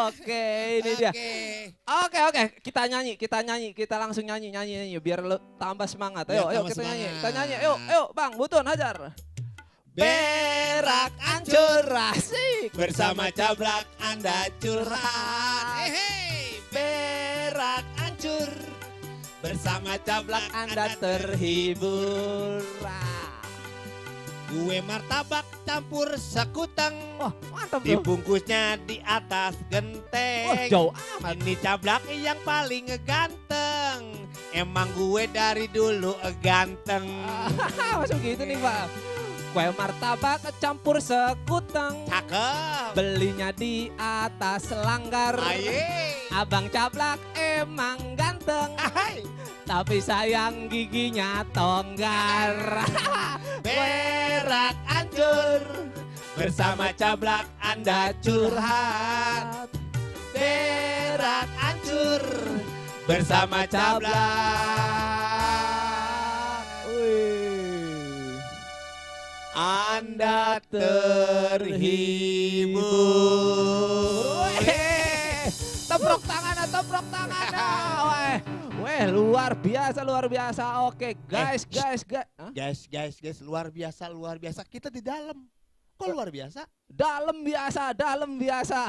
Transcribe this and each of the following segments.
Oke, ini dia. Oke, kita nyanyi, kita langsung nyanyi biar tambah semangat. Ayo kita nyanyi. Ayo Bang Butun hajar. Berak ancur asik bersama Cablak Anda curhat. Berak ancur bersama Cablak Anda terhibur. Gue martabak campur sekutang. Wah, mantap tuh. Dibungkusnya di atas genteng. Wah, jauh amat. Ini Cablak yang paling ganteng. Emang gue dari dulu ganteng. Masuk gitu nih Pak. Kue martabak campur sekuteng. Cakep. Belinya di atas langgar. Aye. Abang Cablak emang ganteng. Hai. Tapi sayang giginya tonggar. Berak ancur bersama Cablak Anda curhat. Berak ancur bersama Cablak. Wih. Anda terhibur. Toprok tangan. Weh, luar biasa. Oke, guys. Hah? Guys, luar biasa. Kita di dalam. Kok luar biasa? Dalam biasa.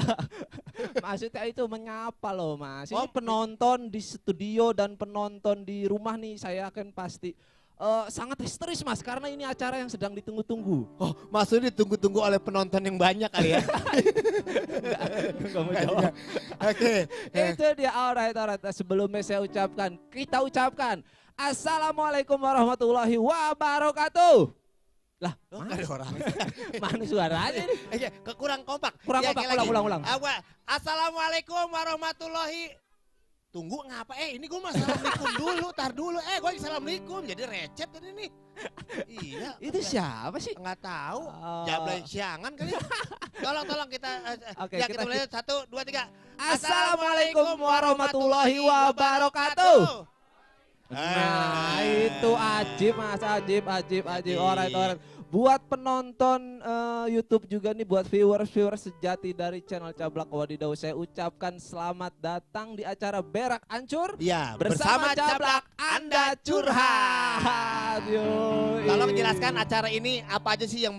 Maksudnya itu menyapa loh, Mas. Ini Oh, penonton di studio dan penonton di rumah nih, saya akan pasti sangat histeris, Mas, karena ini acara yang sedang ditunggu-tunggu. Oh, maksudnya ditunggu-tunggu oleh penonton yang banyak kali ya? Enggak mau jawab. Oke. Itu dia, alright. Sebelumnya kita ucapkan Assalamualaikum warahmatullahi wabarakatuh. Lah, Nggak ada orang. mana suaranya nih? Kurang kompak. Kurang Ya, kompak, kayak lagi. ulang. Assalamualaikum warahmatullahi. Tunggu ngapa? Ini gue mah assalamualaikum dulu, tar dulu. Gue assalamualaikum, jadi recet tadi nih. Iya. Itu siapa sih? Nggak tahu. Oh. Jablay siangan kali. Tolong kita. Oke, Ya kita mulai 1, 2, 3. Assalamualaikum warahmatullahi wabarakatuh. Nah, itu ajib, Mas, ajib. Alright. Buat penonton YouTube juga nih, buat viewers sejati dari channel Cablak Wadidaw, saya ucapkan selamat datang di acara Berak Ancur. Iya, Bersama Cablak Anda curhat. Tolong jelaskan acara ini apa aja sih yang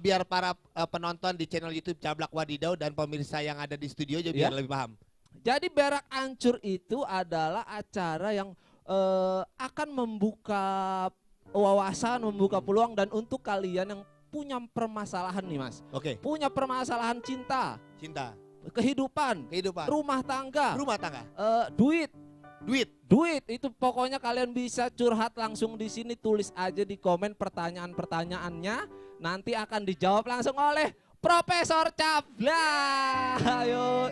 biar para penonton di channel YouTube Cablak Wadidaw dan pemirsa yang ada di studio juga biar lebih paham. Jadi Berak Ancur itu adalah acara yang akan membuka wawasan, membuka peluang, dan untuk kalian yang punya permasalahan nih, Mas. Oke. Punya permasalahan cinta, kehidupan, rumah tangga, duit, itu pokoknya kalian bisa curhat langsung di sini, tulis aja di komen pertanyaan-pertanyaannya, nanti akan dijawab langsung oleh Profesor Cablak. Ayo,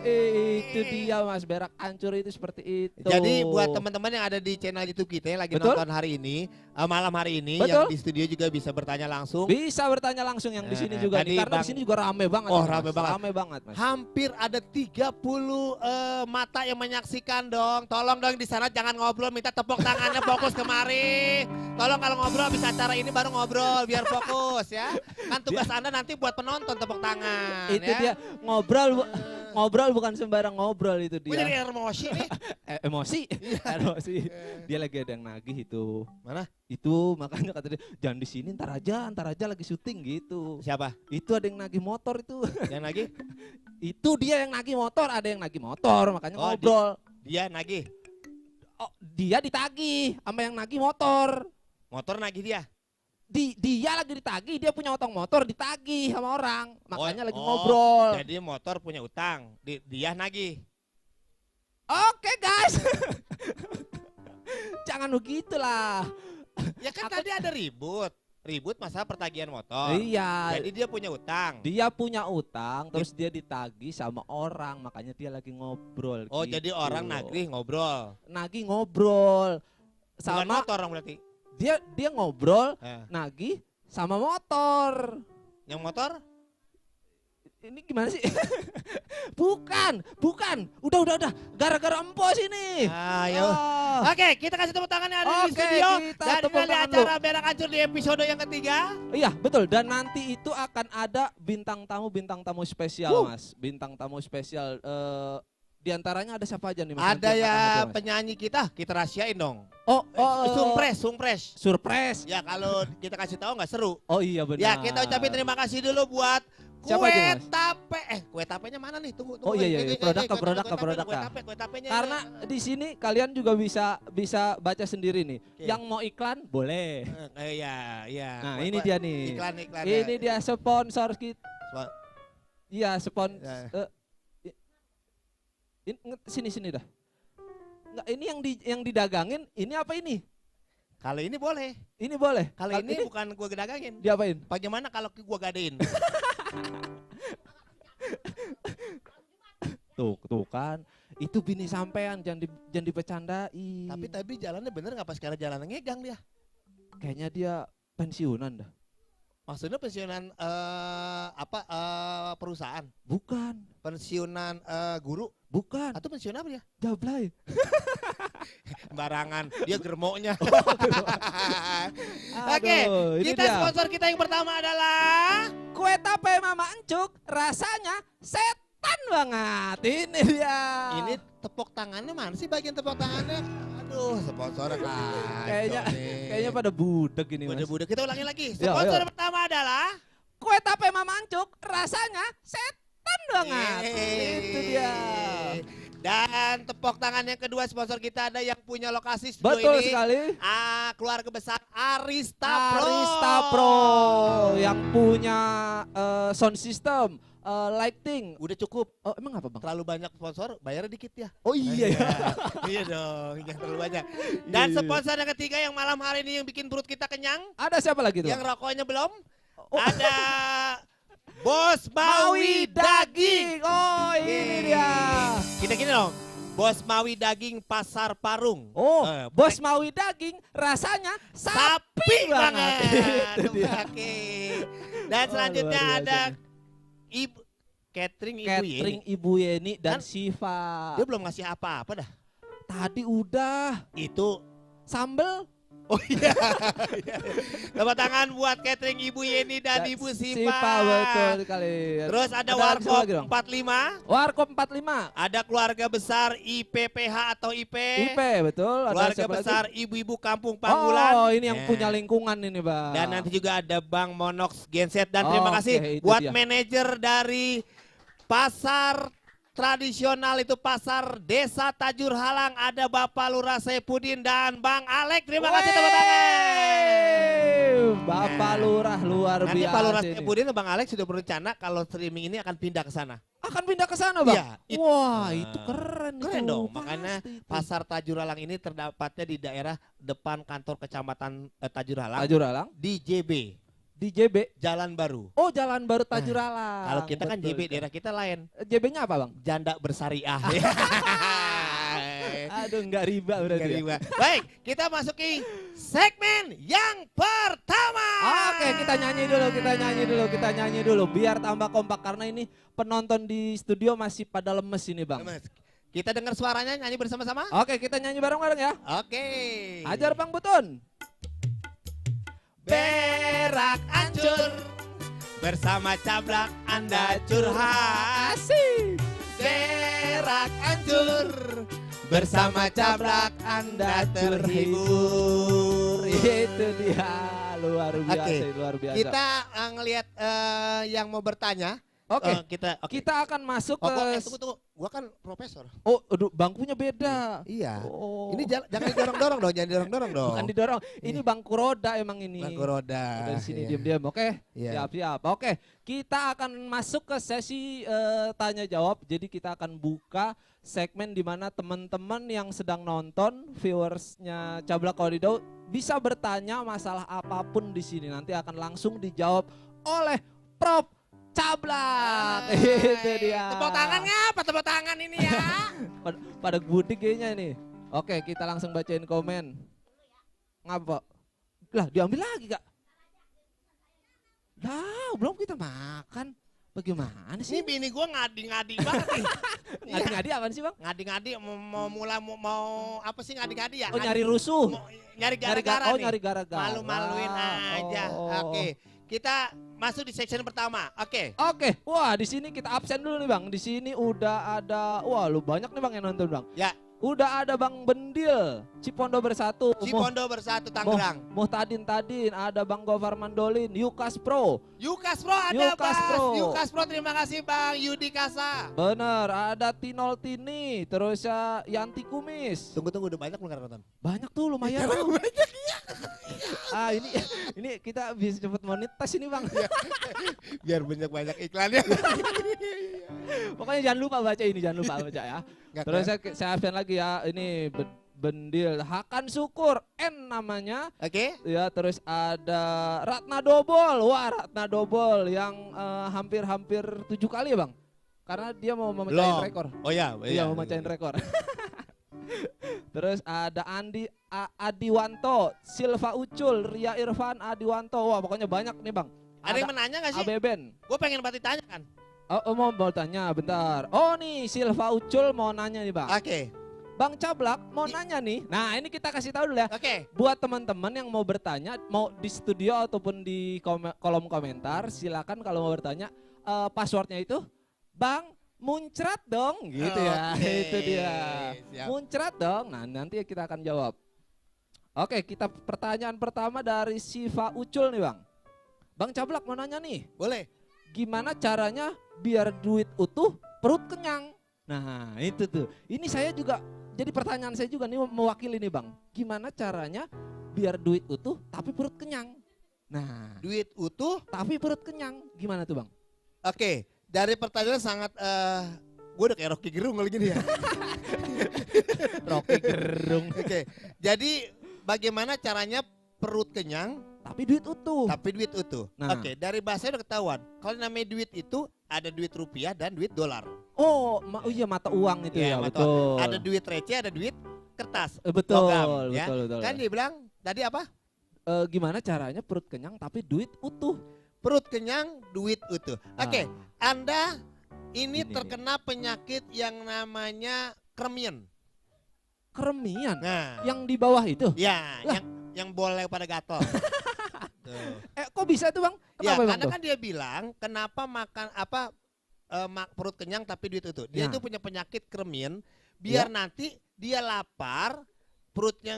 itu dia, Mas. Berak Ancur itu seperti itu. Jadi buat teman-teman yang ada di channel YouTube kita yang lagi nonton hari ini, malam hari ini, yang di studio juga bisa bertanya langsung. Bisa bertanya langsung yang di sini juga nih, karena di sini juga rame banget. Oh, Mas. rame banget, Mas. Hampir ada 30 mata yang menyaksikan dong. Tolong dong di sana jangan ngobrol, minta tepuk tangannya fokus kemari. Tolong kalau ngobrol bisa acara ini baru ngobrol biar fokus ya. Kan tugas Anda nanti buat penonton tepuk tangan. Itu ya. dia ngobrol bukan sembarang ngobrol itu dia. Gue jadi emosi nih. Emosi. Dia lagi ada yang nagih itu. Mana? Itu makanya kata dia jangan di sini, ntar aja lagi syuting gitu. Siapa? Itu ada yang nagih motor itu. Yang nagih? Itu dia yang nagih motor, ada yang nagih motor, makanya ngobrol. Dia nagih. Oh, dia ditagih sama yang nagih motor. Motor nagih dia. Dia lagi ditagih, dia punya utang motor, ditagih sama orang, makanya lagi ngobrol. Jadi motor punya utang, dia nagih. Oke, guys. Jangan begitulah. Ya kan tadi ada ribut masalah pertagihan motor. Iya. Jadi dia punya utang. Dia punya utang, terus dia ditagih sama orang, makanya dia lagi ngobrol. Oh, gitu. jadi orang nagih ngobrol. Nagih ngobrol. Sama motor orang berarti. Dia ngobrol, nagih sama motor. Yang motor? Ini gimana sih? Bukan. Udah. Gara-gara empos ini. Ayo. Oke, kita kasih tepuk tangan yang ada di studio. Dan dari acara Berak Hancur di episode yang ketiga. Iya, betul. Dan nanti itu akan ada bintang tamu spesial, Mas. Bintang tamu spesial. Di antaranya ada siapa aja nih, Mas? Ada ya penyanyi kita rahasiain dong. Surprise. Ya kalau kita kasih tahu nggak seru. Oh iya benar. Ya kita ucapin terima kasih dulu buat kue tape. Kue tapenya mana nih? Tunggu. Oh iya. Produk. Kue tapenya. Karena di sini kalian juga bisa baca sendiri nih. Yang mau iklan boleh. Iya. Nah, ini dia nih. Iklan. Ini dia sponsor kita. Iya, sini dah. Enggak, ini yang didagangin, ini apa ini? Kalau ini boleh. Ini boleh. Kalau ini bukan gua gedagangin. Diapain? Bagaimana kalau gua gadein? Tuh kan. Itu bini sampean, jangan dipecandai. Tapi jalannya bener nggak pas sekarang jalan ngegang dia? Kayaknya dia pensiunan dah. Maksudnya pensiunan perusahaan? Bukan. Pensiunan guru? Bukan. Atau pensiun apa dia? Jablay. Barangan, dia germoknya. Oke, sponsor kita yang pertama adalah kue tape Mama Encuk, rasanya setan banget. Ini dia. Ini tepuk tangannya mana sih bagian tepuk tangannya? Aduh, sponsor kayaknya pada budek ini, Mas. Budek. Kita ulangi lagi. Sponsor pertama adalah kue tape Mama Encuk, rasanya setan banget. Itu dia. Dan tepuk tangan yang kedua sponsor kita ada yang punya lokasi studio Betul ini. sekali. Keluarga besar Arista Pro yang punya sound system, lighting. Udah cukup. Oh, emang apa, Bang? Terlalu banyak sponsor, bayarnya dikit ya. Oh iya ya. Iya dong, jangan terlalu banyak. Dan sponsor yang ketiga yang malam hari ini yang bikin perut kita kenyang. Ada siapa lagi tuh? Yang rokoknya belum. Ada Bos Mawi Daging. Oh ini dia. Kita gini dong. Bos Mawi Daging Pasar Parung. Oh, Bos Mawi Daging rasanya sapi banget. Oke. Dan selanjutnya ada Catering Ibu Yeni dan Siva. Dia belum ngasih apa-apa dah. Tadi udah. Itu sambel. Oh iya. Tepuk tangan buat catering Ibu Yeni dan Ibu Siva. Betul sekali. Terus ada Warkop 45. Warkop 45. Ada keluarga besar IPPH atau IP. IP betul. Keluarga besar ibu-ibu kampung Panggulan. Oh ini yang punya lingkungan ini, Bang. Dan nanti juga ada Bang Monox Genset. Dan terima kasih buat manajer dari pasar tradisional itu pasar Desa Tajur Halang, ada Bapak Lurah Saipudin dan Bang Alek. Terima kasih teman-teman. Bapak Lurah luar biasa. Nanti Pak Lurah Saipudin dan Bang Alek sudah berencana kalau streaming ini akan pindah ke sana. Akan pindah ke sana, Bang? Iya. Wah, itu keren. Keren dong, makanya pasar Tajur Halang ini terdapatnya di daerah depan kantor kecamatan Tajur Halang. Di JB. Di JB? Jalan Baru. Oh, Jalan Baru Tajur Halang. Kalau kita kan JB, daerah kita lain. JB-nya apa, Bang? Janda Bersariah. Aduh, enggak riba berarti. Baik, kita masuki segmen yang pertama. Oke, kita nyanyi dulu. Biar tambah kompak karena ini penonton di studio masih pada lemes ini, Bang. Kita dengar suaranya nyanyi bersama-sama? Oke, kita nyanyi bareng-bareng ya. Oke. Ajar Bang Butun. Berak hancur, bersama Cablak Anda curhat. Asik. Berak hancur, bersama Cablak Anda terhibur. Itu dia, luar biasa. Kita ngelihat yang mau bertanya. Kita akan masuk ke... Tunggu. Gua kan profesor. Oh, aduh, bangkunya beda. Iya. Oh. Ini jangan didorong-dorong dong, jangan didorong-dorong dong. Bukan didorong. Ini bangku roda emang ini. Bangku roda. Dari sini diam-diam, oke? Siap. Oke, kita akan masuk ke sesi tanya jawab. Jadi kita akan buka segmen di mana teman-teman yang sedang nonton, viewersnya Cablak Audio bisa bertanya masalah apapun di sini. Nanti akan langsung dijawab oleh Prof Cablak. Itu dia. Tepuk tangan ngapa tepuk tangan ini ya? pada budik kayaknya ini. Oke, kita langsung bacain komen. Ngapa? Lah, diambil lagi, Kak. Lah, belum kita makan. Bagaimana sih? Ini bini gue ngadi-ngadi banget nih. Ngadi-ngadi apaan sih bang? Ngadi-ngadi mau apa sih ngadi-ngadi ya? Oh nyari rusuh. Nyari gara-gara nih. Nyari gara-gara. Malu-maluin aja. Oke. Kita masuk di section pertama. Oke. Wah di sini kita absen dulu nih bang. Di sini udah ada, wah lu banyak nih bang yang nonton bang. Ya. Udah ada Bang Bendil, Cipondo Bersatu. Cipondo Bersatu Tangerang. Muhtadin Tadin, ada Bang Gofar Mandolin, Yukas Pro. Yukas Pro ada Bang. Yukas Pro terima kasih Bang Yudi Kasa. Bener, ada Tinol Tini, terus Yanti Kumis. Tunggu udah banyak belum nonton? Banyak tuh lumayan tuh. Banyak iya. Ini kita bisa cepet monetis ini Bang. Biar banyak iklannya. Pokoknya jangan lupa baca ya. Terus saya absen lagi ya, ini Bendil, Hakan Syukur, N namanya. Oke. Ya terus ada Ratna Dobol, wah Ratna Dobol yang hampir 7 kali ya Bang. Karena dia mau memecahin rekor. Oh ya. Iya mau memecahin rekor. Terus ada Adiwanto, Silva Ucul, Ria Irfan, Adiwanto, wah pokoknya banyak nih Bang. Ada yang menanya gak sih? Abeben. Gue pengen banget ditanya kan. Oh mau tanya bentar. Oh nih Silva Ucul mau nanya nih Bang. Oke. Bang Cablak mau nanya nih. Nah ini kita kasih tahu dulu ya. Oke. Buat teman-teman yang mau bertanya, mau di studio ataupun di kolom komentar, silakan kalau mau bertanya passwordnya itu Bang muncrat dong gitu ya. Itu dia. Siap. Muncrat dong. Nah nanti kita akan jawab. Oke kita pertanyaan pertama dari Siva Ucul nih Bang. Bang Cablak mau nanya nih. Boleh. Gimana caranya biar duit utuh perut kenyang? Nah itu tuh. Ini saya juga, jadi pertanyaan saya juga nih mewakili nih Bang. Gimana caranya biar duit utuh tapi perut kenyang? Nah. Duit utuh tapi perut kenyang. Gimana tuh Bang? Oke. Dari pertanyaan sangat, gue udah kayak Rocky Gerung kali gini ya. Rocky Gerung. Oke. Jadi bagaimana caranya perut kenyang tapi duit utuh. Nah. Oke, dari bahasanya udah ketahuan. Kalau namanya duit itu ada duit rupiah dan duit dolar. Oh iya mata uang itu ya, betul. Ada duit receh, ada duit kertas. Betul, logam, ya. betul. Kan dia bilang tadi apa? Gimana caranya perut kenyang tapi duit utuh? Perut kenyang, duit utuh. Oke, Anda ini terkena penyakit yang namanya kremian. Kremian? Nah. Yang di bawah itu? Ya, yang boleh pada gatel. Kok bisa tuh Bang? Kenapa karena kan dia bilang kenapa makan perut kenyang tapi duit utuh. Dia itu punya penyakit kremian biar nanti dia lapar, perutnya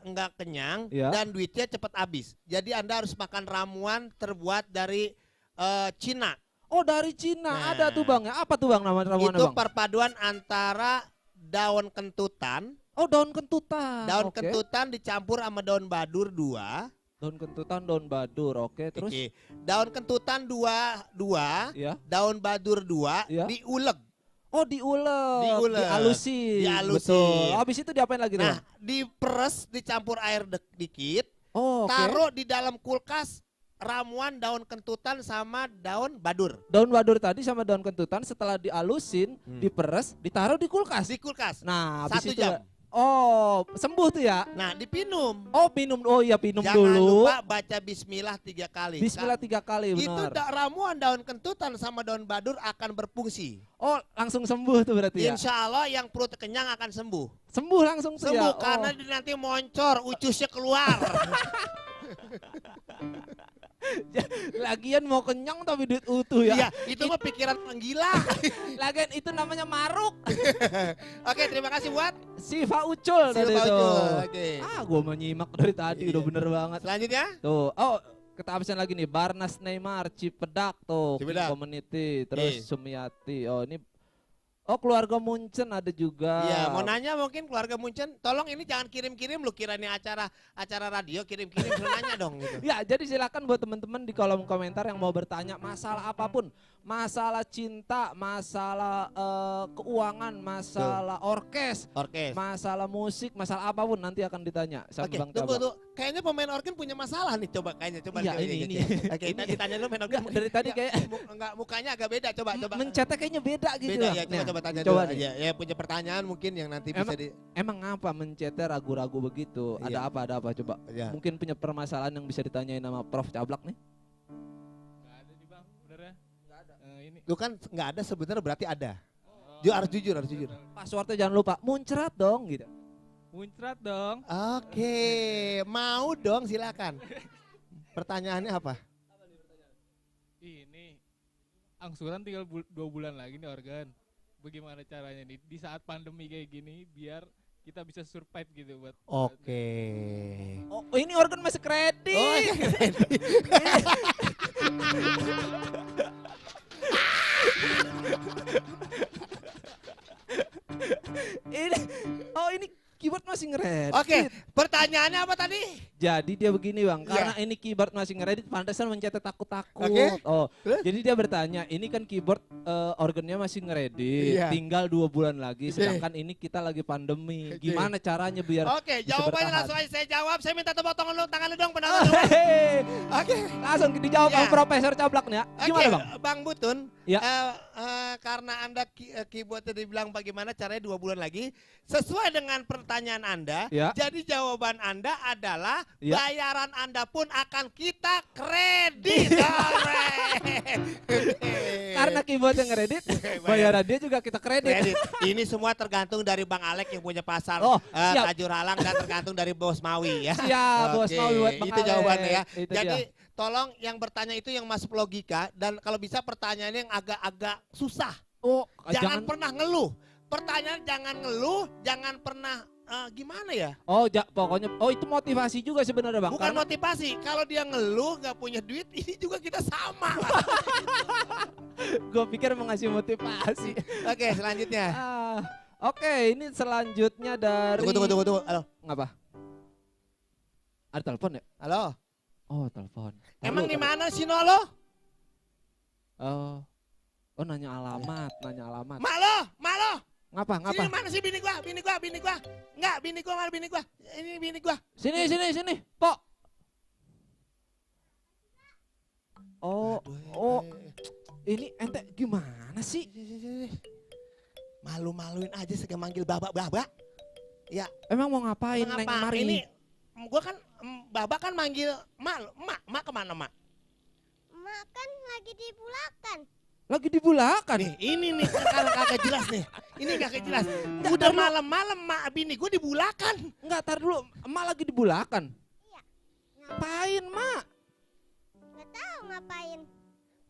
nggak kenyang dan duitnya cepat habis. Jadi Anda harus makan ramuan terbuat dari Cina. Oh dari Cina ada tuh Bang ya. Apa tuh Bang nama ramuannya Bang? Itu perpaduan antara daun kentutan. Oh daun kentutan. Daun kentutan dicampur sama daun badur 2. Daun kentutan, daun badur, terus? Daun kentutan 2, daun badur 2, diulek. Oh diulek, dihalusin. Betul. Habis itu diapain lagi? Nah, diperes, dicampur air dikit, taruh di dalam kulkas ramuan daun kentutan sama daun badur. Daun badur tadi sama daun kentutan setelah dihalusin, diperes, ditaruh di kulkas. Di kulkas. Nah, habis 1 jam. Oh, sembuh tuh ya? Nah, dipinum. Oh, minum. Oh iya, minum dulu. Jangan lupa baca bismillah 3 kali. Bismillah 3 kali, benar. Itu ramuan daun kentutan sama daun badur akan berfungsi. Oh, langsung sembuh tuh berarti ya? Insya Allah yang perut kenyang akan sembuh. Sembuh langsung tuh ya? Sembuh, karena nanti moncor, ucusnya keluar. Lagian mau kenyang tapi duit utuh ya. Iya, itu mah pikiran orang gila. Lagian itu namanya maruk. Oke, terima kasih buat Siva Ucul tadi tuh. Oke. Gua menyimak dari tadi udah bener banget. Selanjutnya? Tuh, kita absen lagi nih. Barnas Neymar, Cipedak tuh, Community, terus Sumiati. Oh, ini keluarga Munchen ada juga. Iya, mau nanya mungkin keluarga Munchen, tolong ini jangan kirim-kirim lu kira ini acara radio kirim-kirim nanya dong gitu. Ya, jadi silakan buat teman-teman di kolom komentar yang mau bertanya masalah apapun, masalah cinta, masalah keuangan, masalah orkes, masalah musik, masalah apapun nanti akan ditanya sama Bang Cablak. Tunggu, kayaknya pemain organ punya masalah nih, coba. Iya, ini. Oke, kita ditanya lu main organ. Dari tadi kayak mukanya agak beda, coba. Mencetnya kayaknya beda gitu. Beda ya, coba tanya dulu aja. Ya punya pertanyaan mungkin yang nanti bisa Emang apa mencetnya ragu-ragu begitu? Ada apa coba? Mungkin punya permasalahan yang bisa ditanyain sama Prof Cablak nih? Gak ada nih Bang, benernya. Gak ada. ini. Lu kan nggak ada sebenarnya berarti ada. Harus jujur. Passwordnya jangan lupa, muncrat dong gitu. Muncrat dong. Oke, mau dong silakan. Pertanyaannya apa? Ini angsuran tinggal 2 bulan lagi nih organ. Bagaimana caranya nih di saat pandemi kayak gini biar kita bisa survive gitu buat. Oke. Oh, ini organ masih kredit. Oh, iya, kredit. ini keyboard masih ngeredit. Oke, pertanyaannya apa tadi? Jadi dia begini Bang, karena ini keyboard masih ngeredit, pantesan mencetak takut-takut. Oke. Oh, Terus? jadi dia bertanya, ini kan keyboard organnya masih ngeredit, Iya. tinggal 2 bulan lagi, sedangkan ini kita lagi pandemi. Gimana caranya biar Oke, bisa jawabannya bertahan? langsung aja saya jawab. Saya minta tepuk tangan lu dong penonton. Oke. Langsung dijawab Ya. Bang Profesor Cablak nih ya. Gimana Oke, Bang? Bang Butun, Ya. karena Anda keyboardnya dibilang bagaimana caranya 2 bulan lagi, sesuai dengan pertanyaan Anda, Ya. jadi jawaban Anda adalah Ya. bayaran Anda pun akan kita kredit. Karena keyboardnya ngeredit, bayaran dia juga kita kredit. Kredit. Ini semua tergantung dari Bang Alek yang punya pasar Siap. Tajur Halang dan tergantung dari Bos Mawi ya. Siap, Bos Oke, Mawi buat Bang itu Alek. jawabannya ya. Itu Jadi dia. tolong yang bertanya itu yang masuk logika dan kalau bisa pertanyaannya yang agak-agak susah. Oh, Jangan pernah ngeluh. Pertanyaan jangan ngeluh, jangan pernah gimana ya? Pokoknya itu motivasi juga sebenarnya Bang. Bukan motivasi. Kalau dia ngeluh nggak punya duit, ini juga kita sama. Gue pikir mau ngasih motivasi. Oke, selanjutnya. Oke, ini selanjutnya dari. Tunggu. Halo. Ngapa? Ada telepon ya? Halo. Oh, telepon. Emang di mana sih Nolo? Oh, nanya alamat. Mak lo. Ngapa? Sini mana sih bini gua? Enggak, bini gua mana bini gua? Ini bini gua. Sini, Pok. Ini ente gimana sih? Malu-maluin aja segala manggil babak. Ya. Emang mau ngapain Neng Mari? Ini gua kan babak kan manggil mak kemana mak? Mak kan lagi dipulakan. Lagi dibulakan. Nih, ini nih kagak jelas nih. Ini kagak jelas. Udah malam-malam mak bini gua dibulakan. Enggak, tar dulu. Emak lagi dibulakan. Iya. Ngapain, Mak? Nggak tahu ngapain.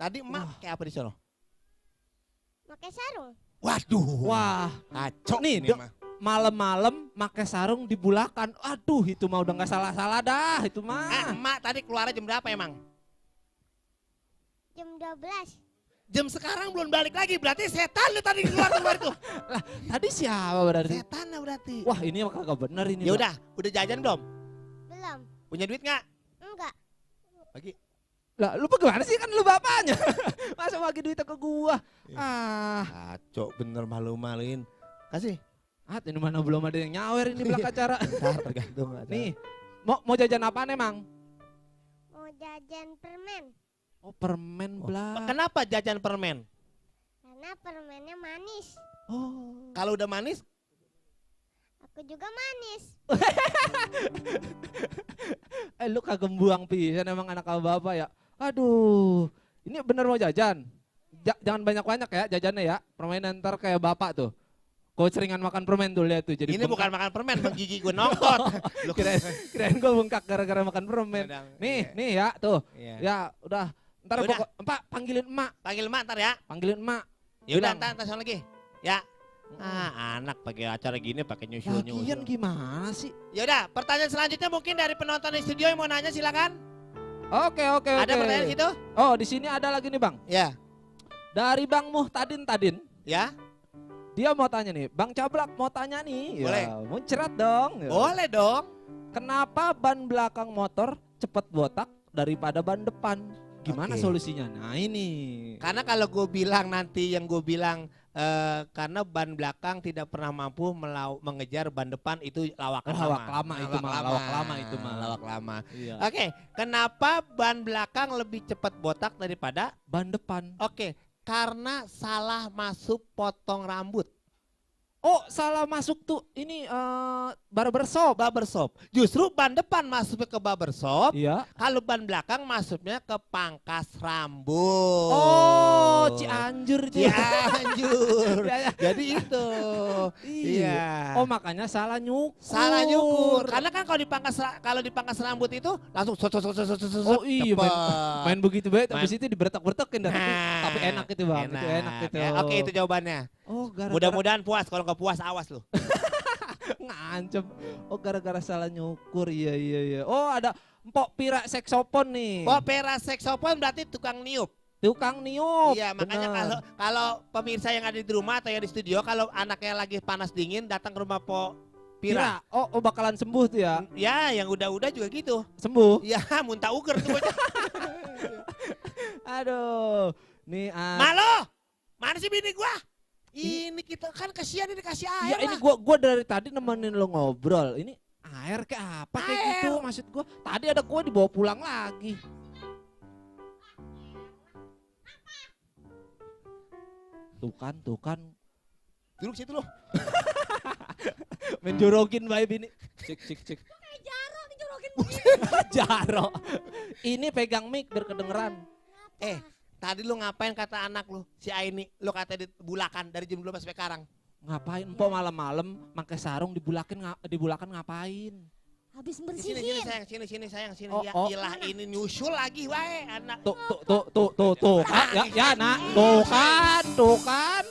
Tadi emak kayak apa di sono? Pakai sarung. Waduh. Wah, Ngaco nih, nih mah. malam-malam pakai sarung dibulakan. Aduh, itu mah udah nggak salah-salah dah, itu mah. Emak tadi keluarnya jam berapa emang? Jam 12. Jam sekarang belum balik lagi, berarti setan lu tadi keluar itu. Lah, tadi siapa berarti? Setan lah berarti. Wah, ini mah kagak bener ini. Ya Bang. udah jajan belum? Belum. Punya duit nggak? Enggak. Bagi. Lah, lu bagaimana sih, kan lu bapaknya? Masa bagi duitnya ke gua? Kacau bener malu-maluin. Kasih. Ini mana belum ada yang nyawer ini belakang acara. Ntar tergantung. Nih, mau jajan apaan emang? Mau jajan permen. Oh, permen belak. Kenapa jajan permen? Karena permennya manis. Oh. Kalau udah manis, Aku juga manis. Lu kagak buang pisan emang anak bapak ya. Aduh, ini bener mau jajan. Jangan banyak-banyak ya jajannya ya. Permainan ntar kayak bapak tuh. Kau seringan makan permen tuh, lihat tuh. Jadi ini bukan makan permen, gigi gue nongkot. Lu kirain gue bengkak gara-gara makan permen. Nih ya tuh. Iya. Ya udah. Ntar Udah. Pak panggilin emak. Panggil emak ntar ya. Panggilin emak. Ya udah Bilang. ntar soal lagi. Ya. Anak pakai acara gini pakai Lagian nyusul. gimana sih? Ya udah, pertanyaan selanjutnya mungkin dari penonton di studio yang mau nanya silakan. Oke. Ada pertanyaan gitu? Oh, di sini ada lagi nih, Bang. Ya. Dari Bang Muhtadin Tadin. Ya. Dia mau tanya nih, Bang Cablak mau tanya nih. Boleh. Ya, muncrat dong. Ya. Boleh dong. Kenapa ban belakang motor cepet botak daripada ban depan? Gimana Oke. solusinya? Nah ini. Karena kalau gue bilang nanti yang gue bilang karena ban belakang tidak pernah mampu mengejar ban depan itu lawak lama itu mah. Lawak lama. Iya. Oke, kenapa ban belakang lebih cepat botak daripada Ban depan. Oke, karena salah masuk potong rambut. Oh, salah masuk tuh. Ini barbershop. Barbershop. Justru ban depan masuknya ke barbershop. Iya. Kalau ban belakang masuknya ke pangkas rambut. Oh, Cianjur itu. Cianjur. Ya, ya. Jadi itu. Iya. Oh, makanya salah nyukur. Salah nyukur. Karena kan kalau dipangkas rambut itu langsung Oh iya, cepet. main begitu baik. Habis itu diberetak-beretakin dah. Tapi Nah, enak itu bang. Itu enak itu. Ya, oke, itu jawabannya. Oh, gara-gara Mudah-mudahan puas. Kalau nggak puas, awas lu. ngancem. Oh, gara-gara salah nyukur. Iya. Oh, ada Mpok Pira saksofon nih. Popera saksofon berarti tukang niup. Tukang niup. Iya, makanya kalau pemirsa yang ada di rumah atau yang di studio, kalau anaknya lagi panas dingin, datang ke rumah Pira. Oh, bakalan sembuh tuh ya. Ya, yang udah-udah juga gitu. Sembuh. Ya, muntah uger tuh bocah. Aduh. Nih Malo, mana sih bini gua? Ini kita kan kasihan ini dikasih air ya ini lah. gua dari tadi nemenin lo ngobrol. Ini air kayak apa kayak Air. gitu maksud gua. Tadi ada gua dibawa pulang lagi. Tuh kan. Duduk situ loh. Menjorogin bae bini. Cik. Jaro dijorokin Jaro. Ini pegang mic biar kedengeran. Tadi lu ngapain kata anak lu, si Aini, lu kata dibulakan dari jam 12 sampai sekarang. Ngapain Mpok malam-malam pakai sarung dibulakan ngapain? habis Sini bersihin. sayang, sini sayang, sini. Oh, Ya oh. ilah ini nyusul lagi wae anak. Tuh. Ya nak. Tuh kan.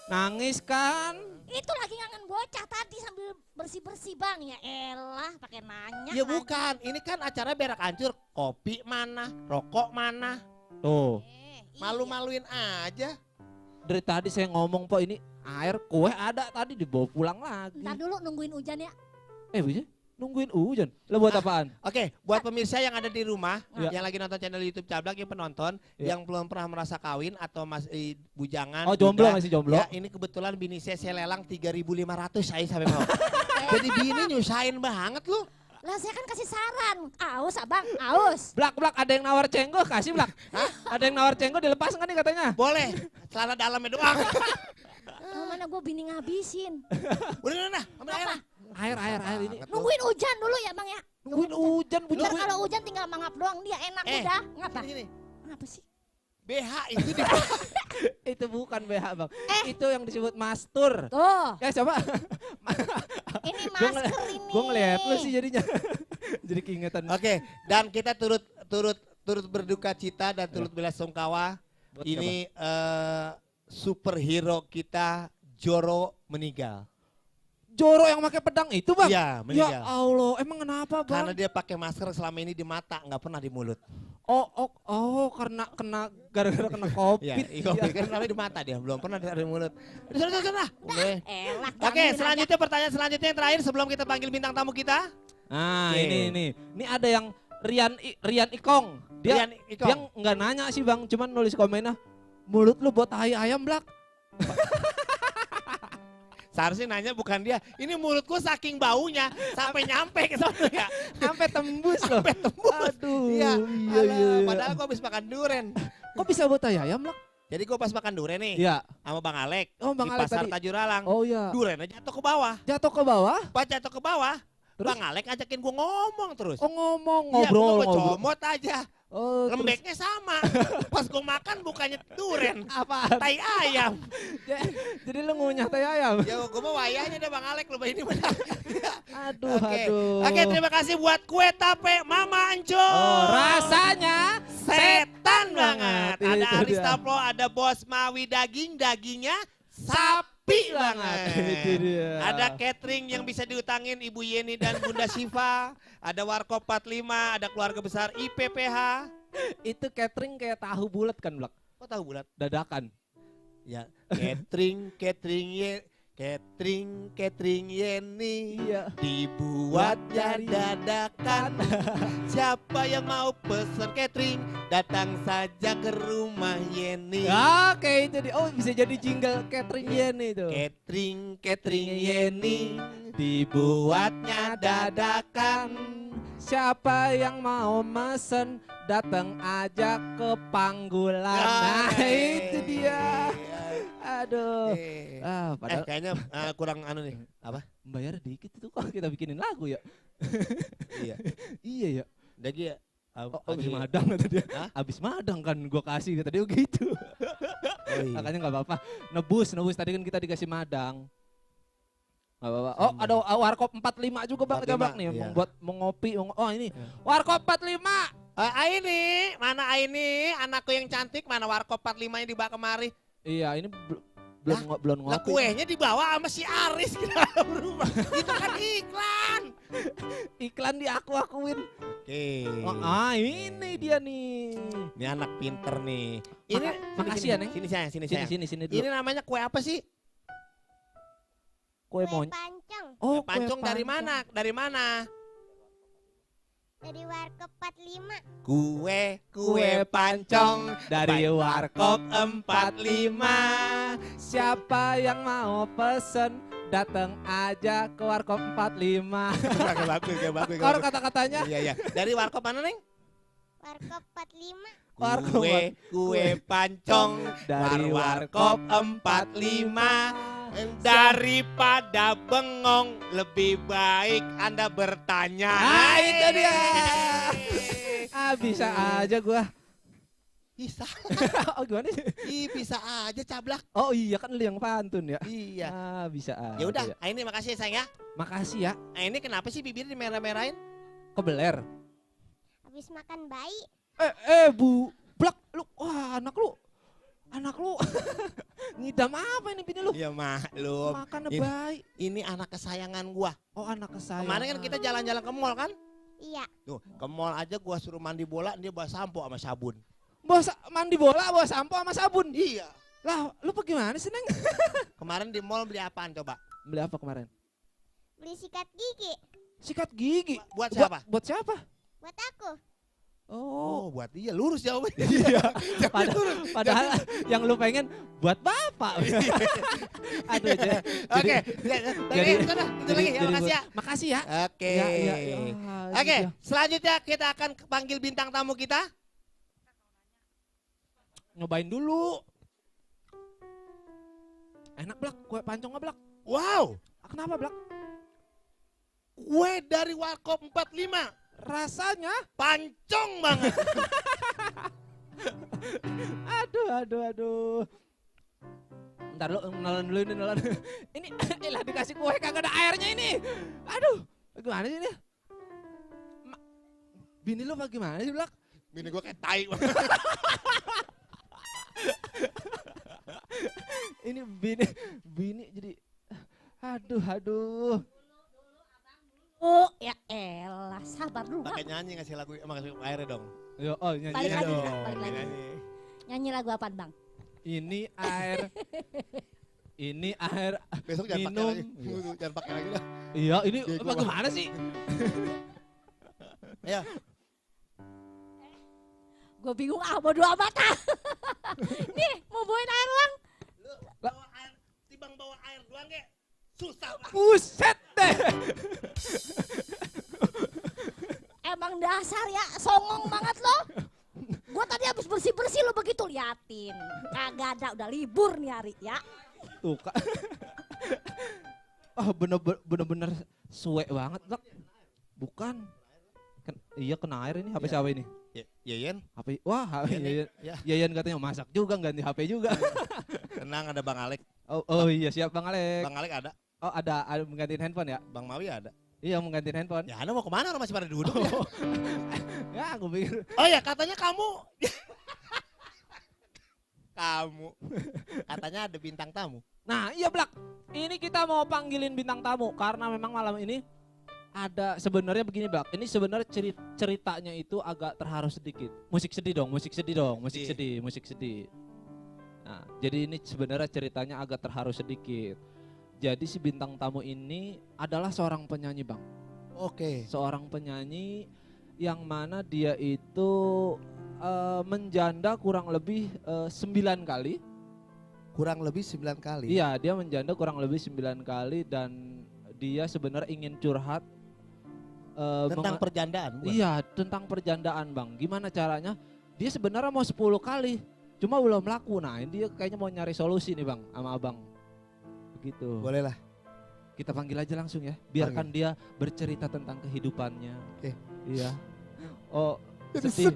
Nangis kan. Itu lagi ngangen bocah tadi sambil bersih-bersih bang. Ya elah pakai nanya. Ya lagi. bukan, ini kan acara berak hancur. Kopi mana, rokok mana. Tuh. Iya. Malu-maluin aja. Dari tadi saya ngomong Pok ini air kue ada tadi dibawa pulang lagi. Ntar dulu nungguin hujan ya. Bisa nungguin hujan. Lo buat apaan? Oke, buat pemirsa yang ada di rumah, Ya. yang lagi nonton channel YouTube Cablak, yang penonton, Ya. yang belum pernah merasa kawin atau masih bujangan. Oh jomblo duda, masih jomblo. Ya, ini kebetulan bini saya lelang 3.500 saya sampai mau. Jadi bini nyusahin banget lu. Lah saya kan kasih saran. Aus abang, aus. Blak ada yang nawar cenggo kasih Blak. Ada yang nawar cenggo dilepas nggak nih katanya? Boleh, celana dalamnya doang. Mana gue bini ngabisin. Udah, ambil air lah. Air ini. Nungguin hujan dulu ya bang ya. Nungguin hujan Ntar kalau hujan tinggal mangap doang dia enak udah. Ngapa? Gini. Ngapa sih? BH itu di Itu bukan BH Bang. Itu yang disebut mastur. Tuh. Ya coba. Ini masker ini. Gue ngeliat lu sih jadinya. Jadi keingetan. Oke, dan kita turut berduka cita dan turut belasungkawa. Buat Ini superhero kita Joro meninggal. Joro yang pakai pedang itu Bang? Iya, meninggal. Ya Allah, emang kenapa Bang? Karena dia pakai masker selama ini di mata, nggak pernah di mulut. Oh, karena gara-gara kena covid. Iya, kan namanya di mata dia, belum pernah di mulut. Sudah. Boleh. Elah. Oke, selanjutnya pertanyaan selanjutnya yang terakhir sebelum kita panggil bintang tamu kita. Nah, Oke. ini ada yang Rian Ikong. Dia Rian Ikong. nggak nanya sih Bang, cuman nulis komennya, mulut lu buat tai ayam Blak. Seharusnya nanya bukan dia. Ini mulutku saking baunya sampai nyampe ke sana ya. Sampai tembus loh. Sampai tembus. Aduh, Iya. iya. Padahal gue habis makan duren. Kok bisa buat tai ayam Blak? Jadi gue pas makan duren nih Iya. sama Bang Alek Oh, Bang di Alek pasar tadi. Tajuralang. Oh iya. Durennya jatuh ke bawah. Jatuh ke bawah? Pas jatuh ke bawah, Terus? Bang Alek ngajakin gue ngomong terus. Oh ngomong, Iya, ngobrol. gue comot aja. Oh, terus Lembeknya sama. Pas gue makan bukannya duren, apa? tai ayam. Jadi lu ngunyah tai ayam? Ya gue mau wayahnya deh Bang Alek, lu ini benar. Aduh, aduh. Oke, terima kasih buat kue tape Mama Anjo. Oh, rasanya setan banget. Itu Ada dia. Aristaplo, ada Bos Mawi dagingnya sapi banget. Itu dia. Ada catering yang bisa diutangin Ibu Yeni dan Bunda Siva. Ada Warkop 45, ada keluarga besar IPPH. Itu catering kayak tahu bulat kan, Blak? Kok tahu bulat? Dadakan. Ya, catering Yeni. Iya. Dibuatnya dadakan. Siapa yang mau pesen catering, datang saja ke rumah Yeni. Oke, itu dia. Oh, bisa jadi jingle catering Yeni itu. Catering Yeni, dibuatnya dadakan. Siapa yang mau mesen, datang aja ke Panggulan. Nah, itu dia. Aduh. Padahal kayaknya kurang anu nih. Apa? Bayar dikit itu kok kita bikinin lagu ya. Iya. Iya ya. Lagi ya. Abis madang kata dia. Abis madang kan gua kasih kata dia gitu. Oh, iya. Makanya nggak apa-apa. Nebus tadi kan kita dikasih madang. Nggak apa-apa. Oh ada warkop 45 juga Bang Jabak nih. Iya. Buat mau ngopi. Oh ini warkop 45. Aini, mana Aini? Anakku yang cantik, mana warkop 45-nya dibawa kemari? Iya ini belum ngopi. Lah kuenya dibawa sama si Aris ke dalam rumah. Itu kan iklan. Iklan di akuin. Oke. Ini dia nih. Ini anak pinter nih. Ini makasih ya Neng. Sini dulu. Ini namanya kue apa sih? Kue pancong. Oh, pancong dari mana? Dari mana? Dari warkop 45. Kue pancong dari warkop 45. Siapa yang mau pesen datang aja ke warkop 45. Bagus. Kalau kata-katanya. Iya. Dari warkop mana Neng? Warkop 45. Kue pancong dari warkop 45. Daripada bengong lebih baik Anda bertanya. Itu dia. Bisa aja gua. Bisa. Oh gimana sih? Bisa aja cablak. Oh iya kan lu yang pantun ya. Iya. Bisa aja. Ya udah, ini makasih ya sayang ya. Makasih ya. Ini kenapa sih bibir dimerah-merahin? Kebeler. Habis makan bayi. Bu. Blak lu. Wah, anak lu ngidam apa ini bini lu? Ya maklum. Makan baik. Ini anak kesayangan gua. Oh anak kesayangan. Kemarin kan kita jalan-jalan ke mall kan? Iya. Tuh, ke mall aja gua suruh mandi bola, dia bawa sampo sama sabun. Mandi bola bawa sampo sama sabun? Iya. Lah, lu bagaimana sih, Neng? Kemarin di mall beli apaan coba? Beli apa kemarin? Beli sikat gigi. Sikat gigi. Buat siapa? Buat siapa? Buat aku. Oh, buat dia lurus jawabannya. Iya. Padahal yang lu pengen buat bapak. Aduh, oke. Jadi itu lagi ya, makasih ya. Makasih ya. Oke. Oke, selanjutnya kita akan panggil bintang tamu kita. Nyobain dulu. Enak Blak, kue pancong nggak Blak? Wow. Kenapa Blak? Kue dari warkop 45. Rasanya pancong banget. Aduh. Ntar lu nelan dulu ini nelan. Ini lah dikasih kue kagak ada airnya ini. Aduh, gimana sih ini? Bini lu bagaimana sih Blak? Bini gua kayak tai. Ini bini jadi aduh. Oh ya elah, sabar dulu. Pakai nyanyi ngasih lagu ngasih airnya dong. Yo, nyanyi balik lagi, dong. balik lagi. Nyanyi lagu apaan Bang? Ini air. Ini air. Besok jangan minum. pakai lagi. Jangan pakai lagi dah. Iya, ini bagaimana sih? Ya. Gue bingung bodo amat ah. Nih, mau bawain air Bang. Lu bawa air, timbang bawa air doang kayak susah. Buset deh. Emang dasar ya, songong banget lo. Gue tadi habis bersih-bersih lo begitu liatin. Kagak ada, udah libur nih hari ya. Tuh Kak. Bener-bener suwe banget Blak. Bukan. Iya kena air ini, HP siapa ini? Yeyen. HP, wah HP Yeyen katanya masak juga, ganti HP juga. Tenang ada Bang Alek. Oh iya siap Bang Alek. Bang Alek ada. Oh ada menggantiin handphone ya? Bang Mawi ada. Iya menggantiin handphone. Ya Anda mau kemana, orang masih pada duduk ya? Ya aku pikir. Oh ya katanya kamu. Katanya ada bintang tamu. Nah iya Blak, ini kita mau panggilin bintang tamu karena memang malam ini ada sebenarnya begini Blak. Ini sebenarnya ceritanya itu agak terharu sedikit. Musik sedih. Nah, jadi ini sebenarnya ceritanya agak terharu sedikit. Jadi si bintang tamu ini adalah seorang penyanyi Bang. Oke. Seorang penyanyi yang mana dia itu menjanda kurang lebih 9 kali. Kurang lebih 9 kali? Iya, dia menjanda kurang lebih 9 kali dan dia sebenarnya ingin curhat. Tentang perjandaan? Iya, tentang perjandaan Bang. Gimana caranya? Dia sebenarnya mau 10 kali. Cuma belum laku. Nah, ini dia kayaknya mau nyari solusi nih Bang sama Abang. Begitu. Boleh lah. Kita panggil aja langsung ya. Biarkan dia bercerita tentang kehidupannya. Oke. Iya. Oh, sedih.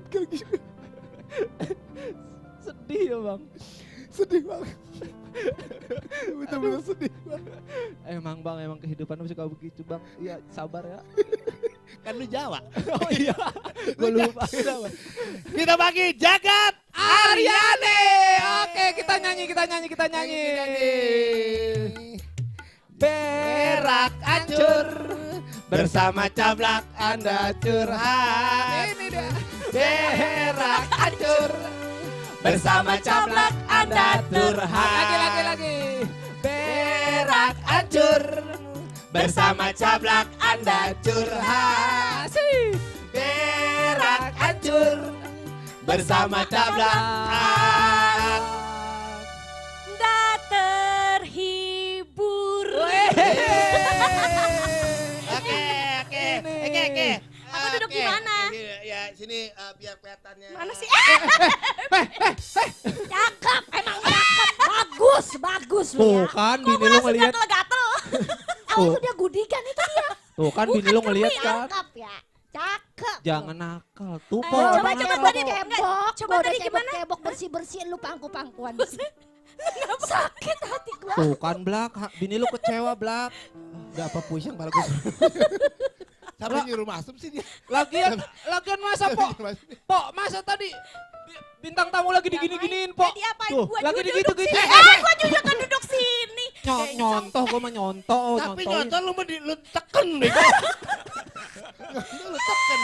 Sedih ya Bang. Sedih banget. Betul-betul sedih banget. Emang Bang, emang kehidupan suka begitu Bang. Iya, sabar ya. Kan lu Jawa. Oh iya. Gue lupa. Kita bagi Jagat Aryani. Oke, kita nyanyi. Berak hancur bersama Cablak Anda curhat. Ini dia. Berak hancur bersama Cablak Anda curhat. Lagi. Berak hancur bersama Cablak Anda curhat. Berak hancur bersama Cablak. Nggak terhibur. Oke. Aku duduk di mana? Ya sini biar kelihatannya. Mana sih? Cakep, emang cakep. Bagus lu Tuh ya. kan Kok bini gua lu langsung ngeliat. gatel-gatel? Oh itu dia gudikan itu dia. Tuh kan bini lu ngeliat Bukan kan. cakep ya. Cakep. Jangan nakal. Tuh Ayo, Pak. coba nakal tadi kok. kebok. Coba tadi gimana? Kebok bersih-bersih lu pangku-pangkuan. Sakit hati gua. Tuh kan Blak, bini lu kecewa Blak. Udah apa pusing malah gue. Sampai nyuruh masuk sih dia. Lagian masa masa tadi bintang tamu lagi digini-giniin Pok. Diapain Tuh, gua lagi duduk digitu-gitu. sini? Gua juga kan duduk sini. Nyontoh, gue mah nyontoh. Tapi nyontohin. nyonton lu teken deh. Lu teken.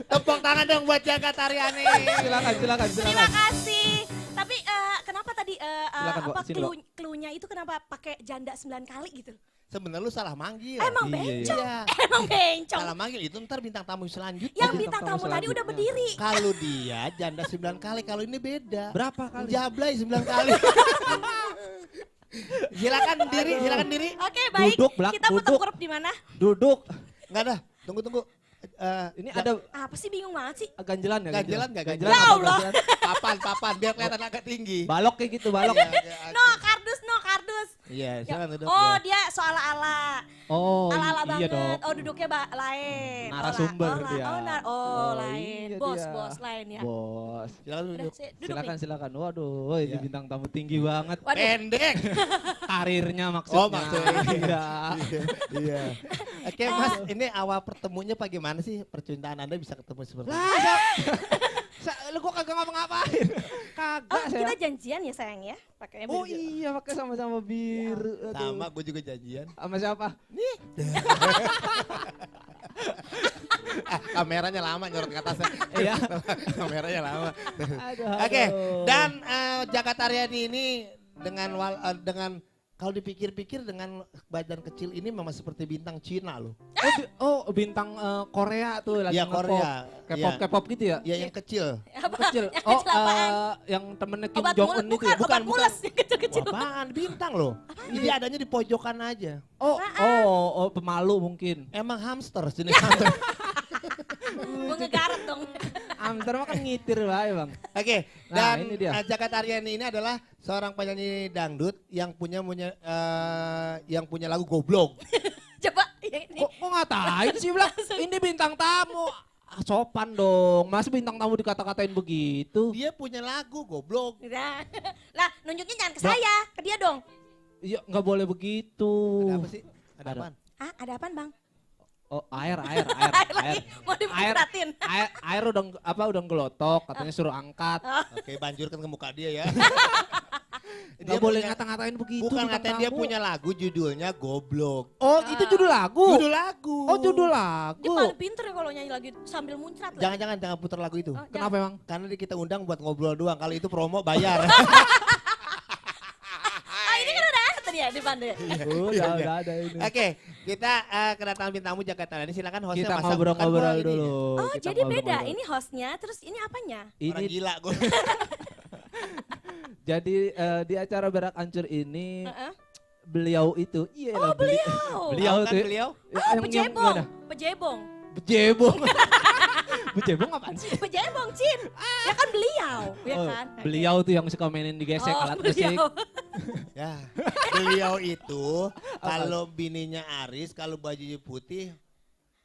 Tepuk tangan dong buat Jagat Aryani. Silakan. Terima kasih. Tapi kenapa tadi Silakan, Bu. apa Sini, Bu. clue-nya itu kenapa pakai janda 9 kali gitu? Sebenarnya lu salah manggil. Emang Iya, bencong. Iya. Emang bencong. Salah manggil itu ntar bintang tamu selanjutnya. Yang Oh, bintang bintang tamu tamu tadi udah selanjutnya. berdiri. Kalau dia janda 9 kali, kalau ini beda. Berapa kali? Jablay 9 kali. Silakan diri. Oke, baik. Duduk, Blak, Kita mau duduk. tengkurap di mana? Duduk. Enggak ada, tunggu. Ini ada Apa sih bingung banget sih? ganjelan ya? Ganjelan nggak? Ganjelan Ya apa Allah. ganjelan? papan biar kelihatan agak tinggi. Balok kayak gitu, balok. No, kardus. Iya, Ya. silakan duduk. Oh, ya. dia soal-ala. Oh, Ala-ala iya banget. dong. Oh, duduknya lain. Narasumber dia. Lain. Iya Bos, dia. lain ya. Bos. Silakan Udah, duduk. duduk nih. Silakan. Waduh, ini Iya. bintang tamu tinggi banget. Waduh. Pendek. Karirnya maksudnya. Oh, maksudnya. Iya. Iya. Oke, Mas, ini awal pertemunya bagaimana sih percintaan Anda bisa ketemu seperti itu? Lu kok kagak ngapa-ngapain? Kagak Oh, saya. kita janjian ya sayang ya? Pakainya Oh baju. iya, pakai sama-sama biru. Aduh. Sama, gue juga janjian. Sama siapa? Kameranya lama nyorot ke atasnya. Iya. Kameranya lama. Aduh. Oke, aduh. dan Jagat Aryani ini dengan kalau dipikir-pikir dengan badan kecil ini memang seperti bintang Cina loh. Bintang Korea tuh lagi Iya, nge-pop. Korea. K-pop gitu ya? Ya yang kecil. Apa? Kecil. Yang Oh, kecil apaan? yang temennya Kim Obat Jong mules, Un itu bukan, ya? obat mules yang kecil-kecil. Apaan? Bintang loh. Jadi adanya di pojokan aja. Oh, pemalu mungkin. Emang hamster jenis hamster. Gue ngegaret dong. Hamster mah kan ngitir bae, Bang. Oke, Nah, dan ini dia. Jagat Aryani ini adalah seorang penyanyi dangdut yang punya lagu Goblok. Coba ya ini. Kok ngatain sih, Bang? Ini bintang tamu. Sopan dong. Masa bintang tamu dikata-katain begitu? Dia punya lagu Goblok. Nah, lah nunjuknya jangan ke saya, ke dia dong. Iya, nggak boleh begitu. Ada apa sih? Ada Ada. apaan? Ah, ada apaan bang? Oh, air. Air lagi, mau Air, dipetratin. air udah gelotok, katanya suruh angkat. Oke, banjurkan ke muka dia ya. Nggak boleh ngata-ngatain begitu. Bukan bintang ngatain dia tamu. punya lagu judulnya Goblok. Oh, itu judul lagu. Judul lagu. Oh, judul Dia lagu. paling pinter ya kalau nyanyi lagi sambil muncrat. loh. Jangan putar lagu itu. Oh, Kenapa emang? Karena kita undang buat ngobrol doang. Kalau itu promo bayar. Ah, ini kan udah ada tadi ya di pandai. Oh, ya udah ada ini. Oke, kita kedatangan bintang tamu Jagat Aryani. Silakan hostnya Kita masang ngobrol-ngobrol bukan gua ini. dulu. Oh, Kita jadi beda. ngobrol-ngobrol. Ini hostnya, terus ini apanya? Orang Ini gila gue. jadi di acara Berak Hancur ini Heeh. beliau itu, iya Oh, beliau. beliau Tahu kan tuh. beliau? Yang Pejebong. gimana? Pejebong. Bejebong. Bejebong apaan sih? Bejebong, Cin. Ya kan beliau, ya Oh, kan? beliau tuh yang suka mainin digesek Oh, alat musik. beliau. Ya, beliau itu kalau bininya Aris, kalau bajunya putih,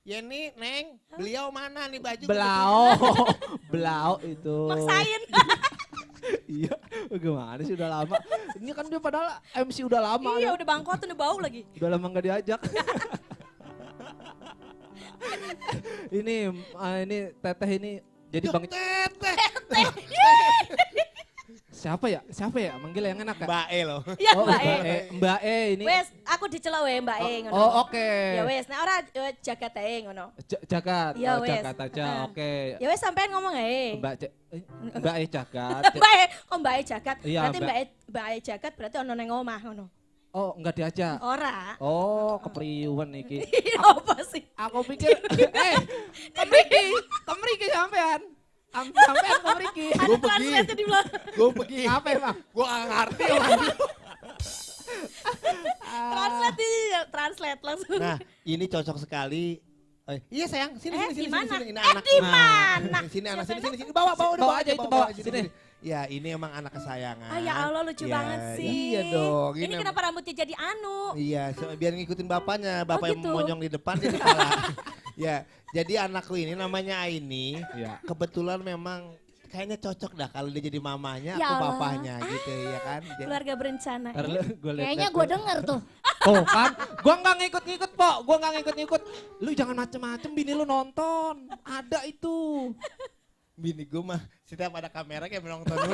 ya nih Neng, beliau mana nih baju? Belau, belau itu. Maksain. Iya, gimana sih udah lama. Ini kan dia padahal MC udah lama. Iya, ya. udah bangkot, udah bau lagi. Udah lama gak diajak. ini teteh ini jadi bang. Teteh. Siapa ya? Siapa ya? Manggil yang enak ya? Mbak E loh. Ya, Oh, Mbak E. Mbak E ini. Wes, aku dicela we Mbak E ngono. Oh, oke. Ya wes, nah ora jagat ae ngono. Jagat. Ya, Oh, wes. jagat aja. Oke. Ya wes sampean ngomong ae. Mbak E jagat. Mbak E, kok Mbak E jagat? Iya, Berarti Mbak E jagat berarti ono nang omah ngono. Oh, enggak diajak. Ora. Oh, kepriwen iki. Apa sih? Aku pikir kemriki sampean. Sampean kemriki. Ada translate di belakang. Gue pergi. Apa emang? Gue gak ngerti. Translate langsung. Nah, ini cocok sekali. Iya sayang, sini. Di mana? Ini Eh, anak. di mana? Sini anak, Siapa sini. Bawa Bawa aja itu, bawa. Sini. Ya, ini emang anak kesayangan. Ah ya Allah lucu Ya, banget sih. Iya dong. Ini kenapa rambutnya jadi anu? Iya, biar ngikutin bapaknya. Bapak yang gitu. monyong di depan, dia di kepala. Ya, jadi anakku ini namanya Aini. Iya. Kebetulan memang kayaknya cocok dah kalau dia jadi mamanya, Ya aku Allah. bapaknya gitu ya kan. Keluarga berencana. Kayaknya gue denger tuh. Oh kan, gua nggak ngikut-ngikut, Pok. Gua nggak ngikut-ngikut. Lu jangan macem-macem, bini lu nonton. Ada itu. Bini gue mah setiap ada kamera kayak menonton dulu.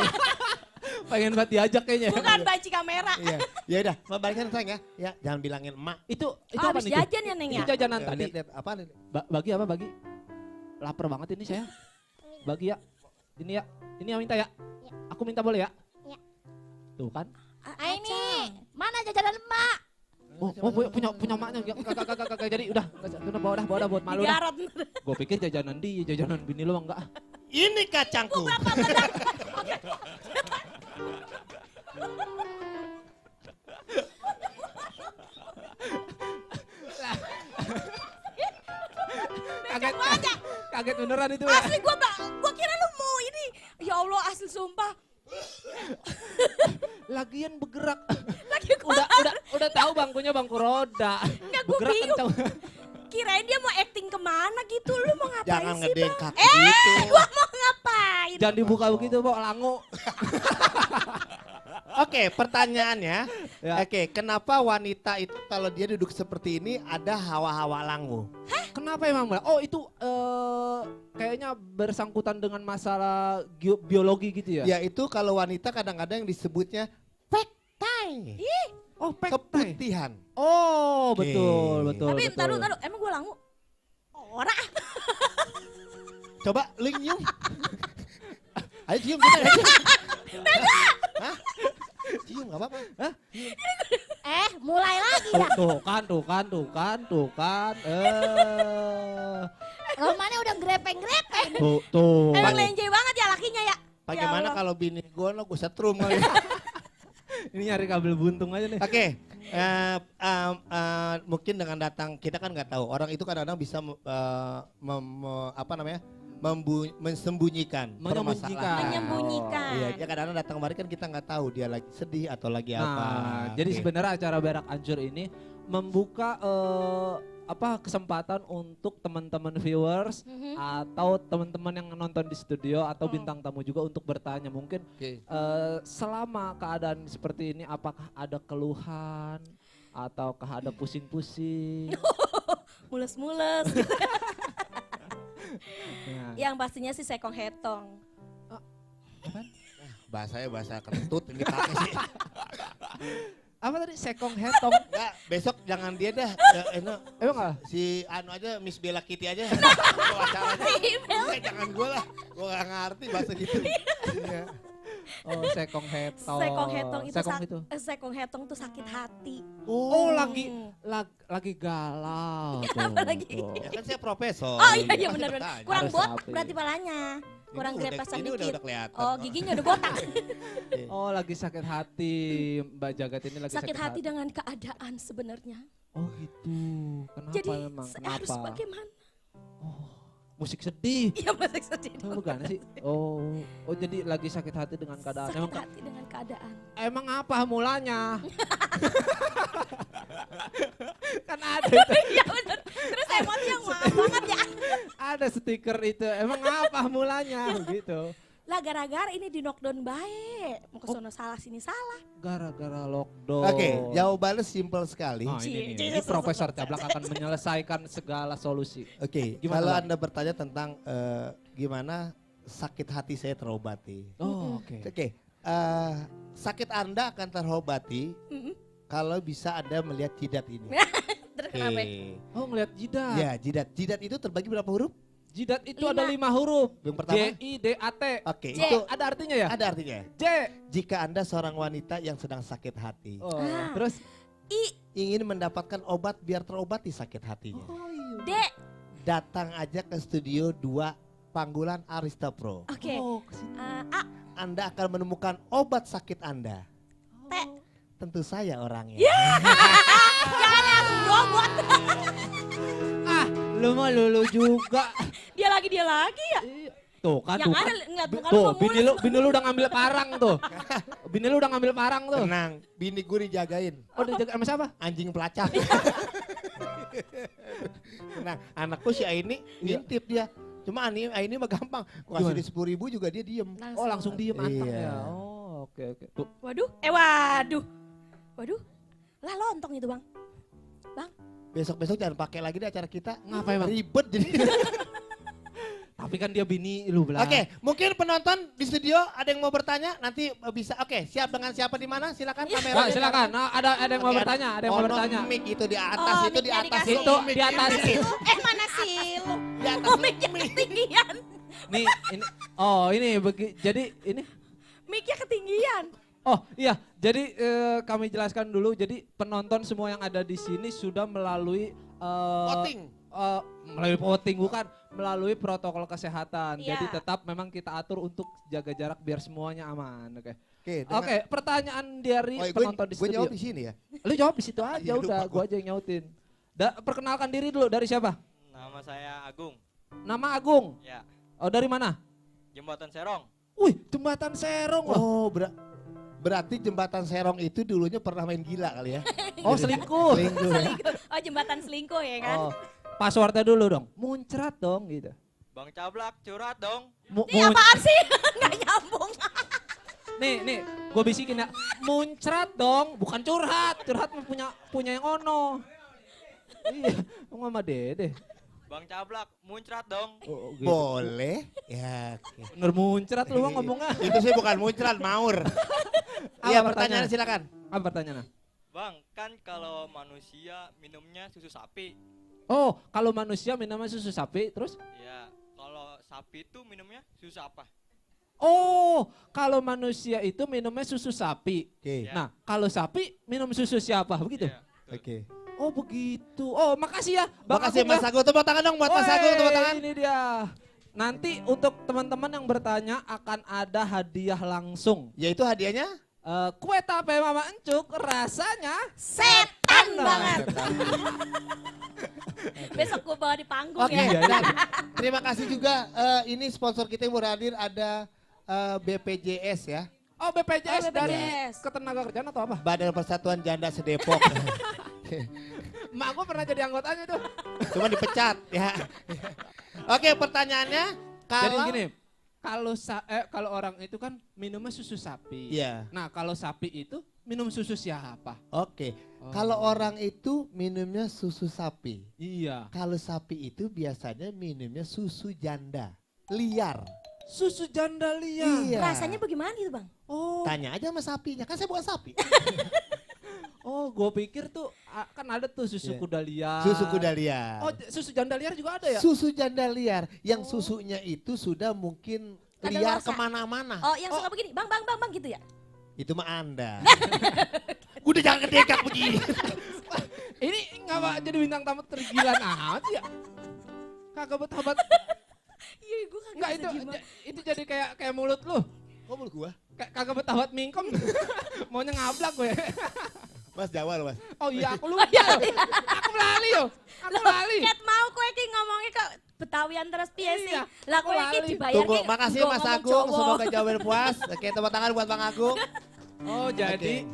Pengen banget diajak kayaknya. Bukan banci kamera. Iya, ya udah, balikin sayang ya. Ya, jangan bilangin emak. Itu Oh, apa habis nih? jajan ya Neng ya? Itu jajanan tadi. Lihat apa nih? Bagi apa bagi? Lapar banget ini saya. Bagi ya. Ini ya. Ini yang minta ya. Aku minta boleh ya? Ya. Tuh kan. Ini mana jajanan emak? Oh punya maknya. Kagak jadi udah bawa dah buat malu dah. Digarot. Gue pikir jajanan jajanan bini lu enggak. Ini kacangku. Kaget beneran itu ya. Asli gua kira lu mau ini. Ya Allah asli sumpah. Lagian bergerak. Lagi gua Udah tahu bangkunya bangku roda. Enggak, gua Bergerak bingung. kencang. kirain dia mau acting kemana gitu. Lu mau ngapain Jangan sih ngedein Bang? kaki gitu. Gua mau ngapain? Jangan dibuka begitu, Pok, langu. Oke, pertanyaannya. Ya. Oke, kenapa wanita itu kalau dia duduk seperti ini ada hawa-hawa langu? Kenapa emang, Mbak? Oh, itu kayaknya bersangkutan dengan masalah biologi gitu ya? Ya itu kalau wanita kadang-kadang yang disebutnya pektai. Oh, pektai. Keputihan. Oh, Oke. betul. Tapi betul. taruh, emang gua langu? Ora. Coba lu nyium. Ayo cium kita aja. Hah? Cium gak apa-apa. Hah? Mulai lagi ya. Tuh kan. Romanya udah grepeng-grepeng. Tuh. Emang lenje banget ya lakinya ya? Bagaimana Ya Allah. kalau bini gue lo gue setrum kali. Ini nyari kabel buntung aja nih. Oke, mungkin dengan datang kita kan nggak tahu orang itu kadang-kadang bisa mensembunyikan permasalahan. Menyembunyikan. Iya, dia kadang-kadang datang kemari kan kita nggak tahu dia lagi sedih atau lagi apa. Nah, jadi Oke. sebenarnya acara Berak Ancur ini membuka kesempatan untuk teman-teman viewers atau teman-teman yang nonton di studio atau bintang tamu juga untuk bertanya mungkin Oke. selama keadaan seperti ini apakah ada keluhan ataukah ada pusing-pusing? Mules-mules. Nah, Yang pastinya sih sekong hetong. Bahasanya bahasa kentut ini pakai sih. apa tadi sekong hetong? Enggak, besok jangan dia dah. Emang apa? Si Anu aja Miss Bella Kitty aja. Bawa acaranya. Enggak, jangan gue lah. Gue gak ngerti bahasa gitu. Iya. Oh, sekong hetong. Sekong hetong itu Sekong itu. sekong hetong tuh sakit hati. Oh, lagi galau tuh. Apa lagi? Tuh. Ya kan saya profesor. Oh iya benar. Tanya. Kurang Harus botak rapi. berarti palanya. Kurang Ini udah- grepesan ini dikit. udah kelihatan. Oh, giginya udah botak. Oh, lagi sakit hati. Mbak Jagat ini lagi Sakit hati dengan keadaan sebenarnya. Oh gitu. Kenapa Jadi memang? harus Kenapa? bagaimana? musik sedih. Iya musik sedih. Oh, bukan sih. Oh jadi lagi sakit hati dengan keadaan. Sakit hati dengan keadaan. Emang apa mulanya? Kan ada itu. Iya benar. Terus emosi yang maaf banget ya. Ada stiker itu. Emang apa mulanya gitu. Lah gara-gara ini di knockdown baik. Mau ke sono salah sini salah. Gara-gara lockdown. Oke, jawabannya simpel sekali. Oh, ini Profesor Cablak akan menyelesaikan segala solusi. Oke, Gimana, kalau Bang? Anda bertanya tentang gimana sakit hati saya terobati. Oh, oke. Oke, sakit Anda akan terobati kalau bisa Anda melihat jidat ini. Terus kenapa? Oh, ngeliat jidat. Ya, jidat. Jidat itu terbagi berapa huruf? Jidat itu 5. ada 5 huruf. Yang pertama? J-I-D-A-T. Oke, J. itu Ada artinya ya? ada artinya. J. Jika Anda seorang wanita yang sedang sakit hati, Oh, Ah. terus ingin mendapatkan obat biar terobati sakit hatinya, D. datang aja ke studio 2 Panggulan Arista Pro. Oke. Oh, kesini. A. Anda akan menemukan obat sakit Anda. T. Tentu saya orangnya. Jangan langsung buat. Ah, lu mah lulu juga. Dia lagi ya. Tuh kan, Yang tuh ada kan. ngeliat muka Tuh, lu bini lu udah ngambil parang tuh. Bini lu udah ngambil parang tuh. Tenang, bini gue dijagain. Oh, dijaga sama siapa? Anjing pelacak. Tenang, anakku si Aini ngintip dia. Cuma Aini mah gampang. Gua kasih Gimana? dia 10.000 juga dia diem. Oh, langsung diem anteng Iya. ya. Oh, oke. Tuh. Waduh. Waduh. Lah lontong itu bang. Besok-besok jangan pakai lagi deh acara kita. Ngapain, Bang? Ribet jadi. Tapi kan dia bini lu bilang. Oke, mungkin penonton di studio ada yang mau bertanya nanti bisa. Oke, siap dengan siapa di mana? Silakan kamera. Wah, silakan. Nah, ada yang mau Oke, bertanya, ada yang mau bertanya. Mic itu di atas, Oh, itu di mic-nya atas. dikasih. Itu Mic di atas. Mana sih lu? Di atas. Mic-nya ketinggian. Nih, ini. Oh, ini jadi ini. Mic-nya ketinggian. Oh iya, jadi kami jelaskan dulu. Jadi penonton semua yang ada di sini sudah melalui Voting. melalui voting bukan melalui protokol kesehatan. Iya. Jadi tetap memang kita atur untuk jaga jarak biar semuanya aman. Oke. Oke, Oke, pertanyaan dari penonton di gue studio. jawab di sini ya. Lu jawab di situ aja Iya, udah, lupa gua aja yang nyautin. Perkenalkan diri dulu, dari siapa? Nama saya Agung. Nama Agung. Ya, Oh, dari mana? Jembatan Serong. Wih, Jembatan Serong loh. Oh, berarti jembatan Serong itu dulunya pernah main gila kali ya. Oh, selingkuh. Selingkuh ya. Oh jembatan selingkuh ya kan? Oh, passwordnya dulu dong. Muncrat dong gitu. Bang Cablak curhat dong. Ini apaan sih? Nggak nyambung. Nih, gue bisikin ya. Muncrat dong, bukan curhat. Curhat mah punya yang ono. Iya, lu sama Dede. Bang Cablak muncrat dong. Oh, gitu. Boleh. Ya. Oke. Bener muncrat lu mah ngomongnya. Itu sih bukan muncrat, maur. Iya, pertanyaan silakan. Apa pertanyaannya? Bang, kan kalau manusia minumnya susu sapi. Oh, kalau manusia minumnya susu sapi, terus? Ya, kalau sapi itu minumnya susu apa? Oh, kalau manusia itu minumnya susu sapi. Oke. Ya. Nah, kalau sapi minum susu siapa? Begitu? Ya, betul. Oke. Oh, begitu. Oh, makasih ya. Bang Makasih Agung Mas ya. Agung, tepuk tangan dong buat Mas Agung, tepuk tangan. Ini dia. Nanti untuk teman-teman yang bertanya akan ada hadiah langsung. Yaitu hadiahnya? Kue tape Mama Encuk rasanya Setan banget. Besok gue bawa di panggung Oke, ya. dan terima kasih juga ini sponsor kita yang berhadir ada BPJS ya. Oh, BPJS, Oh, dari BPJS. Ketenagakerjaan atau apa? Badan Persatuan Janda Sedepok. Mak gue pernah jadi anggotanya tuh. Cuma dipecat ya. Oke, pertanyaannya Jadi kalau gini, kalau orang itu kan minumnya susu sapi. Iya. Nah, kalau sapi itu minum susu siapa? Oke. Oh. Kalau orang itu minumnya susu sapi. Iya. Kalau sapi itu biasanya minumnya susu janda liar. Susu janda liar. Iya. Rasanya bagaimana itu bang? Oh, Tanya aja sama sapinya, kan saya bukan sapi. oh, gue pikir tuh kan ada tuh susu Iya. kuda liar. Susu kuda liar. Oh, susu janda liar juga ada ya? Susu janda liar yang susunya itu sudah mungkin liar Kadaluarsa. kemana-mana. Oh yang suka begini, bang gitu ya? Itu mah Anda. Udah jangan kedekak begini. Ini ngapa jadi bintang tamu tergila amat ya? Kagak bertabat. Iya gue kagak Enggak bisa diem. itu jadi kayak mulut lu. Kok mulut gua? Kagak bertabat mingkem. Maunya ngablak gue. Mas Jawa loh mas. Oh iya aku lupa. Aku lali yo. Aku lali. Cat mau kue ki ngomongnya kok Betawian terus piye sih? Iya. Lah kowe iki Lali. dibayar Tunggu, ki makasih nggo Mas ngomong Agung, Jawa. semoga jawaban puas. Oke, tepuk tangan buat Bang Agung. Oh jadi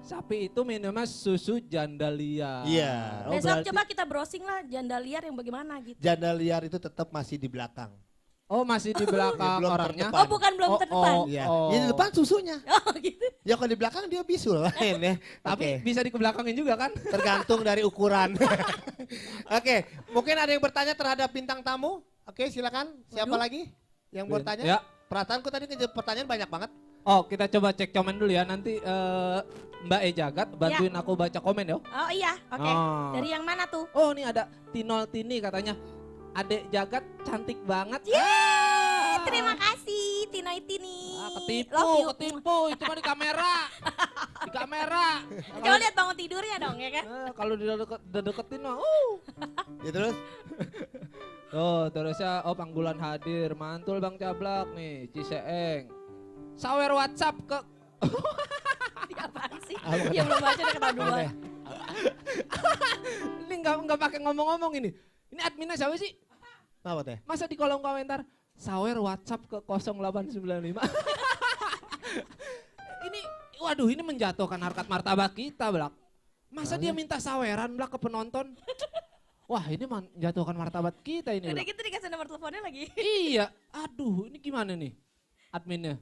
sapi itu minumnya susu janda liar. Iya. Oh, Besok berarti- coba kita browsing lah janda liar yang bagaimana gitu. Janda liar itu tetap masih di belakang. Oh masih di belakang Belum orangnya. terdepan. Oh bukan belum terdepan. Iya. Oh. Ya, di depan susunya. Oh gitu. Ya kalau di belakang dia bisul lain ya. Tapi Oke. bisa dikebelakangin juga kan? Tergantung dari ukuran. Oke, mungkin ada yang bertanya terhadap bintang tamu. Oke, silakan. Siapa Waduh. lagi yang bertanya? Ya. Perasaanku tadi pertanyaan banyak banget. Oh kita coba cek komen dulu ya. Nanti Mbak Jagat bantuin aku baca komen ya. Oh iya, oke. Oh. Dari yang mana tuh? Oh ini ada Tinol Tini katanya. Adek Jagat cantik banget. Terima kasih Tina Tini. Ketipu, Love you. ketipu. Itu mah di kamera. Di kamera. Coba lihat bangun tidurnya dong ya kan. Kalau deketin mah, Ya terus? Oh, terusnya panggulan hadir, mantul Bang Cablak nih, Ciseeng. Sawer WhatsApp ke Ini apaan sih? Apa? Ya belum baca udah kena dua. ini nggak pakai ngomong-ngomong ini. Ini adminnya siapa sih? Apa teh? Masa di kolom komentar sawer WhatsApp ke 0895. Ini waduh ini menjatuhkan harkat martabat kita, Blak. Masa dia minta saweran Blak ke penonton? Wah, ini menjatuhkan martabat kita ini, Udah Blak. gitu dikasih nomor teleponnya lagi. Iya, aduh ini gimana nih adminnya?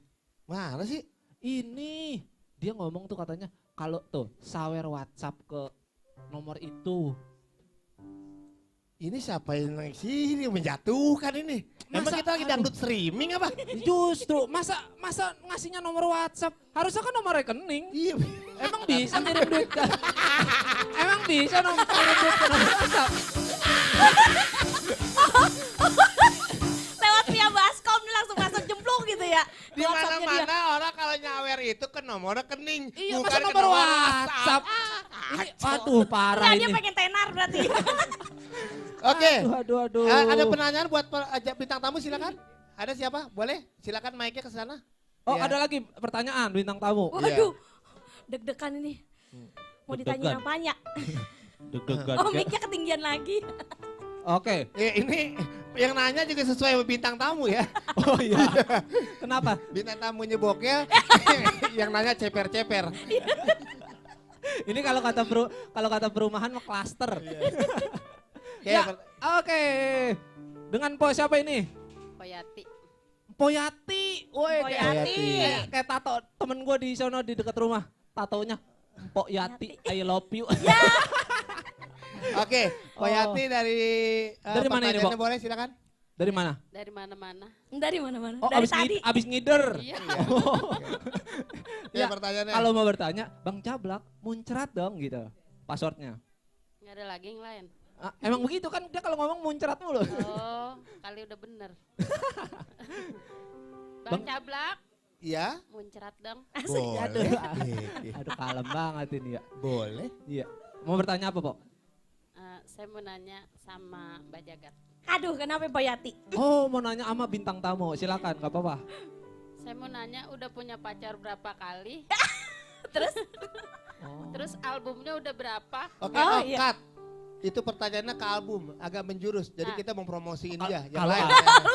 Mana sih? Ini dia ngomong tuh katanya kalau tuh sawer WhatsApp ke nomor itu. Ini siapa yang sini menjatuhkan ini? Emang Masa- kita lagi dangdut streaming apa? Justru masa ngasihnya nomor WhatsApp harusnya kan nomor rekening. Iya. Emang bisa ngirim duit ke Emang bisa nomor ngirim duit ke nomor WhatsApp? Lewat via Baskom nih langsung masuk jemplung gitu ya. Di WhatsApp-nya dia. mana-mana orang kalau nyawer itu ke nomor rekening, Iya, bukan masa ke nomor WhatsApp? Ini, waduh parah Nah, dia ini. pengen tenar berarti. Oke. Aduh. Ada penanyaan buat bintang tamu silakan. Ada siapa? Boleh? Silakan mic-nya ke sana. Oh Ya. ada lagi pertanyaan bintang tamu. Waduh. Deg-degan ini. Mau Deg-degan. ditanya apanya? Deg-degan. Oh, mic-nya ketinggian lagi. Oke. Ini yang nanya juga sesuai sama bintang tamu ya. Oh iya. Kenapa? Bintang tamunya bokel, yang nanya ceper-ceper. Ini kalau kata perumahan mah klaster. Oke, Ya, oke. Dengan po siapa ini? Poyati. Poyati. Woi, Poyati. kayak tato temen gue di sono di dekat rumah. Tatonya Pok Yati, I love you. Oke, Poyati dari Dari mana ini, pertanyaannya Pok? boleh silakan. Dari mana? Dari mana-mana. Dari mana-mana? Oh, Dari abis, tadi. abis ngider. Iya. Ya, Ya, pertanyaannya. kalau mau bertanya, Bang Cablak, muncrat dong gitu. Passwordnya. Nggak ada lagi yang lain. Ah, emang begitu kan dia kalau ngomong muncrat mulu. Oh, kali udah bener. Bang Cablak, Iya, muncrat dong. boleh. Aduh kalem banget ini ya. Boleh. Iya. Mau bertanya apa, Pok? Saya mau nanya sama Mbak Jagat. Aduh, kenapa Poyati? Oh, mau nanya sama bintang tamu. Silakan, nggak apa-apa. Saya mau nanya udah punya pacar berapa kali? Terus? Oh. Terus albumnya udah berapa? Oke, Oh, iya. cut. Itu pertanyaannya ke album, agak menjurus. Jadi kita mau promosiin dia. Yang Kalau lain.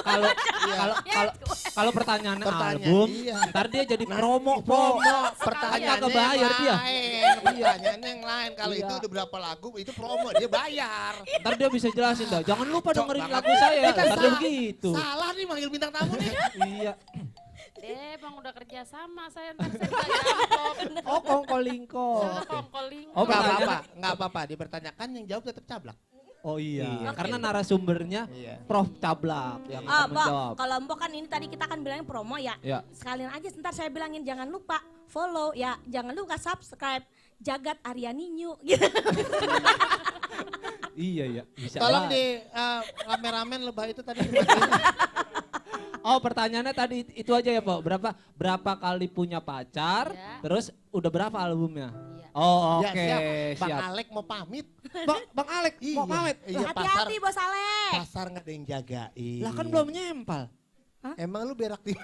kalau Iya. kalau pertanyaannya Pertanyaan, album, iya. ntar dia jadi promo, Promo, Pok. pertanyaannya Kagak bayar yang dia. lain. Pertanyaannya yang lain. Kalau Iya. itu udah berapa lagu, itu promo, dia bayar. Ntar dia bisa jelasin dah. Jangan lupa Cok dengerin banget. lagu saya. Ini kan Ntar dia salah. begitu. Salah nih manggil bintang tamu nih. Iya. Bang udah kerja sama saya ntar saya dibayar amplop. Oh, kongkolingko. Saya kongkoling. Oh, Nggak pertanyaan- apa-apa, nggak apa-apa. Dipertanyakan yang jawab tetap Cablak. Oh iya, Iya. karena narasumbernya Iya. Prof Cablak yang Ah, akan Mbak, menjawab. kalau Mbok kan ini tadi kita kan bilangin promo ya. Ya. Sekalian aja ntar saya bilangin jangan lupa follow ya, jangan lupa subscribe Jagat Aryani New gitu. Iya ya, bisa. Tolong banget. di kameramen lebah itu tadi. Oh, pertanyaannya tadi itu aja ya, Pak. Berapa kali punya pacar? Ya. Terus udah berapa albumnya? Iya. Oh, Ya, oke, siap. Bang siap. Alek mau pamit. Bang Alek mau pamit. Iya, pasar. Hati-hati Bos Alek. Pasar nggak ada yang jagain. Lah kan belum nyempal. Emang lu berak di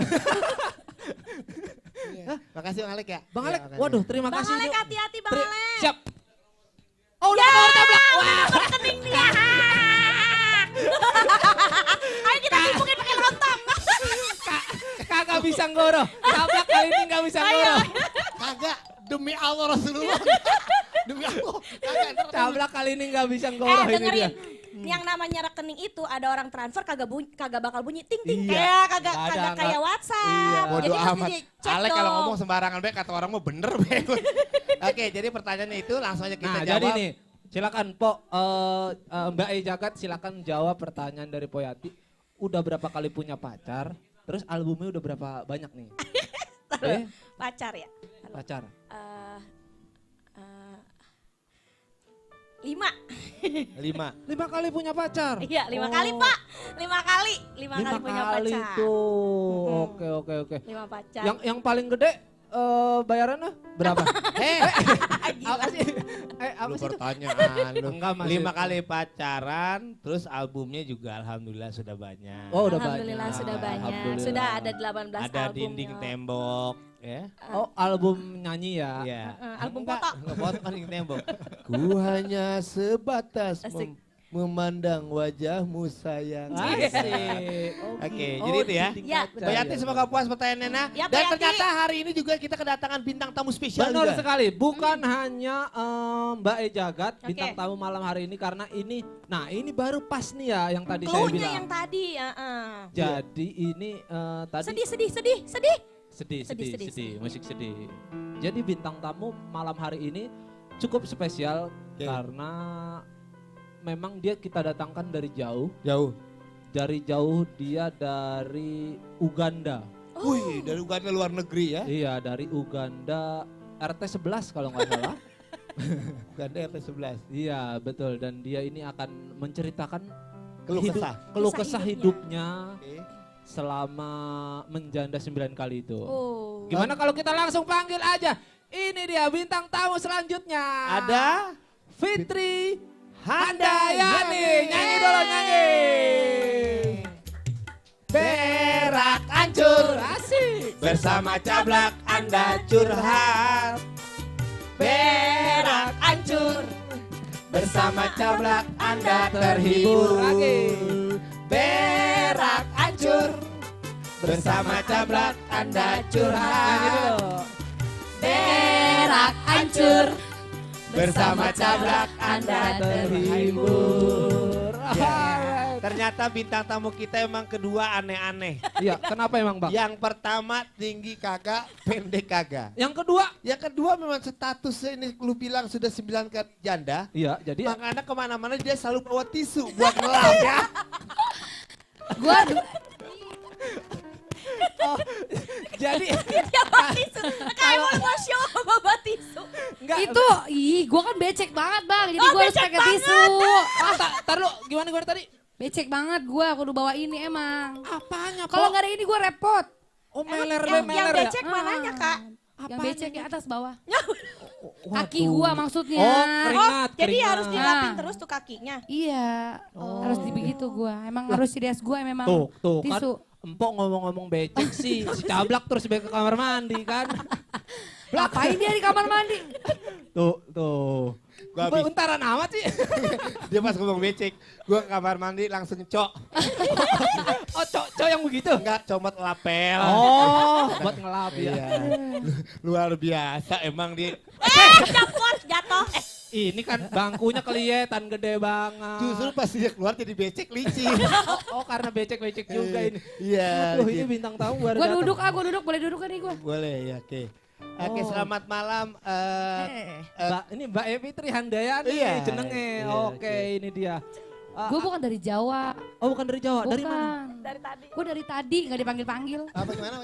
Iya. Makasih Bang Alek ya. Bang Iya, Alek, makasih. waduh terima Bang kasih. Alek Yuk. hati-hati Bang Alek. Siap. Oh, udah nomor Cablak. Wah. Rekening dia. nggak bisa ngoro. Cablak kali ini nggak bisa ngoro. Kagak, demi Allah Rasulullah. Demi Allah. Kagak, ntar Cablak kali ini nggak bisa ngoro ini dia. dengerin. Yang namanya rekening itu ada orang transfer kagak bakal bunyi ting ting Iya. kayak Nggak ada, kayak nggak. WhatsApp. Iya. bodo Jadi mesti amat. dicek Ale dong. kalau ngomong sembarangan be kata orang mau bener be. Oke, jadi pertanyaannya itu langsung aja kita Nah, jawab. jadi nih, silakan Po, Mbak E Jagat silakan jawab pertanyaan dari Poyati. Udah berapa kali punya pacar? Terus albumnya udah berapa banyak nih? Pacar ya. Pacar. 5. 5. 5 kali punya pacar? Iya, 5 Oh. kali Pak. 5 kali. 5 kali 5 punya kali pacar. tuh. Oke. 5 pacar. Yang paling gede bayarannya berapa? Apa sih? Apa Lu sih itu? pertanyaan lu. Enggak, Mas. 5 kali pacaran, terus albumnya juga alhamdulillah sudah banyak. Oh, udah Alhamdulillah banyak. sudah banyak. Alhamdulillah. Sudah ada 18 Ada album. dinding ya. tembok, ya. Oh, album nyanyi ya? Iya. Album Enggak, foto. enggak foto kan dinding tembok. Ku hanya sebatas Asik. memandang wajahmu sayang. Asik. Oke, jadi itu ya. Ya. Bayati semoga puas pertanyaannya. Nah. Ya, Dan Bayati. ternyata hari ini juga kita kedatangan bintang tamu spesial Benar juga. sekali, bukan hanya Mbak E Jagat Oke. bintang tamu malam hari ini karena ini, nah ini baru pas nih ya yang tadi saya Clue-nya bilang. yang tadi. Jadi ini tadi sedih, musik sedih. Jadi bintang tamu malam hari ini cukup spesial Oke. karena memang dia kita datangkan dari jauh. Jauh. Dari jauh dia dari Uganda. Wih, dari Uganda luar negeri ya. Iya, dari Uganda RT 11 kalau nggak salah. Uganda RT 11. Iya, betul, dan dia ini akan menceritakan Keluh kesah. keluh Kisah kesah hidupnya Oke. selama menjanda 9 kali itu. Oh. Gimana kalau kita langsung panggil aja? Ini dia bintang tamu selanjutnya. Ada Fitri Handayani. Nyanyi dulu, nyanyi. Berak hancur. Asik. Bersama Cablak Anda curhat. Berak hancur. Bersama Cablak Anda terhibur. Lagi. Berak hancur. Bersama Cablak Anda Nyanyi curhat. dulu. Berak hancur. Bersama Cablak Anda terhibur. Alright. Ternyata bintang tamu kita emang kedua aneh-aneh. Iya, kenapa emang Bang? Yang pertama tinggi kagak, pendek kagak. Yang kedua? Yang kedua memang statusnya ini lu bilang sudah 9 kali janda. Iya, jadi Makanya kemana-mana dia selalu bawa tisu buat ngelap ya. Gua jadi Dia bawa tisu. Kayak mau show bawa tisu. enggak itu, gua kan becek banget bang, jadi Oh, gua harus becek pakai tisu. Tar lu gimana tadi? Becek banget gua kudu bawa ini emang. Apanya Kalau nggak ada ini gua repot. Oh meler Yang meler ya? becek mananya Kak? Yang becek ya atas bawah. Waduh. Kaki gua maksudnya. Oh, keringat, Jadi keringat. harus dilapin Ah. terus tuh kakinya. Iya, harus dibegitu gua. Emang harus serius gua memang. Tuh kan tisu. empok ngomong-ngomong becek sih, si Cablak terus baik ke kamar mandi kan. Ngapain dia di kamar mandi? Tuh. Gua habis, Bentaran amat sih. dia pas ngomong becek, gua ke kamar mandi langsung cok. Oh, cok yang begitu. Enggak, comot lapel. Oh, buat ngelap ya. Iya. Luar biasa emang dia. Jatuh. Ini kan bangkunya kelihatan gede banget. Justru pas dia keluar jadi becek licin. Oh, karena becek-becek juga ini. Iya. Loh, ini bintang tamu baru Gua datang. duduk, gua duduk. Boleh duduk kan nih gua? Boleh ya, oke. Oke, Oh. selamat malam. Mbak E Fitri Handayani Iya, jenenge. iya, Oke, oke. ini dia. Gua bukan dari Jawa. Oh, bukan dari Jawa, dari mana? Bukan. Dari tadi. Gua dari tadi nggak dipanggil-panggil. Apa gimana?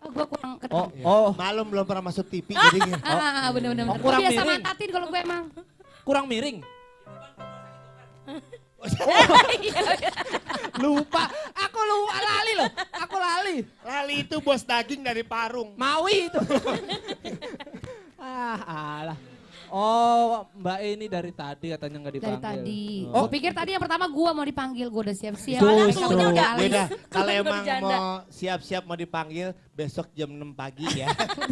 Gua kurang Oh, ketemu. oh, Malum belum pernah masuk TV jadinya. Bener-bener. Oh, Gua kurang biasa miring. mantatin kalau gue emang. kurang miring. Lupa, aku lupa lali loh. Aku lali. Lali itu bos daging dari Parung. Mawi itu. Alah. Oh, Mbak E ini dari tadi katanya nggak Dari dipanggil. tadi. Oh, Gue pikir tadi yang pertama gua mau dipanggil, gua udah siap-siap. Soalnya Clue-nya clue-nya udah alis. Beda, kalau emang bercanda. mau siap-siap mau dipanggil besok jam 6 pagi ya.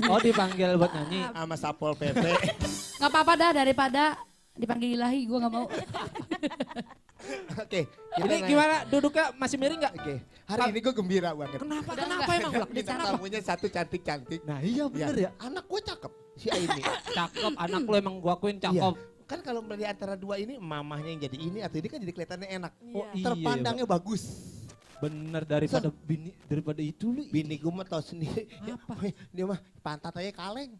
oh dipanggil buat nyanyi. Sama Sapol PP. Nggak apa-apa dah daripada dipanggil Ilahi, gua nggak mau. Oke, Ini gimana duduknya masih miring nggak? Oke, hari ini gue gembira banget. Kenapa? Kenapa emang Blak? Bintang tamunya satu cantik-cantik. Nah iya bener ya. Anak gue cakep, si Aini. Cakep, anak lu emang gua akuin cakep. Kan kalau di antara dua ini, mamahnya yang jadi ini atau ini kan jadi kelihatannya enak. Oh iya. Terpandangnya bagus. Bener daripada daripada itu lu. Bini gue mah tau sendiri. Apa? Dia mah pantat aja kaleng.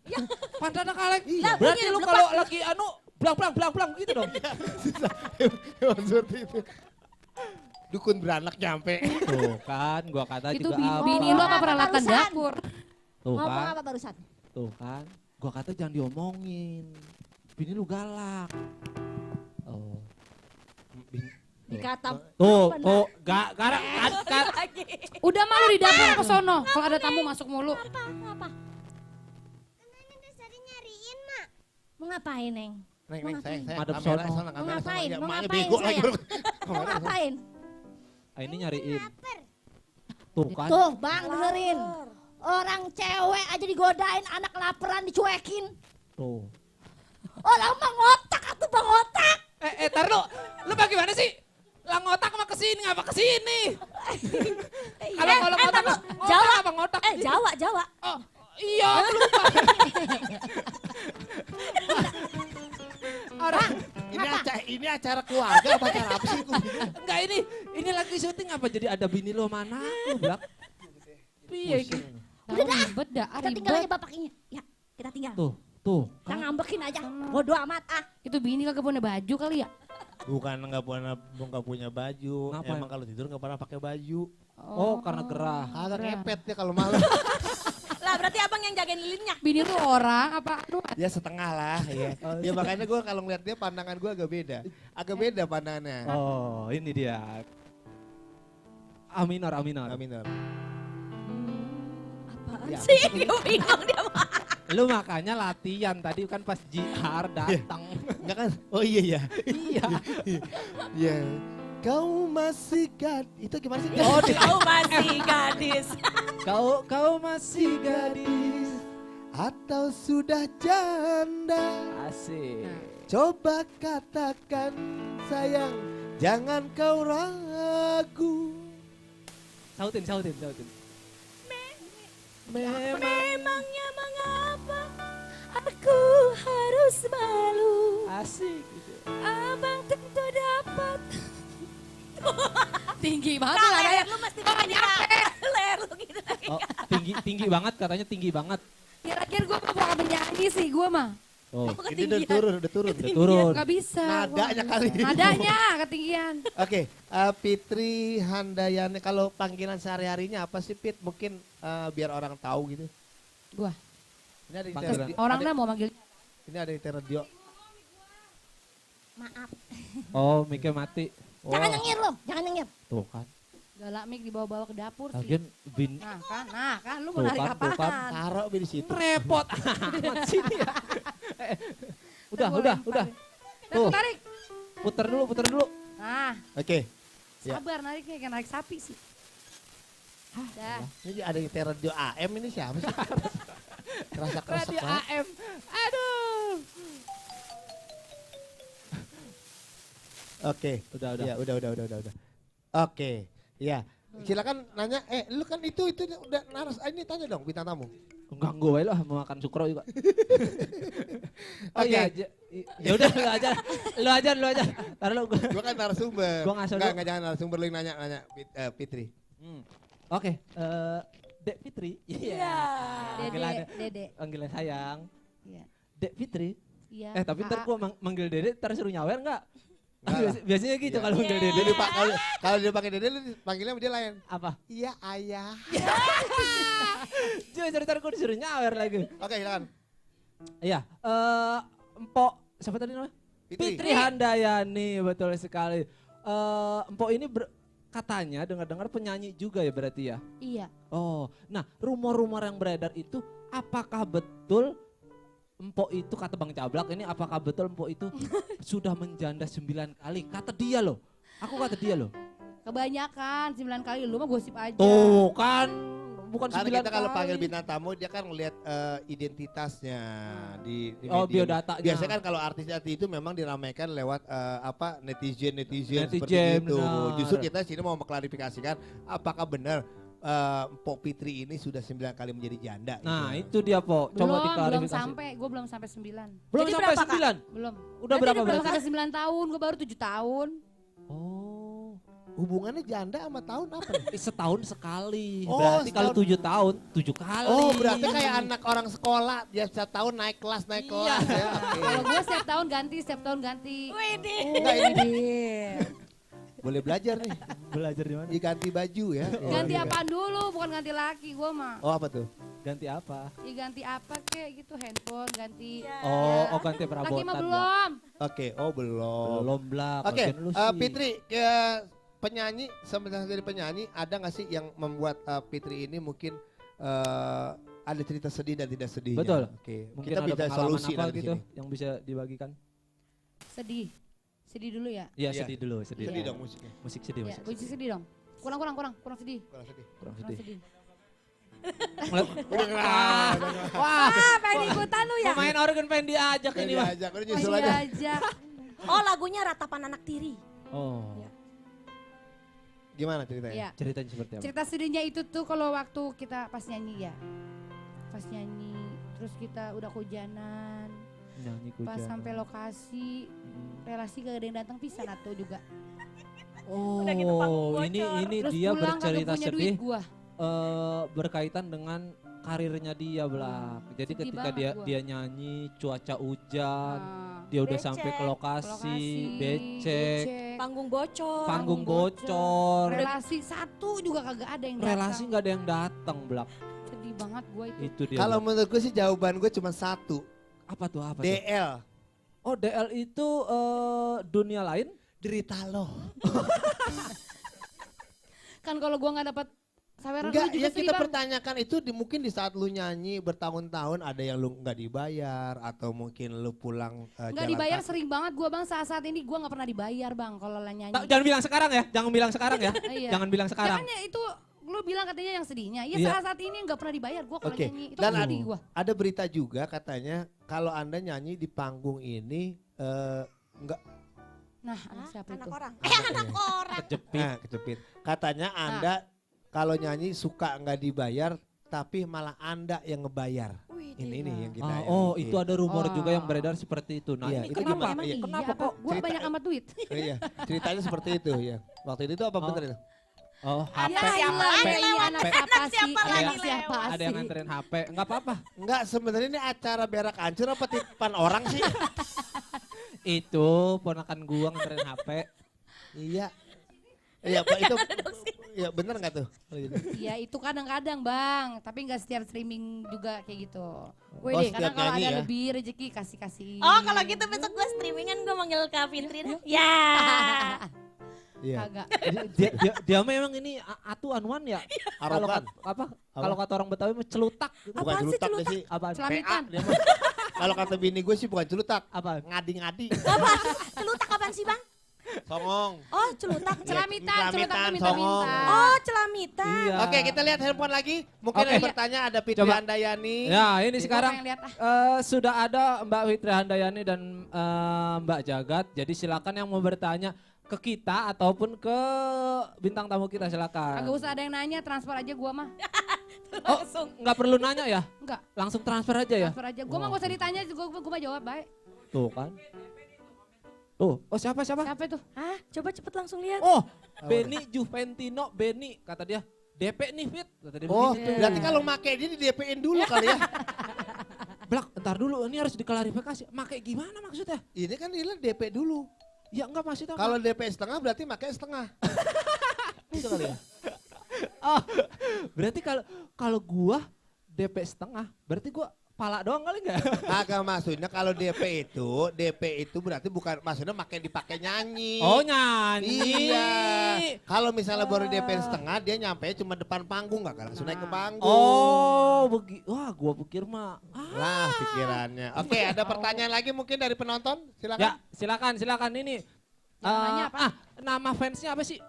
Pantatnya kaleng. Iya. Berarti lu kalau lagi blang gitu dong. Emang seperti itu. Dukun beranak nyampe. Tuh kan, gua kata Itu juga bini lu apa peralatan Barusan. dapur? Tuh Ngomong kan, apa barusan? tuh kan. Gua kata jangan diomongin. Bini lu galak. Oh. Dikata Tuh, apa, tuh, kan. lagi. Udah malu di dapur ke sono. Kalau ada tamu masuk mulu. Apa? Kan dasarnya nyariin, Mak. Mau ngapain, Neng? Neng, sayang. Madep Kamera, sono. sana Mau kamera, ngapain? sama- Mau emaknya ngapain bego lagi. sayang? Mau ngapain? Ah, ini nyariin. Lapar. Tuh kan. Tuh, Bang, dengerin. Orang cewek aja digodain, anak laparan dicuekin. Tuh. Orang mah ngotak atuh Bang ngotak. Tar lu bagaimana sih? Lah ngotak mah kesini, ngapa kesini? Kalau ngotak mah Jawa. apa ngotak? Jawa. Oh, iya, aku lupa. Orang, Ini acara keluarga apa acara apa sih? enggak ini lagi syuting apa jadi ada bini lo mana aku Blak? Piye iki? Ribet dah, Kita tinggal aja ribet. bapaknya. Ya, kita tinggal. Tuh. Kita ngambekin aja. Bodo amat ah. Itu bini kagak punya baju kali ya? Bukan nggak punya baju. Kenapa Emang kalau tidur nggak pernah pakai baju. Oh, karena gerah. Agak ngepet dia kalau malam. Lah berarti abang yang jagain lilinnya. Bini lu orang apa? Aduh, Ya setengah lah ya. Ya makanya gue kalau ngeliat dia pandangan gue agak beda. Agak beda pandangannya. Oh, ini dia. Aminor. Aminor. Apaan Ya. sih? Dia bingung dia mah. Lu makanya latihan tadi kan pas JR datang. Enggak kan? Oh iya. Iya. Iya. Kau masih itu gimana sih? Oh, Kau masih gadis. kau masih gadis. Atau sudah janda? Asik. Coba katakan sayang, jangan kau ragu. Sautin. Memangnya mengapa aku harus malu? Asik. Abang tentu dapat. tinggi banget Nah, lah leher ya. lu mesti begini. Leher lu gitu lagi. Oh, tinggi banget katanya tinggi banget. Kira-kira gue mau menyanyi sih gue mah. Oh, Ini udah turun. turun. Gak bisa. Nadanya kali. Nadanya ketinggian. Oke, Fitri Handayani, kalau panggilan sehari-harinya apa sih Pit? Mungkin biar orang tahu gitu. Gua. Ini ada di Panggilan. radio. Orangnya mau manggil. Ini ada di radio. Maaf. Oh, mic mati. Jangan nyengir lo, jangan nyengir. Tuh kan. Galak mik dibawa-bawa ke dapur sih. Lagian bin Nah kan lu mau Tuh narik kan, tuh kan. apaan? Taruh di situ. repot amat sini ya. Udah. Tuh. Tarik. Puter dulu. Nah, Oke. Ya. sabar nariknya kayak narik sapi sih. Dah. Ini ada di radio AM, ini siapa sih? Kerasa Radio banget. AM. Aduh. Oke. Udah. Ya, udah. Oke. Ya. Silakan nanya. Lu kan itu udah naras. Ini tanya dong bintang tamu. Ganggu wae lah mau makan sukro juga. Oh Oke. iya aja. Ya udah lu aja. Taruh lu gua. Gua kan narasumber. Gua ngasih Enggak jangan narasumber, lu yang nanya Fitri. Oke, Dek Fitri. Iya. Dede. Panggilan sayang. Iya. Dek Fitri. Iya. Tapi ntar gua manggil Dede ntar suruh nyawer enggak? Enggak lah. Biasanya gitu Iya. kalau manggil Dede. Jadi Pak kalau dia pakai Dede, lu panggilnya dia lain. Apa? Iya, ayah. Jangan ntar gua disuruh nyawer lagi. Oke, silakan. Iya, Empok siapa tadi namanya? Fitri Handayani, betul sekali. Empok ini katanya dengar-dengar penyanyi juga ya berarti ya? Iya. Oh, nah rumor-rumor yang beredar itu apakah betul Empok itu, kata Bang Cablak ini, apakah betul Empok itu sudah menjanda 9 kali? Kata dia loh, aku kata dia loh. Kebanyakan 9 kali, lu mah gosip aja. Tuh kan, bukan Karena 9 kita kalau kali. panggil bintang tamu dia kan ngelihat identitasnya di Oh, media. biodatanya. Biasanya kan kalau artis-artis itu memang diramaikan lewat netizen seperti Netizen, itu. benar. Justru kita sini mau mengklarifikasikan apakah benar Mpok Fitri ini sudah 9 kali menjadi janda. Nah gitu. itu dia Po, coba Belum diklarifikasi. sampai, gue belum sampai 9. Belum Jadi sampai berapa, Kak? 9? Belum. Udah Nanti berapa belum berarti? sampai 9 tahun, gue baru 7 tahun. Oh, Hubungannya janda sama tahun apa nih? setahun sekali. Oh, Berarti kalau setahun. 7 tahun, 7 kali. Oh berarti kayak anak orang sekolah dia setiap tahun naik kelas Iya. ya. Oke. Kalau gue setiap tahun ganti. Enggak, ini boleh belajar nih. Belajar di mana? Ganti baju ya. Ganti Iya. apaan dulu, bukan ganti laki gue mah. Oh apa tuh? Ganti apa? Ya ganti apa kek gitu, handphone ganti. Oh, ganti Laki perabotan. mah Blak. belum. Oke, oh belum. Belum Blak. Oke, Bagian lu sih. Fitri, penyanyi sebenarnya dari penyanyi ada nggak sih yang membuat Fitri ini mungkin ada cerita sedih dan tidak sedih? Betul. Oke, Mungkin kita ada bisa pengalaman solusi apa dari gitu sini. yang bisa dibagikan? Sedih dulu ya. Iya, Iya. sedih dulu, sedih. Sedih dulu. dong musiknya. Musik sedih, Ya, musik gue sedih dong. Kurang sedih. Kurang sedih. kurang Kurang sedih. sedih. Wah, wah, Ah, pengen ikutan lu ya? pemain organ pengen diajak ini mah. Diajak, udah Masih nyusul aja. aja. Oh lagunya Ratapan Anak Tiri. Oh, Gimana ceritanya? Ya. ceritanya seperti apa? Cerita sedihnya itu tuh kalau waktu kita pas nyanyi ya. Pas nyanyi, terus kita udah kehujanan. Nyanyi Pas hujan. sampai lokasi, relasi gak ada yang datang pisan atau juga. Oh, Udah gitu panggung ini Terus dia pulang kagak bercerita punya sedih duit gua. berkaitan dengan karirnya dia, Blak. Jadi Sedih ketika banget gua. dia nyanyi, cuaca hujan, Nah, dia udah Becek. sampai ke lokasi, lokasi, becek, Panggung bocor. panggung bocor, relasi satu juga kagak ada yang datang. relasi nggak ada yang datang, Blak. Sedih banget gua itu. Itu dia. Kalau Blak. menurut gue sih jawaban gue cuma satu. Apa tuh? Apa tuh? DL. Oh, DL itu dunia lain? Derita lo. Kan kalau gua nggak dapat saweran Enggak, lu juga yang sedih kita Bang. pertanyakan itu mungkin di saat lu nyanyi bertahun-tahun ada yang lu nggak dibayar atau mungkin lu pulang Nggak jalan dibayar kaki. sering banget gua Bang, saat ini gua nggak pernah dibayar Bang kalau lah nyanyi. Jangan bilang sekarang ya, jangan bilang sekarang ya. Iya. Jangan bilang sekarang. Makanya itu lu bilang katanya yang sedihnya. Ya Iya. saat ini nggak pernah dibayar gua kalau Oke, nyanyi. Itu dan kan sedih gua. ada berita juga katanya kalau Anda nyanyi di panggung ini enggak Nah, anak siapa Anak itu? orang. anak Orang. Kejepit. kejepit. Katanya Anda kalau nyanyi suka nggak dibayar tapi malah Anda yang ngebayar. Wih, Ini nih yang kita Ah, yang oh, bikin. itu ada rumor Oh. juga yang beredar seperti itu. Nah, Iya, ini itu kenapa? gimana? Emang Iya. iya, Kenapa apa? kok? Gua cerita- banyak amat duit. Iya, ceritanya seperti itu ya. Waktu itu apa Oh. bener itu? Oh, HP. Ya, siapa lagi HP. ini anak siapa sih? siapa Anak lagi siapa lewat? Ada yang sih? nganterin HP. Enggak apa-apa. Enggak, sebenarnya ini acara berak hancur apa titipan orang sih? Itu ponakan gua nganterin HP. Iya. Iya, Pak itu. Iya, bener nggak tuh? Oh, gitu. Iya itu kadang-kadang Bang, tapi nggak setiap streaming juga kayak gitu. Wih Oh, deh, kadang setiap kalau nyanyi ada ya? lebih rezeki kasih-kasih. Oh kalau gitu besok gue streamingan gue manggil Kak Fitri dah. Ya. Iya. Kagak. Dia memang ini Atu Anwan ya. Kalau Arogan. apa? Kalau kata orang Betawi mah celutak gitu. Bukan Apaan sih celutak deh celutak? sih. Apa? Celamitan. PA dia mah. Kalau kata bini gue sih bukan celutak. Apa? Ngadi-ngadi. Apa? Celutak kapan sih bang? Songong. Oh celutak. Celamitan, celutak tuh Celamitan, minta-minta. Oh celamita. Iya. Oke, kita lihat handphone lagi. Mungkin Oke. yang bertanya ada Fitri Coba. Handayani. Ya, ini Gua sekarang pengen lihat, sudah ada Mbak Fitri Handayani dan Mbak Jagat. Jadi silakan yang mau bertanya ke kita ataupun ke bintang tamu kita silakan. Kagak usah ada yang nanya, transfer aja gua mah. Oh, nggak perlu nanya ya? Enggak, Langsung transfer aja ya? transfer aja. Gua mah Wah. gak usah ditanya, gua mah jawab baik. Tuh kan. Tuh, oh siapa? Siapa itu? Hah? Coba cepet langsung lihat. Oh, Beni Juventino Beni kata dia. DP nih Fit, kata dia Oh, begitu. berarti kalau make dia di DP-in dulu kali ya. Blak, ntar dulu ini harus diklarifikasi. Make gimana maksudnya? Ini kan dia DP dulu. Ya enggak maksudnya. Kalau DP setengah berarti make setengah. itu kali ya. Oh, berarti kalau gua DP setengah, berarti gua pala doang kali enggak? Agak maksudnya kalau DP itu berarti bukan maksudnya make dipakai nyanyi. Oh, nyanyi. Iya. Kalau misalnya baru DP setengah dia nyampe cuma depan panggung nggak kan langsung naik ke panggung. Oh, wah gua pikir mah. Lah pikirannya. Oke, ada pertanyaan lagi mungkin dari penonton? Silakan. Ya, silakan ini. Yang nanya apa? Nama fansnya apa sih?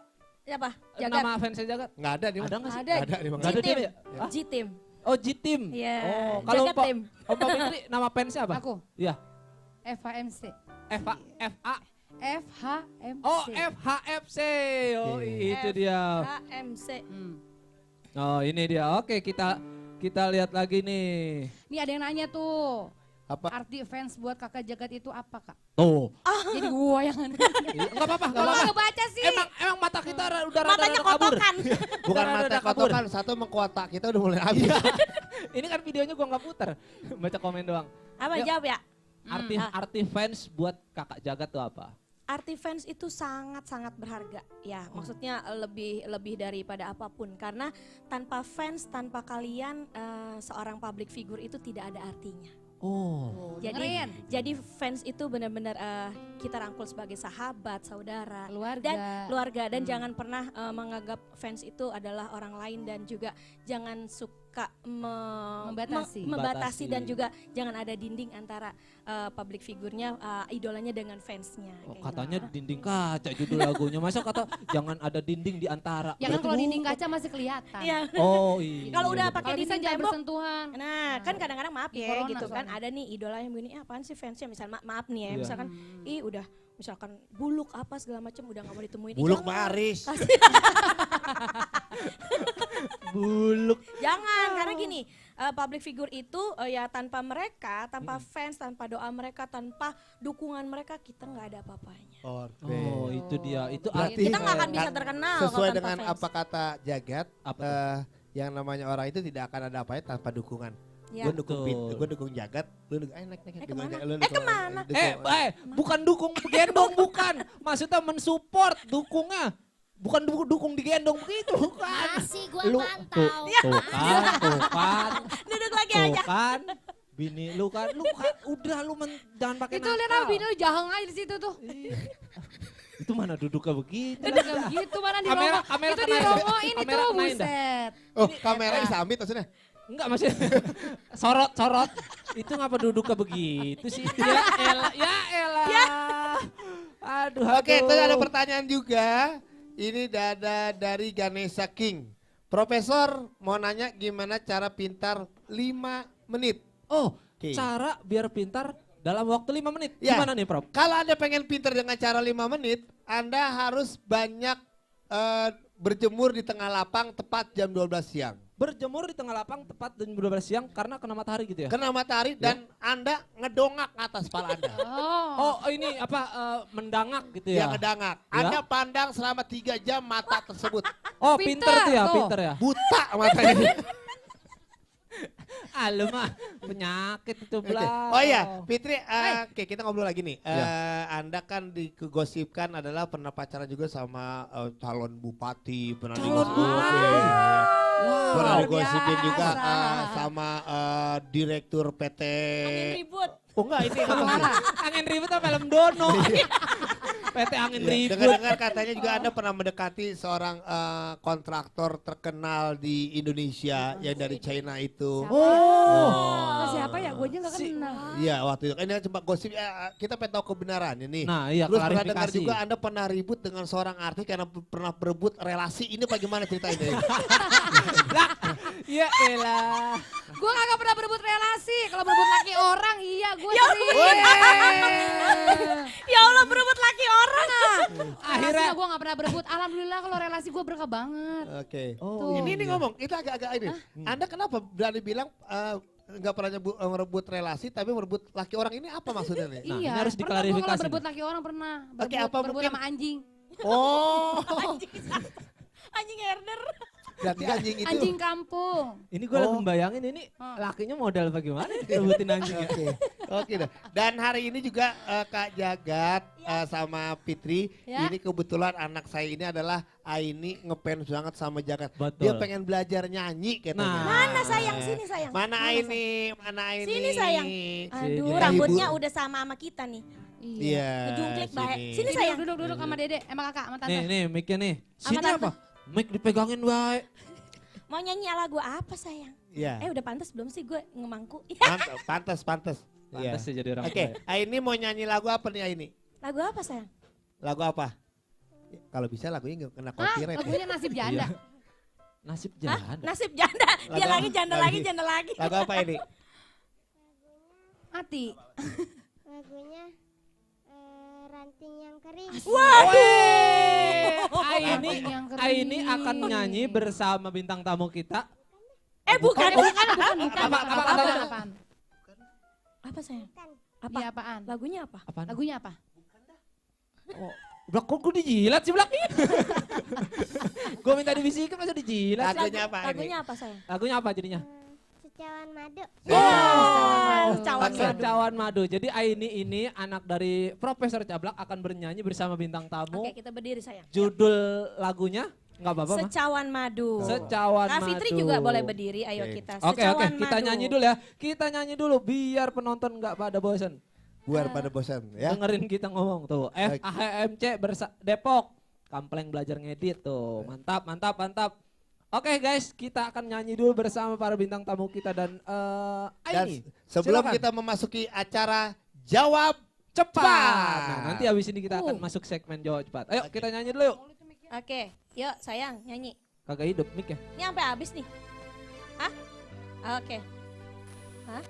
Siapa? Jagat. Nama fansnya Jagat? Nggak ada nih. Ada nggak sih? Ada. Nggak ada nih. Nggak ada G-Team. dia ya? Hah? G-Team. Oh G-Team. Iya. Oh, kalau Jagat Pak Team. Mbak Fitri nama fansnya apa? Aku Iya. FHMC. FA. FHMC. Oh FHFC. Oh itu dia. HMC. Oh ini dia. Oke kita lihat lagi nih. Nih ada yang nanya tuh. Apa? Arti fans buat Kakak Jagat itu apa, Kak? Tuh. Jadi gua yang nanya. Enggak apa-apa, enggak Kalau apa-apa. nggak baca sih. Emang mata kita udah Matanya rada kabur. kotokan. Bukan Udah mata kabur. kotokan, satu mengkuota kita udah mulai habis. Ini kan videonya gua nggak putar. Baca komen doang. Apa Yuk. jawab ya? Arti fans buat Kakak Jagat tuh apa? Arti fans itu sangat-sangat berharga ya, maksudnya lebih daripada apapun, karena tanpa fans, tanpa kalian seorang public figure itu tidak ada artinya. Oh. Jadi fans itu benar-benar kita rangkul sebagai sahabat, saudara, Keluarga. dan jangan pernah menganggap fans itu adalah orang lain, dan juga jangan suka membatasi dan juga jangan ada dinding antara public figurnya, idolanya dengan fansnya. Oh, kayak katanya gitu. dinding kaca judul lagunya. Masa kata jangan ada dinding di antara. Ya kan Berarti kalau dinding kaca masih kelihatan. Iya. Oh iya. Kalau udah Kalau pakai bisa dinding jangan tembok, bersentuhan. nah kan kadang-kadang maaf Di ya corona gitu kan, soalnya. ada nih idola yang begini, apaan sih fansnya, misalnya maaf nih ya, Iya. misalkan udah misalkan buluk apa segala macam udah nggak mau ditemuin. Buluk Jangan. baris. Buluk. Jangan, karena gini, public figure itu ya tanpa mereka, tanpa fans, tanpa doa mereka, tanpa dukungan mereka, kita nggak ada apa-apanya. Oke. Oh itu dia. Itu Berarti arti Kita nggak akan fans. bisa terkenal Sesuai kalau tanpa dengan fans. apa kata Jagat, Apa yang namanya orang itu tidak akan ada apa-apa tanpa dukungan. Ya. Gue dukung Betul. gue dukung Jagat, lu dukung naik. kemana? Jagat, lu Kemana? Bukan dukung gendong bukan. Maksudnya mensupport dukungnya. Bukan dukung digendong begitu bukan. Masih gua Lu pantau. tuh kan. Duduk lagi Tuh aja. kan. Bini lu kan udah lu jangan pakai Itu lihat ah, bini lu jahang aja di situ tuh. Itu mana duduknya begitu. Udah begitu mana di Kamera- rongo. kamera Itu kena ya? dirongoin Kamera itu kenain dah. buset. Oh, kamera disambit maksudnya. Enggak maksudnya sorot. Itu ngapa duduknya begitu sih? Ya elah. Aduh. Oke, itu ada pertanyaan juga. Ini dari Ganesha King. Profesor mau nanya gimana cara pintar 5 menit. Oh, Oke. cara biar pintar dalam waktu 5 menit. Ya. Gimana nih, Prof? Kalau Anda pengen pintar dengan cara 5 menit, Anda harus banyak berjemur di tengah lapang tepat jam 12 siang. Berjemur di tengah lapang tepat jam 12 siang karena kena matahari gitu ya? Kena matahari dan Anda ngedongak ke atas kepala Anda. Oh. Oh, ini apa mendangak gitu Ya ya? ngedangak. Ya. Anda pandang selama 3 jam mata tersebut. Oh, Pinter pinter tuh ya, tuh. pinter ya. Buta matanya. Ah, lu mah penyakit itu Oke. belah. Oh iya, Fitri, oke kita ngobrol lagi nih. Ya. Anda kan digosipkan adalah pernah pacaran juga sama calon bupati, pernah Calon digosipin. bupati. Wow. Pernah Luar digosipin juga biasa. sama direktur PT. Angin ribut. Oh enggak ini apa sih? Angin ribut apa film Dono? PT Angin Ribut. Dengar-dengar katanya juga Anda pernah mendekati seorang kontraktor terkenal di Indonesia yang dari China itu. Oh, siapa ya? Gue aja gak kenal. Iya waktu itu. Ini cuma gosip, kita pengen tahu kebenarannya nih. Nah, iya Terus pernah dengar klarifikasi. juga Anda pernah ribut dengan seorang artis karena pernah berebut relasi. Ini bagaimana ceritanya? Ya elah. Gue kagak pernah berebut relasi. Kalau berebut laki orang, iya gue Ya sering. Ya Allah, berebut laki orang. Akhirnya gue gak pernah berebut. Alhamdulillah kalau relasi gue berkah banget. Oke. Oh, Ini iya. ngomong, itu agak-agak ini. Anda kenapa berani bilang nggak pernah merebut relasi tapi merebut laki orang, ini apa maksudnya nih? Nah, iya. ini harus Pernah gue diklarifikasi kalau berebut nih. laki orang pernah. Oke, Berebut, apa berebut mungkin- sama anjing. Oh, Anjing herder. berarti anjing itu. Anjing kampung. Ini gue lagi Oh. membayangin ini lakinya modal bagaimana rebutin anjing ya. Oke, oke dah. Dan hari ini juga Kak Jagat sama Fitri, Ya. ini kebetulan anak saya ini adalah Aini ngefans banget sama Jagat. Betul. Dia pengen belajar nyanyi katanya. Nah. Mana sayang, sini sayang. Mana Aini? Mana Aini? Sini, sayang. Aduh, Sini. rambutnya Ibu. udah sama kita nih. Iya. Ngejungklik baik. sini. Sini Duduk, sayang. duduk sama dede, sama kakak, sama tante. Nih mic-nya nih. Sama Sini tante. apa? Mic dipegangin baik. Mau nyanyi lagu apa sayang? Iya. Udah pantas belum sih gue ngemangku? Pantas. Iya. Pantas sih jadi orang Oke, tua. Aini mau nyanyi lagu apa nih Aini? Lagu apa sayang? Lagu apa? Kalau bisa lagunya nggak kena copyright. Lagunya Nasib Janda. Nasib janda. Nasib janda. Dia lagi janda lagi, janda lagi. Lagu apa ini? Mati. Lagunya ranting yang kering. Waduh. Aini akan nyanyi bersama bintang tamu kita. Bukan. Apaan? Apa sayang? Apa? Iya, apaan? Lagunya apa? Lagunya apa? Oh, Blak, kok gue dijilat sih Blak? Gue minta dibisikin masa dijilat sih? Lagunya apa ini? Lagunya apa sayang? Lagunya apa jadinya? Secawan madu. Secawan madu. Jadi Aini ini anak dari Profesor Cablak akan bernyanyi bersama bintang tamu. Oke, kita berdiri sayang. Judul lagunya nggak apa-apa mah? Secawan madu. Secawan Kak madu. Fitri juga boleh berdiri, ayo kita. Oke, Secawan kita madu. nyanyi dulu ya. Kita nyanyi dulu biar penonton nggak pada bosan. Buar pada bosan ya. Dengerin kita ngomong tuh. FAHMC Depok. Kampleng belajar ngedit tuh. Mantap, mantap, mantap. Oke guys, kita akan nyanyi dulu bersama para bintang tamu kita dan Aini. Sebelum silakan. kita memasuki acara Jawab Cepat. Nah, nanti habis ini kita akan masuk segmen Jawab Cepat. Ayo kita nyanyi dulu yuk. Oke, yuk sayang nyanyi. Kagak hidup mic ya? Ini sampai habis nih. Hah? Oke. Hah?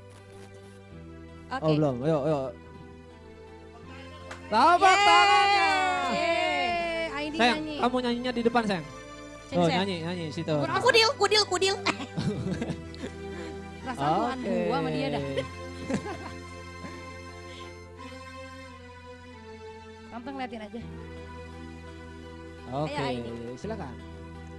Oke. Oh belum, yuk. Tepuk tangannya. Aini Sayang, nyanyi. kamu nyanyinya di depan sayang. Oh sayang. nyanyi situ. Kudil. Perasaan Tuhan gua sama dia dah. Tante ngeliatin aja. Oke, Ayo, Aini. silakan.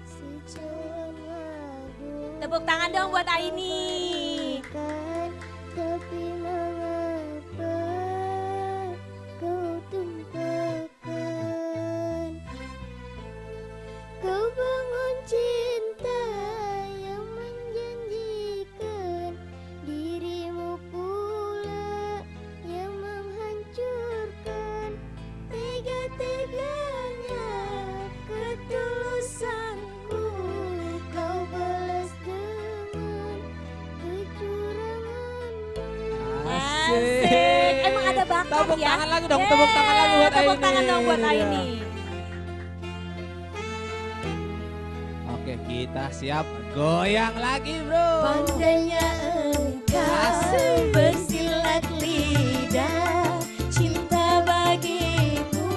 Secawan madu. Tepuk tangan dong buat Aini. Kan, tapi mengapa kau tumpahkan? Kau bangun cinta yang menjanjikan, dirimu pula yang menghancurkan. Tega-teganya ketulusanku kau balas dengan kecuranganmu. Asik. Emang ada bakat Tepuk ya? tangan lagi dong, tepuk tangan lagi buat Aini. Tepuk tangan dong buat Aini. Oke, kita siap goyang lagi bro. Pandainya engkau bersilat lidah, cinta bagiku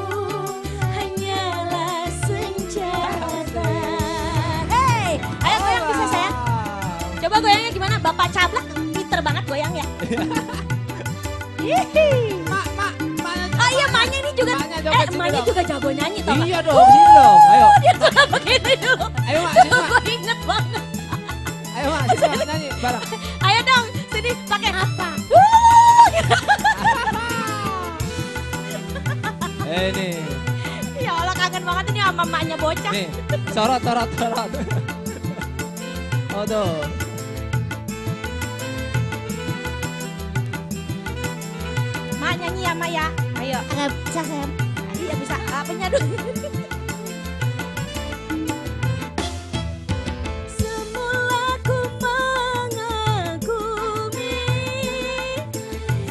hanyalah senjata. Hey, ayo goyang bisa sayang. Coba goyangnya gimana? Bapak Cablak pinter banget goyang ya. Oh iya, emaknya ini juga. Emaknya juga jago nyanyi toh. Iya dong, sini dong. Ayo. Dia suka begini dulu. Ayo mak, sini mak. Gue inget banget. Ayo mak, sini mak nyanyi bareng. Ayo dong, sini pakai apa? Ini. Ya Allah, kangen banget ini sama emaknya bocah. Nih, sorot. Oh tuh. Mak nyanyi ya, Mak ya. Ayo. Agak bisa sayang. Iya bisa. Apanya dulu? Semula ku mengagumi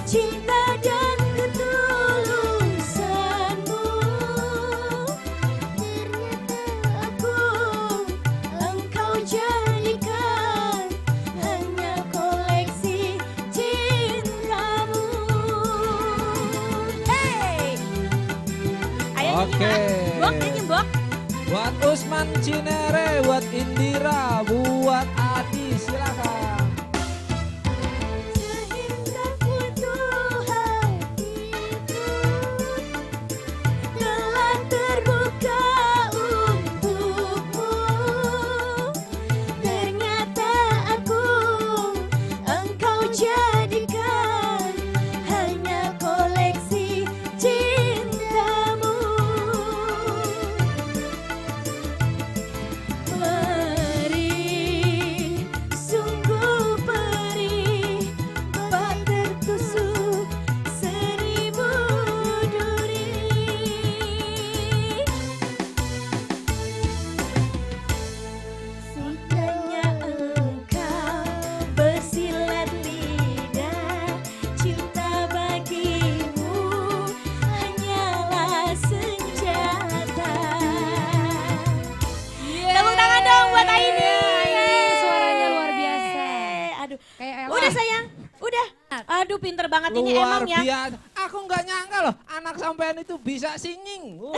cinta dan ketulusanmu. Ternyata aku engkau jadikan hanya koleksi cintamu. Hey. Ayo Oke. Bok, nyanyi Bok. Buat Usman Cinere, buat Indira, buat Adi, silakan. Sehingga futuh hatiku telah terbuka untukmu. Ternyata aku engkau jadikan hanya koleksi cintamu. Mari aduh. Kayak Ella. Udah sayang, udah. Aduh pinter banget ini Luar emang ya. biasa. Aku nggak nyangka loh anak sampean itu bisa singing. Wih.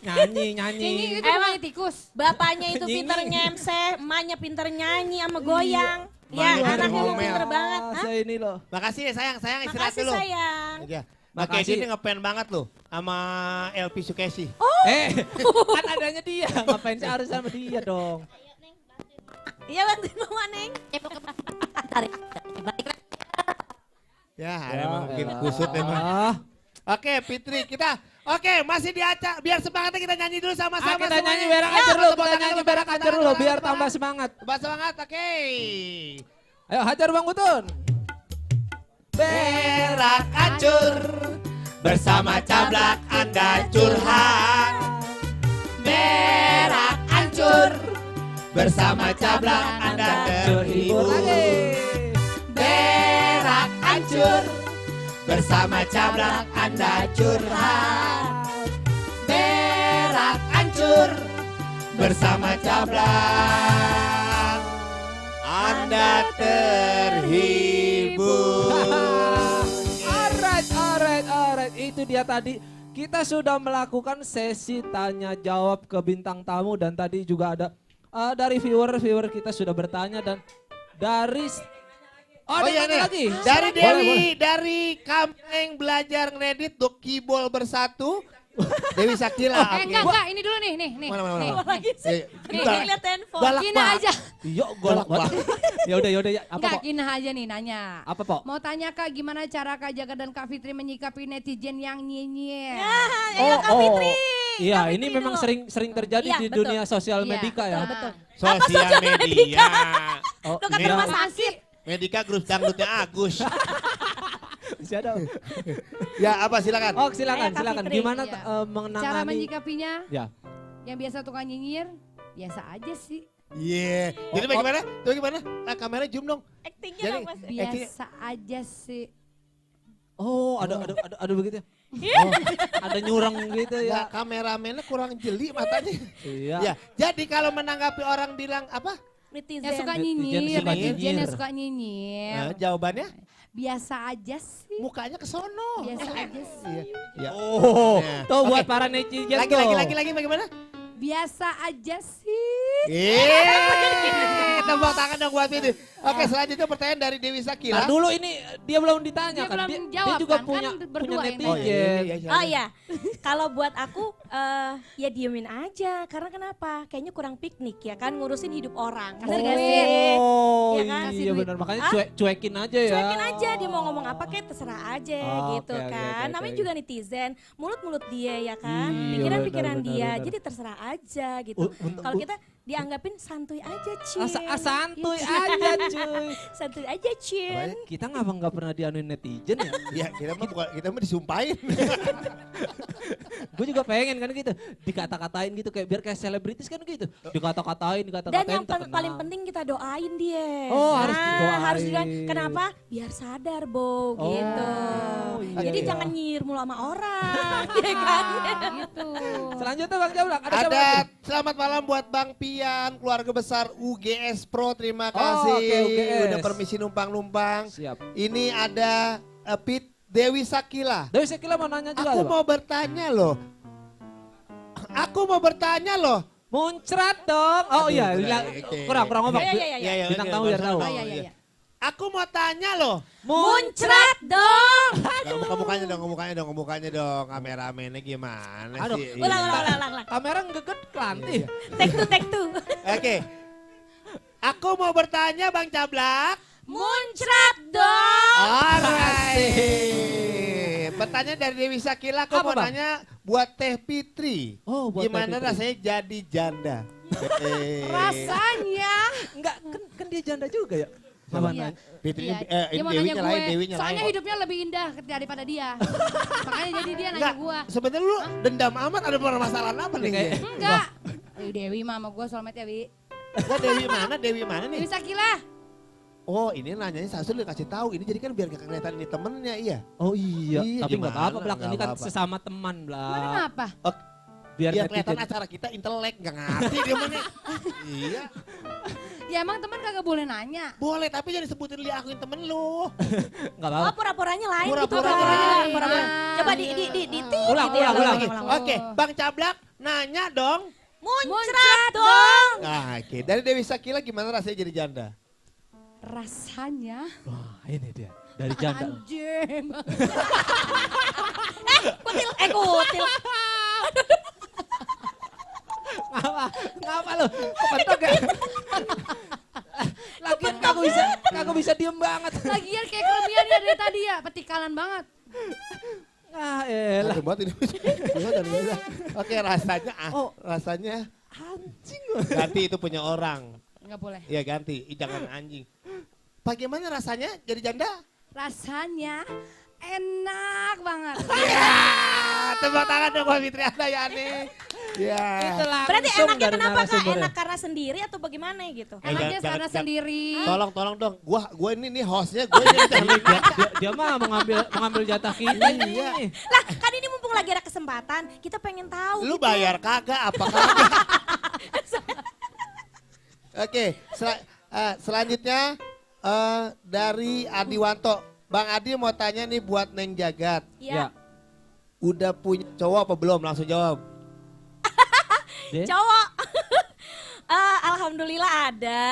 Nyanyi. Singing itu Emang bukannya tikus. bapaknya itu Nyinyi. pinter ngemse, emaknya pinter nyanyi sama goyang. Ya, Emaknya anaknya ngomel. mau pinter banget. Hah? Saya ini loh. Makasih ya sayang istirahat Makasih dulu. sayang. Ya. Makasih. Makasih ini ngefan banget loh sama LP Sukesi. Kan adanya dia. Ngapain sih harus sama dia dong? Iya bantuin mama Neng. Ya, emang mungkin elah. kusut emang. Oke, Fitri kita. Oke, masih di acara. Biar semangatnya kita nyanyi dulu sama-sama. Kita nyanyi semuanya. berak Ya, aja dulu, tepuk kita tangan nyanyi dulu, berak tepuk aja tangan dulu dulu, biar tepuk tambah tangan. semangat. Tambah semangat, oke. Ayo hajar Bang Butun. Berak hancur, bersama Cablak Anda curhat. Berak hancur, bersama Cablak Anda terhibur. Berak hancur, bersama Cablak Anda curhat. Berak hancur, bersama Cablak Anda terhibur. Alright. Itu dia tadi. Kita sudah melakukan sesi tanya jawab ke bintang tamu dan tadi juga ada dari viewer kita sudah bertanya dan dari Oh ada iya yang nih, lagi. dari Boleh, Dewi, boleh. dari Kampeng Belajar Ngedit, Dokibol Bersatu, Dewi Sakila. oke. Enggak, ini dulu nih. Mana, mana, Nih, mana? nih. Nih, Galak- lihat handphone. galak Gina banget. aja. Iya, golak banget. Ya udah ya. Apa Enggak, Pok? Gina aja nih nanya. Apa Pok? Mau tanya Kak, gimana cara Kak Jaga dan Kak Fitri menyikapi netizen yang nyinyir? Ayo Kak Fitri. Iya, Kak ini Fitri memang dulu. sering terjadi Iya, di betul. dunia sosial Iya, media ya. Betul. Sosial media. Oh, Lo kata Iya. rumah sakit. Medika grup dangdutnya Agus. masih ada. Ya apa silakan. Oh, silakan. Ayo, Kak Fitri. Gimana Iya. menangani? Cara menyikapinya, Ya. yang biasa tukang nyinyir, biasa aja sih. Iya. Jadi Oh, bagaimana? Itu gimana? Nah, kamera zoom dong. Actingnya Jadi- apa sih? Biasa aja sih. Oh, ada begitu. Oh, ada nyurang gitu Ya, ya. kameramennya kurang jeli matanya. Iya. Ya, jadi kalau menanggapi orang bilang apa? Netizen. Yang suka Netizen nyinyir, suka netizen nyinyir. yang suka nyinyir. Nah, jawabannya Biasa aja sih. mukanya ke sono. Biasa aja sih. Iya. Ya. Oh, Nah, tuh buat oke. para netizen Lagi tuh. lagi bagaimana? Biasa aja sih. Tepuk tangan dong buat ini. Oke, selanjutnya pertanyaan dari Dewi Sakila. Nah, dulu ini dia belum ditanya Dia kan. belum Dia jawab juga kan, punya kan berdua yang netizen. nanya. Oh iya, kalau buat aku ya diemin aja. Karena kenapa? Kayaknya kurang piknik ya kan ngurusin hidup orang. Kasih kasih. Oh, Iya kan? Kasih iya duit. benar. Makanya Hah? cuekin aja ya. Cuekin aja dia mau ngomong apa kayak terserah aja Oh, gitu oke, kan. oke, Namanya oke. juga netizen, mulut-mulut dia ya kan. Iya, Pikiran-pikiran benar, dia. benar. Jadi terserah aja gitu. Untuk- Kalau kita dianggapin santuy aja, Cin. Santuy Gitu. aja cuy. Santuy aja, Cin. Kita nggak pernah dianuin netizen ya. Ya, kita mah disumpahin. Gue juga pengen kan gitu. Dikata-katain gitu kayak biar kayak selebritis kan gitu. Dikata-katain. Dan yang terkenal. paling penting kita doain dia. Oh, harus didoain. Harus didoain. Kenapa? Biar sadar, Bo, gitu. iya, Jadi iya. jangan nyir mulu sama orang, ya kan? Gitu. Selanjutnya Bang Jablak, ada siapa Ada lagi? selamat malam buat Bang Pian, keluarga besar UGS Pro. Terima Oh, kasih. oke, UGS. Udah permisi numpang-numpang. Siap. Ini ada Dewi Sakila. Dewi Sekila mau nanya juga. Aku Bang? mau bertanya loh. Muncrat dong. Oh Aduh, iya, oke. kurang ngomong. Iya. Bintang tamu biar tahu. Oh, iya. Aku mau tanya loh. Muncrat dong. Mukanya dong. Kameramennya gimana Aduh, sih? Ulang. Kamera ngeket kelanti. Take two. Oke. Aku mau bertanya Bang Cablak. Muncrat dong. Alright. Pertanyaan dari Dewi Sakila, aku Apa, mau Bang? nanya buat Teh Fitri. Oh, buat Gimana Teh Fitri. rasanya jadi janda? Rasanya. Enggak, kan dia janda juga ya. Mama Iya. nanya. Fitri, Iya, ini dia mau Dewinya nanya lain, gue. Dewinya Soalnya lain. hidupnya lebih indah daripada dia. Makanya jadi dia nanya Enggak, gue. sebenarnya lu dendam amat, ada permasalahan apa nih? Kayak- Enggak. Dewi mah sama gue soulmate ya, Wi. Enggak, Dewi mana nih? Dewi Sakila. Oh, ini nanyanya Sasul udah kasih tahu. Ini jadi kan biar gak kelihatan ini temennya, iya. Oh iya, Iya, tapi nggak gimana? apa-apa Blak. Ini Nggak kan apa-apa. sesama teman Mana Blak. kenapa? Biar kelihatan acara kita intelek, gak ngerti dia mana. Iya. Ya emang teman kagak boleh nanya. Boleh, tapi jangan disebutin Lia akuin temen lu. Enggak apa-apa. Oh pura-puranya lain gitu. Pura-puranya lain. Pura-pura. Coba di Ulang. Oke, Bang Cablak nanya dong. Muncrat dong. Nah, oke. Dari Dewi Sakila gimana rasanya jadi janda? Rasanya. Wah ini dia. Dari janda. Anjing. Kutil. Ngapa lu? Kepentok ya? Lagian kagak bisa diem banget. Lagian kayak keremian ya dari tadi ya, petikalan banget. Ah elah. Buat ini. Oke, rasanya Anjing. ganti itu punya orang. Enggak boleh. Iya ganti, jangan anjing. Bagaimana rasanya jadi janda? Rasanya enak banget. Ya, tepuk tangan dong Mbak Fitri Anda ya nih. Ya. Berarti enaknya kenapa Kak? Enak karena sendiri atau bagaimana gitu? Enaknya karena sendiri. Tolong dong, gua ini hostnya, gue ini Dia mah mengambil jatah kita ini. Lah kan ini mumpung lagi ada kesempatan, kita pengen tahu. Lu gitu. bayar kagak apa kagak? Oke, selanjutnya dari Adiwanto. Bang Adi mau tanya nih buat Neng Jagat. Ya. Udah punya cowok apa belum? Langsung jawab. Cowok. Alhamdulillah ada.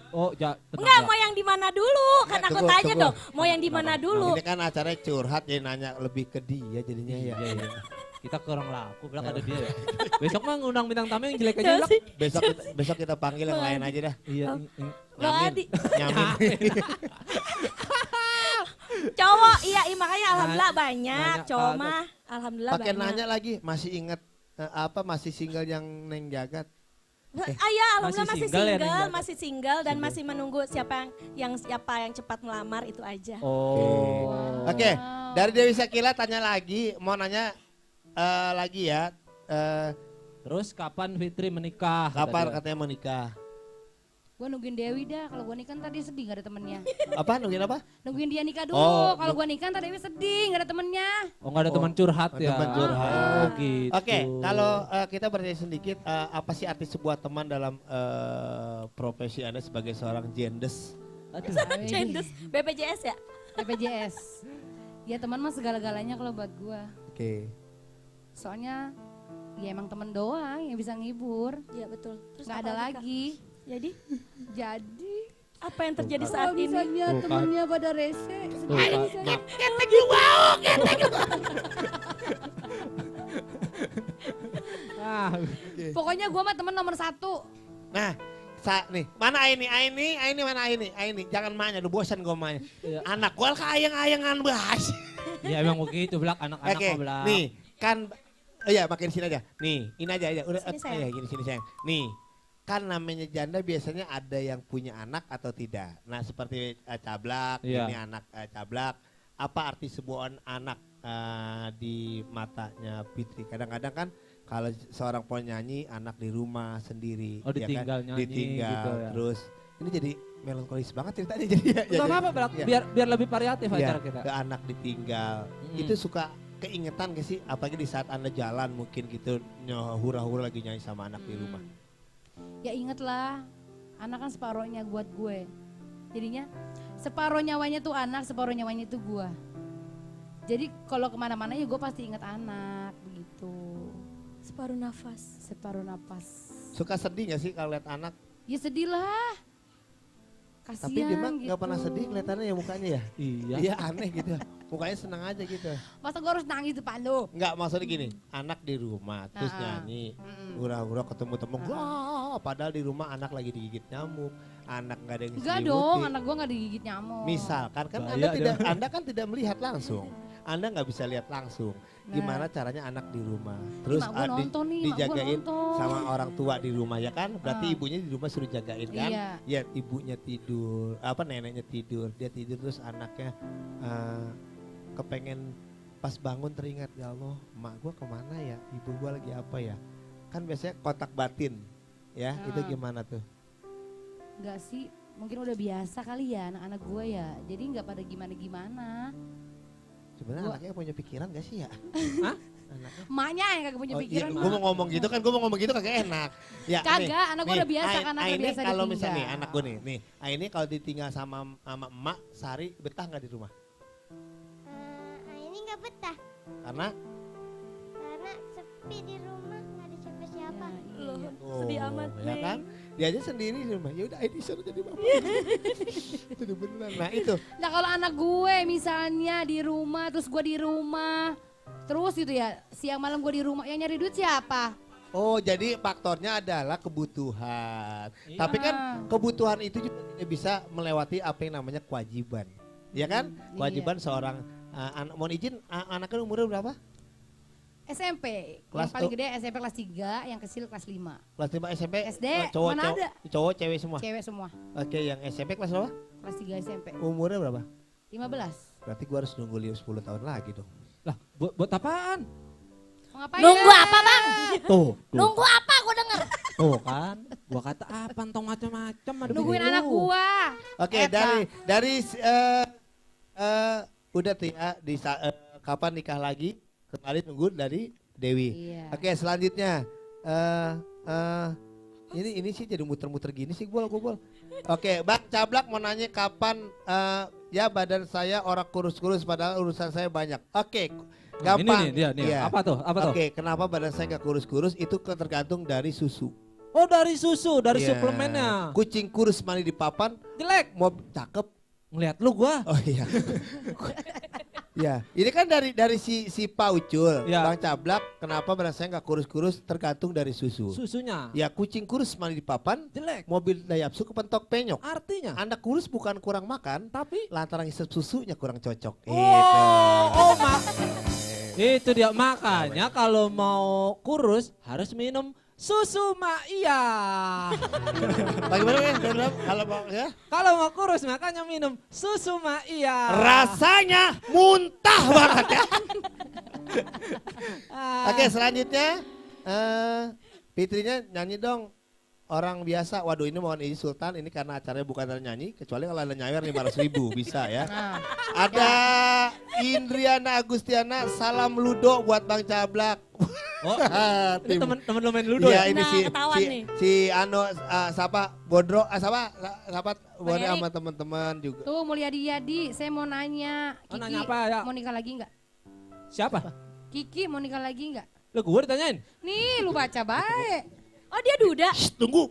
Oh, enggak mau yang di mana dulu? Kan aku tanya dong, mau yang di mana dulu? Ini kan acaranya curhat jadi nanya lebih ke dia jadinya ya. Iya. Kita kurang laku, bilang ada dia ya. Besok mah ngundang bintang tamu yang jelek aja. Besok kita panggil yang lain aja dah. Iya. Nyamin. Cowok, iya makanya alhamdulillah banyak. Cowok mah alhamdulillah banyak. Pakai banyak. nanya lagi, masih inget masih single yang Neng Jagat? Iya, alhamdulillah masih single dan Single. masih menunggu siapa yang cepat melamar itu aja. Oh. Oke, dari Dewi Sakila tanya lagi, mau nanya lagi ya. Terus kapan Fitri menikah? Kapan katanya mau nikah? Gue nungguin Dewi dah, kalau gue nikah tadi sedih gak ada temennya. Apa nungguin apa? Nungguin dia nikah dulu, Oh, kalau gue nikah tadi Dewi sedih gak ada temennya. Oh nggak ada teman curhat ya? Teman curhat. Oh gitu. Oke, kalau kita bertanya sedikit, apa sih arti sebuah teman dalam profesi Anda sebagai seorang jendes? Cendes, BPJS ya? BPJS. Ya teman mah segala-galanya kalau buat gue. Oke. Soalnya ya emang temen doang yang bisa ngibur. Iya betul. Terus Gak ada lagi. Jadi Apa yang terjadi saat ini? Misalnya temennya pada rese. Ketek lu bau, ketek lu. Pokoknya gue mah temen nomor 1. Nah, nih, mana Aini mana Aini, jangan mainnya, lu bosan gue main. Anak gue keayang-ayangan bahas. Ya emang begitu, belak anak-anak Oke, belak. nih, kan, iya makin sini aja. Nih, ini aja, udah, Sini, gini sini sayang. Nih, kan namanya janda biasanya ada yang punya anak atau tidak. Nah seperti Cablak, Iya. ini anak Cablak. Apa arti sebuah anak di matanya Fitri? Kadang-kadang kan kalau seorang penyanyi anak di rumah sendiri. Oh, ya ditinggal kan? nyanyi Ditinggal gitu ya. Terus ini jadi melankolis banget ceritanya jadi ya. Gak apa-apa, Belak. Ya. Biar lebih variatif Iya, acara kita. ke anak ditinggal. Itu suka keingetan gak sih? Apalagi di saat Anda jalan mungkin gitu hura-hura lagi nyanyi sama anak di rumah. Ya inget lah, anak kan separohnya buat gue. Jadinya separoh nyawanya tuh anak, separoh nyawanya itu gue. Jadi kalau kemana-mana ya gue pasti inget anak begitu. Separuh nafas. Separuh napas. Suka sedih gak sih kalau lihat anak? Ya sedih lah. Kasian Tapi dia mah gitu. gak pernah sedih kelihatannya ya mukanya ya? Iya. Iya aneh gitu. Mukanya senang aja gitu. Masa gue harus nangis depan lo? Enggak maksudnya gini, anak di rumah terus nyanyi, hura-hura ketemu temen, wah padahal di rumah anak lagi digigit nyamuk, anak gak ada yang Enggak diselimuti. dong, anak gue gak digigit nyamuk. Misalkan kan Bahaya Anda kan tidak melihat langsung. Anda nggak bisa lihat langsung gimana caranya anak di rumah. Terus mak gua nonton nih, mak gua dijagain nonton. sama orang tua di rumah ya kan? Berarti ibunya di rumah suruh jagain kan? Iya. Ya ibunya tidur, neneknya tidur, dia tidur terus anaknya kepengen pas bangun teringat ya Allah, emak gua kemana ya? Ibu gua lagi apa ya? Kan biasanya kontak batin, ya itu gimana tuh? Enggak sih, mungkin udah biasa kali ya anak-anak gue ya. Jadi nggak pada gimana-gimana. Sebenarnya anaknya punya pikiran gak sih ya? Hah? Emaknya yang kagak punya Oh, pikiran. iya, gue mau ngomong gitu kan, kagak enak. Ya, Kagak, anak gue udah biasa kan, anak ini biasa kalau ditinggal. misalnya nih, anak gue nih, ini kalau ditinggal sama emak, sehari betah nggak di rumah? Ini nggak betah Karena karena sepi di rumah, nggak ada siapa-siapa. Loh, oh, sedih amat. ya kan? Dia aja sendiri di rumah. Ya udah, ini suruh jadi bapak. Itu beneran. Nah itu. Nah kalau anak gue misalnya di rumah, terus gue di rumah, terus gitu ya, siang malam gue di rumah, yang nyari duit siapa? Oh, jadi faktornya adalah kebutuhan. Iya. Tapi kan kebutuhan itu juga tidak bisa melewati apa yang namanya kewajiban. Ya kan? Kewajiban seorang anak. Mohon izin, anaknya umurnya berapa? SMP, Kelas yang paling gede SMP kelas 3, yang kecil kelas 5. Kelas 5 SMP? SD, cowok, mana ada? Cowok, cewek semua? Cewek semua. Oke, yang SMP kelas berapa? Kelas 3 SMP. Umurnya berapa? 15. Berarti gua harus nunggu 10 tahun lagi dong. Lah, buat apaan? Mau ngapain? Nunggu apa bang? Tuh. Nunggu apa gue denger? Tuh kan, gua kata apa tong macam-macam. Nungguin anak gua. Oke, dari udah tuh ya, kapan nikah lagi? Kemarin nunggu dari Dewi. Iya. Oke, selanjutnya ini sih jadi muter-muter gini sih gua. Oke, Bang Cablak mau nanya kapan ya badan saya orang kurus-kurus padahal urusan saya banyak. Oke, gampang. Ini dia. Iya. Apa tuh? Oke, kenapa badan saya gak kurus-kurus? Itu tergantung dari susu. Oh, dari susu, dari Iya. suplemennya. Kucing kurus mandi di papan, Jelek. mau cakep. Ngeliat lu gua. Oh iya. Ya, ini kan dari si Pak Ucul, Ya. Bang Cablak, kenapa badan saya nggak kurus-kurus tergantung dari susu. Susunya. Ya, kucing kurus mandi di papan, Jelek. mobil dayapsu kepentok penyok. Artinya. Anda kurus bukan kurang makan, Tapi. lantaran isep susunya kurang cocok. Itu dia, makanya kalau mau kurus harus minum susu Maia. Bagaimana ya? Kalau mau ya? Kalau mau kurus makanya minum susu Maia. Rasanya muntah banget ya. Ah. Oke, selanjutnya Fitrinya nyanyi dong. Orang biasa, waduh ini mohon izin Sultan, ini karena acaranya bukan ada nyanyi, kecuali kalau ada nyawer 500.000 bisa ya. Nah, Ada Indriana Agustiana, salam ludo buat Bang Cablak. Oh, ini temen lu main ludo Iya, ya? ini ketahuan nih. si Ano siapa Bodro siapa Bodro sama teman-teman juga. tuh Mulyadi Yadi, saya mau nanya. Oh, Kiki nanya apa ya? mau nikah lagi nggak? Siapa? Kiki mau nikah lagi nggak? Lu gue ditanyain. Nih lu baca baik. Oh dia duda? Shh, tunggu.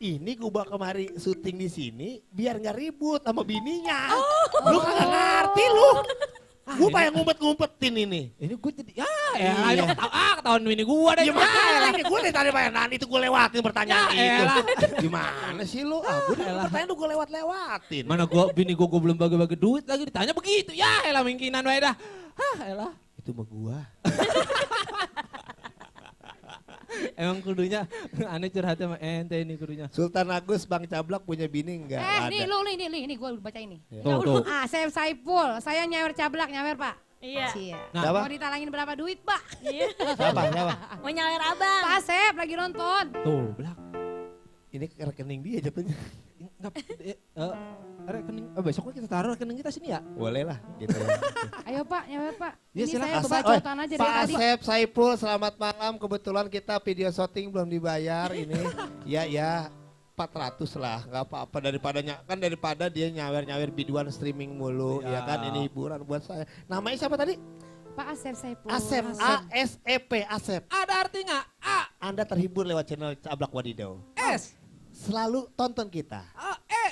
Ini gue bawa kemari syuting di sini biar nggak ribut sama bininya. Lu kagak ngerti lu. Gue pengen ngumpet-ngumpetin ini. Ini gue jadi, Iya. ayo ketahuan ini gue deh. Gimana ini gue dari tadi pengen itu gue lewatin pertanyaan Ya itu. elah. Gimana sih lu? Gue udah pertanyaan gue lewat-lewatin. Mana bini gue belum bagi-bagi duit lagi ditanya begitu. Ya elah mingkinan wae dah. Elah. Itu mah gue. Emang kudunya aneh curhatnya sama ente ini kudunya. Sultan Agus Bang Cablak punya bini enggak? Nih lu nih gue baca ini. Tuh. Ah, saya Saiful, saya nyawer Cablak, nyawer Pak. Iya. Cia. Nah, Mau ditalangin berapa duit Pak? Iya. Siapa? Mau nyawer abang. Pak Asep lagi nonton. Tuh, belak. Ini rekening dia jatuhnya. Enggak, rekening, besok kita taruh rekening kita sini ya. Boleh lah gitu. Ayo Pak, nyawer Pak. Ya, Ini silakan. saya bebacotan aja dari Pak tadi. Asep Saiful, selamat malam. Kebetulan kita video syuting belum dibayar ini. Ya 400 lah, nggak apa-apa daripada dia nyawer biduan streaming mulu, ya kan ini hiburan buat saya. Namanya siapa tadi? Pak Asep Saiful. Asep, ASEP, Asep. Ada artinya A, Anda terhibur lewat channel Cablak Wadidaw. S, Selalu tonton kita. E,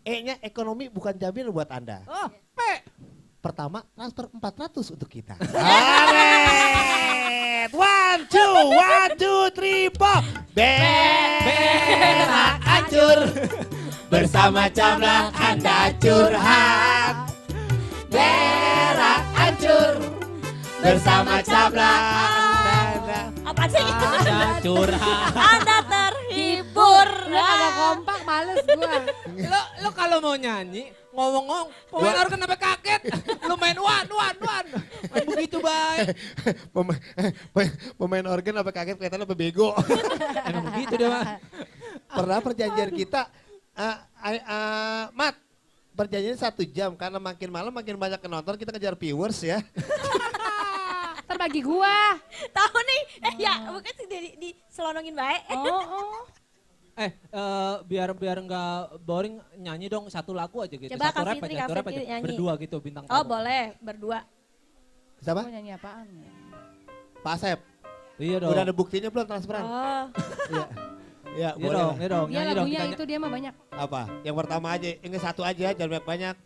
E-nya ekonomi bukan jaminan buat Anda. P. Pertama, transfer 400 untuk kita. Aret! 1, 2, 3, 4. Berak hancur. Bersama Cablak Anda curhat. Berak hancur. Bersama Cablak Anda. Apa sih? Ada curhat. Anda terhibur. Udah kagak kompak, males gua. Lo kalau mau nyanyi, ngomong-ngomong, pemain organ sampai kaget. Lu main one. Main begitu baik. Pemain organ apa kaget kelihatan apa bego. Emang begitu dia mah. Pernah perjanjian kita, Mat, perjanjian 1 jam karena makin malam makin banyak penonton kita kejar viewers ya. Ntar bagi gua. Tahu nih, ya bukan di selonongin baik. Oh. Biar nggak boring nyanyi dong satu lagu aja gitu. Coba satu Kak rap Fitri, aja, Kak satu rap Fitri aja. nyanyi. Berdua gitu bintang Oh tamu. boleh, berdua. Siapa? Gua nyanyi apaan? Pak Asep. Iya dong. Udah ada buktinya belum transferan? Oh. Iya. Iya, Iya boleh dong, lah. iya dong. Dia Nyanyi dong. lagunya kita itu dia mah banyak. Apa? Yang pertama aja, ini satu aja, jangan banyak-banyak.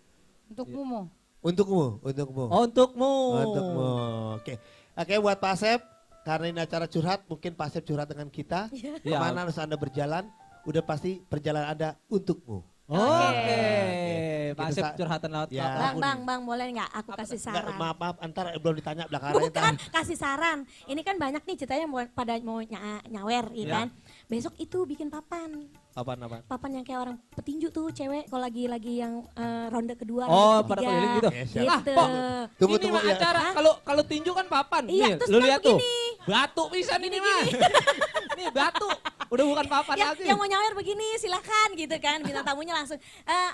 Untukmu Mo. Untukmu. Oh, untukmu. Untukmu. Oke, buat Pak Asep, karena ini acara curhat, mungkin Pak Asep curhat dengan kita. Iya. Kemana harus Anda berjalan, udah pasti perjalanan Anda untukmu. Oke. Gitu, Pak Asep Sa. curhatan lewat Ya. lagu nih. Bang, boleh nggak aku kasih Enggak, saran? maaf, antar belum ditanya belakangan. Bukan, kasih saran. Ini kan banyak nih ceritanya pada mau nyawer, ya Ya. kan? Besok itu bikin papan. Apaan? Papan yang kayak orang petinju tuh cewek kalau lagi yang ronde kedua, Oh, ronde pada ketiga. keliling gitu. Yes, Gitu. Ah, Pok. Tunggu, Ini mah ya. acara kalau tinju kan papan. Iya, Nih, terus lu bilang lihat tuh. begini. Batu bisa ini mah. Nih batu. Udah bukan papan Ya, lagi. yang mau nyawer begini silakan gitu kan, bintang tamunya langsung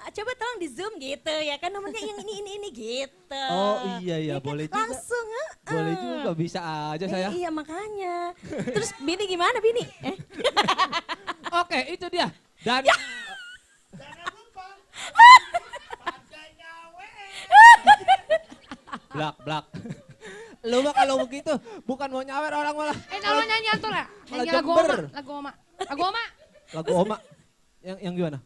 coba tolong di zoom gitu ya kan, nomornya yang ini gitu. Oh iya Ya kan? boleh juga. Langsung Boleh juga, bisa aja saya. Iya makanya. Terus Bini gimana Bini? Oke, itu dia. Dan Blak. Lu mah kalau begitu bukan mau nyawer orang malah. Tolong nyanyi antul ya. Nyanyi lagu jember. Oma. Lagu Oma. Lagu Oma. Yang gimana?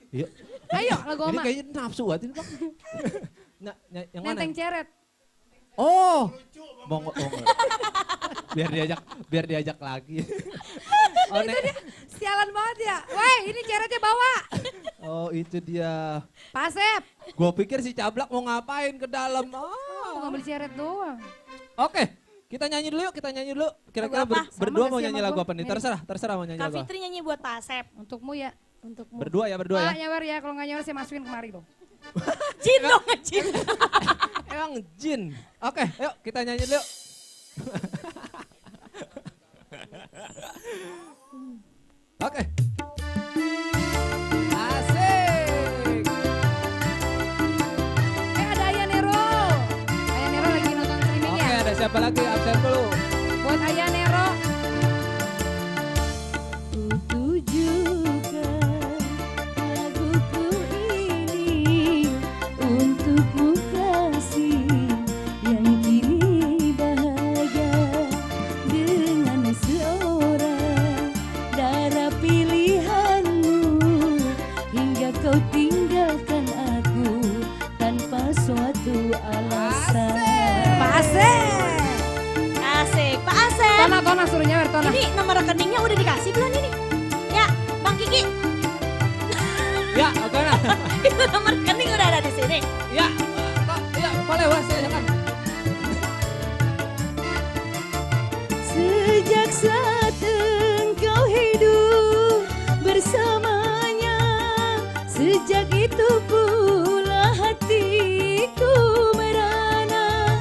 Iya. Ayo lagu Ini Oma. kayaknya nafsu banget ini, Bang. Yang mana? Nenteng ceret. Oh. Monggo. Biar diajak lagi. Oh, Itu dia sialan banget ya. Woi ini ceretnya bawa. Oh itu dia. Pak Asep. Gue pikir si Cablak mau ngapain ke dalam. Mau ngambil ceret doang. Oke, kita nyanyi dulu yuk, Kira-kira Lagu apa? berdua Sama mau gak sih nyanyi sama lagu gua? apa nih? Terserah mau nyanyi Kak lagu apa. Fitri nyanyi buat Pak Asep. Untukmu ya. Untukmu. Berdua ya. Pak nyawer ya. Kalau nggak nyawer saya masukin kemari dong. Jin dong, Jin. Emang jin. Oke, yuk kita nyanyi dulu yuk. Oke. Asik. Ada Ayah Nero. Ayah Nero lagi nonton streaming Oke, ya. ada siapa lagi? Absen dulu. Buat Ayah Nero. Tujukan laguku ini untukmu kasih yang kini bahagia dengan seorang darah pilihanmu hingga kau tinggalkan aku tanpa suatu alasan. Pak Asep. Asik, Pak Asep. Tona suruh nyawer Tona. Ini nomor rekeningnya udah dikasih belum ini? Ya, Bang Kiki. Ya, oke nah. Itu nomor rekening udah ada di sini. Ya, ya boleh Wes, silakan. Sejak saat engkau hidup bersamanya, sejak itu pula hatiku merana,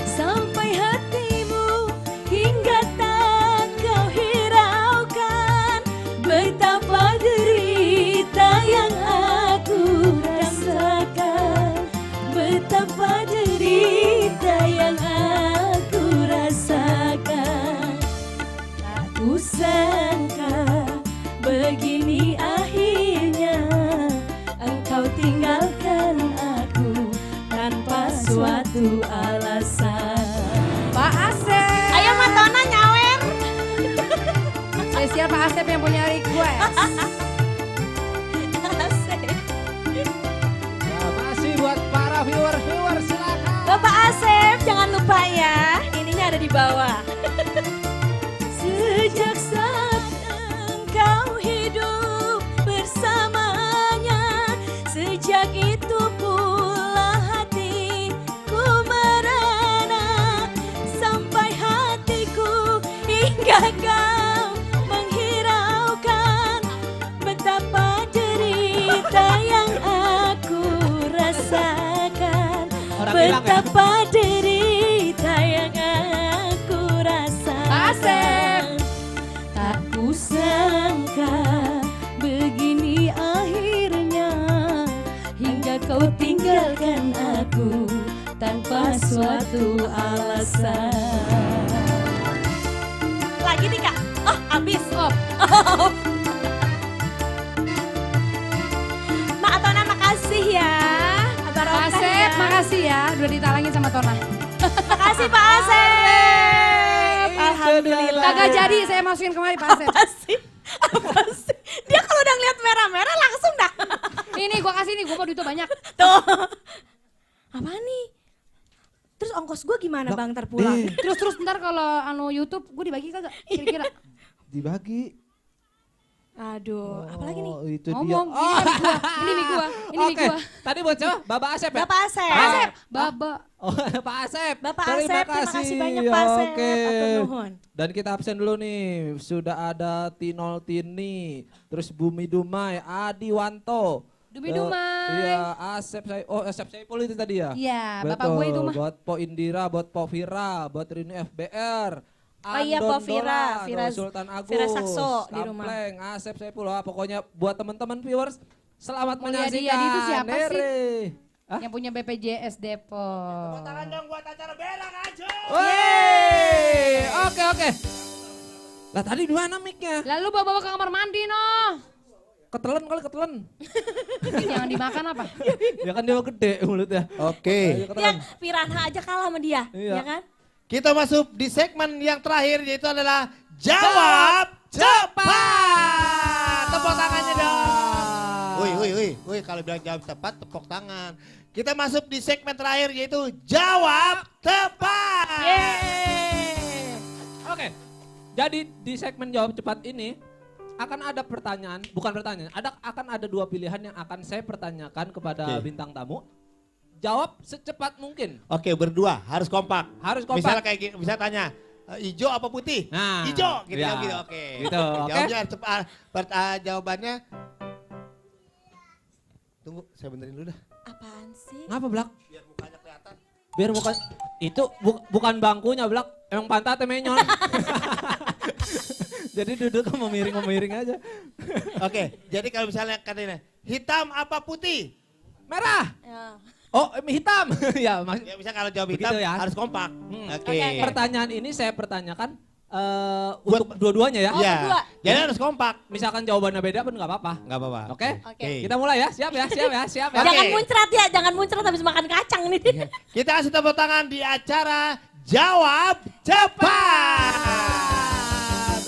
sampai hatimu hingga tak kau hiraukan betapa derita yang aku rasakan, betapa derita yang aku rasakan. Tak kusangka begini akhirnya engkau tinggalkan aku tanpa suatu alasan. Pak Asep. Ayo Mas Tona nyawer. Spesial Pak Asep yang punya request. Asik. Ya, masih buat para viewer silakan. Bapak Asep, jangan lupa ya, ininya ada di bawah. Sejak saat engkau hidup bersamanya, sejak itu pula hatiku merana, sampai hatiku hingga kau menghiraukan betapa derita yang aku rasakan, Orang hilang ya? betapa derita yang aku rasakan. Tak kusangka begini akhirnya hingga kau tinggalkan aku tanpa suatu alasan. Lagi nih Kak. Oh, habis. Op. Mak Tona makasih ya. Abang Pak Asep, makasih ya udah ditalangin sama Tona. Makasih Pak Asep. Alhamdulillah. Kagak jadi saya masukin kemari Pak Asep. Apa sih? Apa sih? Dia kalau udah ngeliat merah-merah langsung dah. Ini gua kasih nih, gua mau duitnya banyak. Tuh. Apa nih? Terus ongkos gue gimana Bang terpulang? Terus ntar kalau YouTube gua dibagi kagak kira-kira? Dibagi. Aduh, apalagi nih? Itu Ngomong, dia. ini mie gua. Oke, tadi buat siapa? Bapak Asep ya? Bapak Asep. Pak Asep, Baba. Oh, Pak Asep. Bapak Asep, terima kasih banyak Pak Asep. Oke. Atur nuhun. Dan kita absen dulu nih. Sudah ada Tinol Tini, terus Bumi Dumai, Adi Wanto. Dumi Dumai. Iya, Asep Saipul itu tadi ya? Iya, bapak gue itu mah. Buat Po Indira, buat Po Vira, buat Rini FBR. Oh iya, Po Vira, Sultan Agus, Vira Sakso di rumah. Kampleng, Asep Saipul. Pokoknya buat teman-teman viewers, selamat Mulia menyaksikan. Dian itu siapa sih? Nere. Hah? Yang punya BPJS Depok. Tepuk tangan dong buat acara Bella Kaju. Wey, oke. Lah tadi di mana mic-nya? Lalu bawa ke kamar mandi noh. Ketelan kali ketelan. Jangan dimakan apa? Ya kan dia gede mulutnya. Oke. Dia Piranha aja kalah sama dia, Iya. ya kan? Kita masuk di segmen yang terakhir yaitu adalah Jawab Cepat. Tepuk tangannya dong. Wih, kalau bilang jawab tepat tepuk tangan. Kita masuk di segmen terakhir yaitu Jawab Tepat. Oke. Jadi di segmen jawab cepat ini akan ada pertanyaan, akan ada dua pilihan yang akan saya pertanyakan kepada bintang tamu. Jawab secepat mungkin. Oke, berdua harus kompak. Harus kompak. Misalnya kayak gini, bisa tanya, hijau apa putih? Nah, hijau, gitu ya. gitu. Oke. Gitu, oke. Jawabnya harus cepat. Jawabannya. Tunggu, saya benerin dulu dah. Apaan sih? Ngapa Blak? Biar mukanya kelihatan. Biar bukan itu bukan bangkunya Blak, emang pantatnya menyon. Jadi duduk memiring aja. Oke, jadi kalau misalnya katanya hitam apa putih? Merah. Ya. Oh, hitam. Ya, Ya bisa kalau jawab hitam begitu ya. harus kompak. Oke. Pertanyaan ini saya pertanyakan untuk dua-duanya ya. Iya. berdua. Jadi harus kompak. Misalkan jawabannya beda pun nggak apa-apa. Nggak apa-apa. Oke? Oke. Kita mulai ya. Siap ya. Oke. Jangan muncrat ya, jangan muncrat habis makan kacang nih. Kita kasih tepuk tangan di acara Jawab Cepat.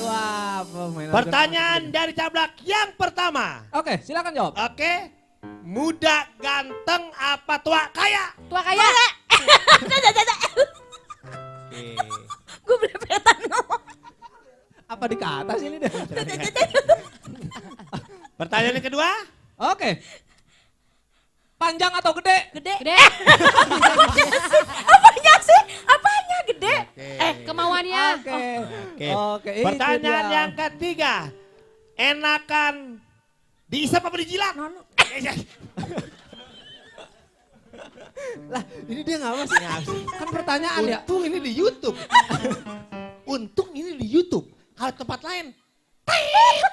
Wah, permainan Pertanyaan dari Cablak yang pertama. Oke, silakan jawab. Oke. Muda, ganteng, apa tua, kaya? Tua kaya. Gue belepetan ngomong. Apa di ke atas ini deh? Pertanyaan yang kedua. Oke. Panjang atau gede? Gede. Gede. Apanya sih? Apanya gede? Kemauannya. Oke. Itu Pertanyaan dia. yang ketiga. Enakan diisap apa dijilat? Lah, ini dia nggak masih. Kan pertanyaan ya. Untung ini di YouTube. Untung ini di YouTube. Kalau tempat lain.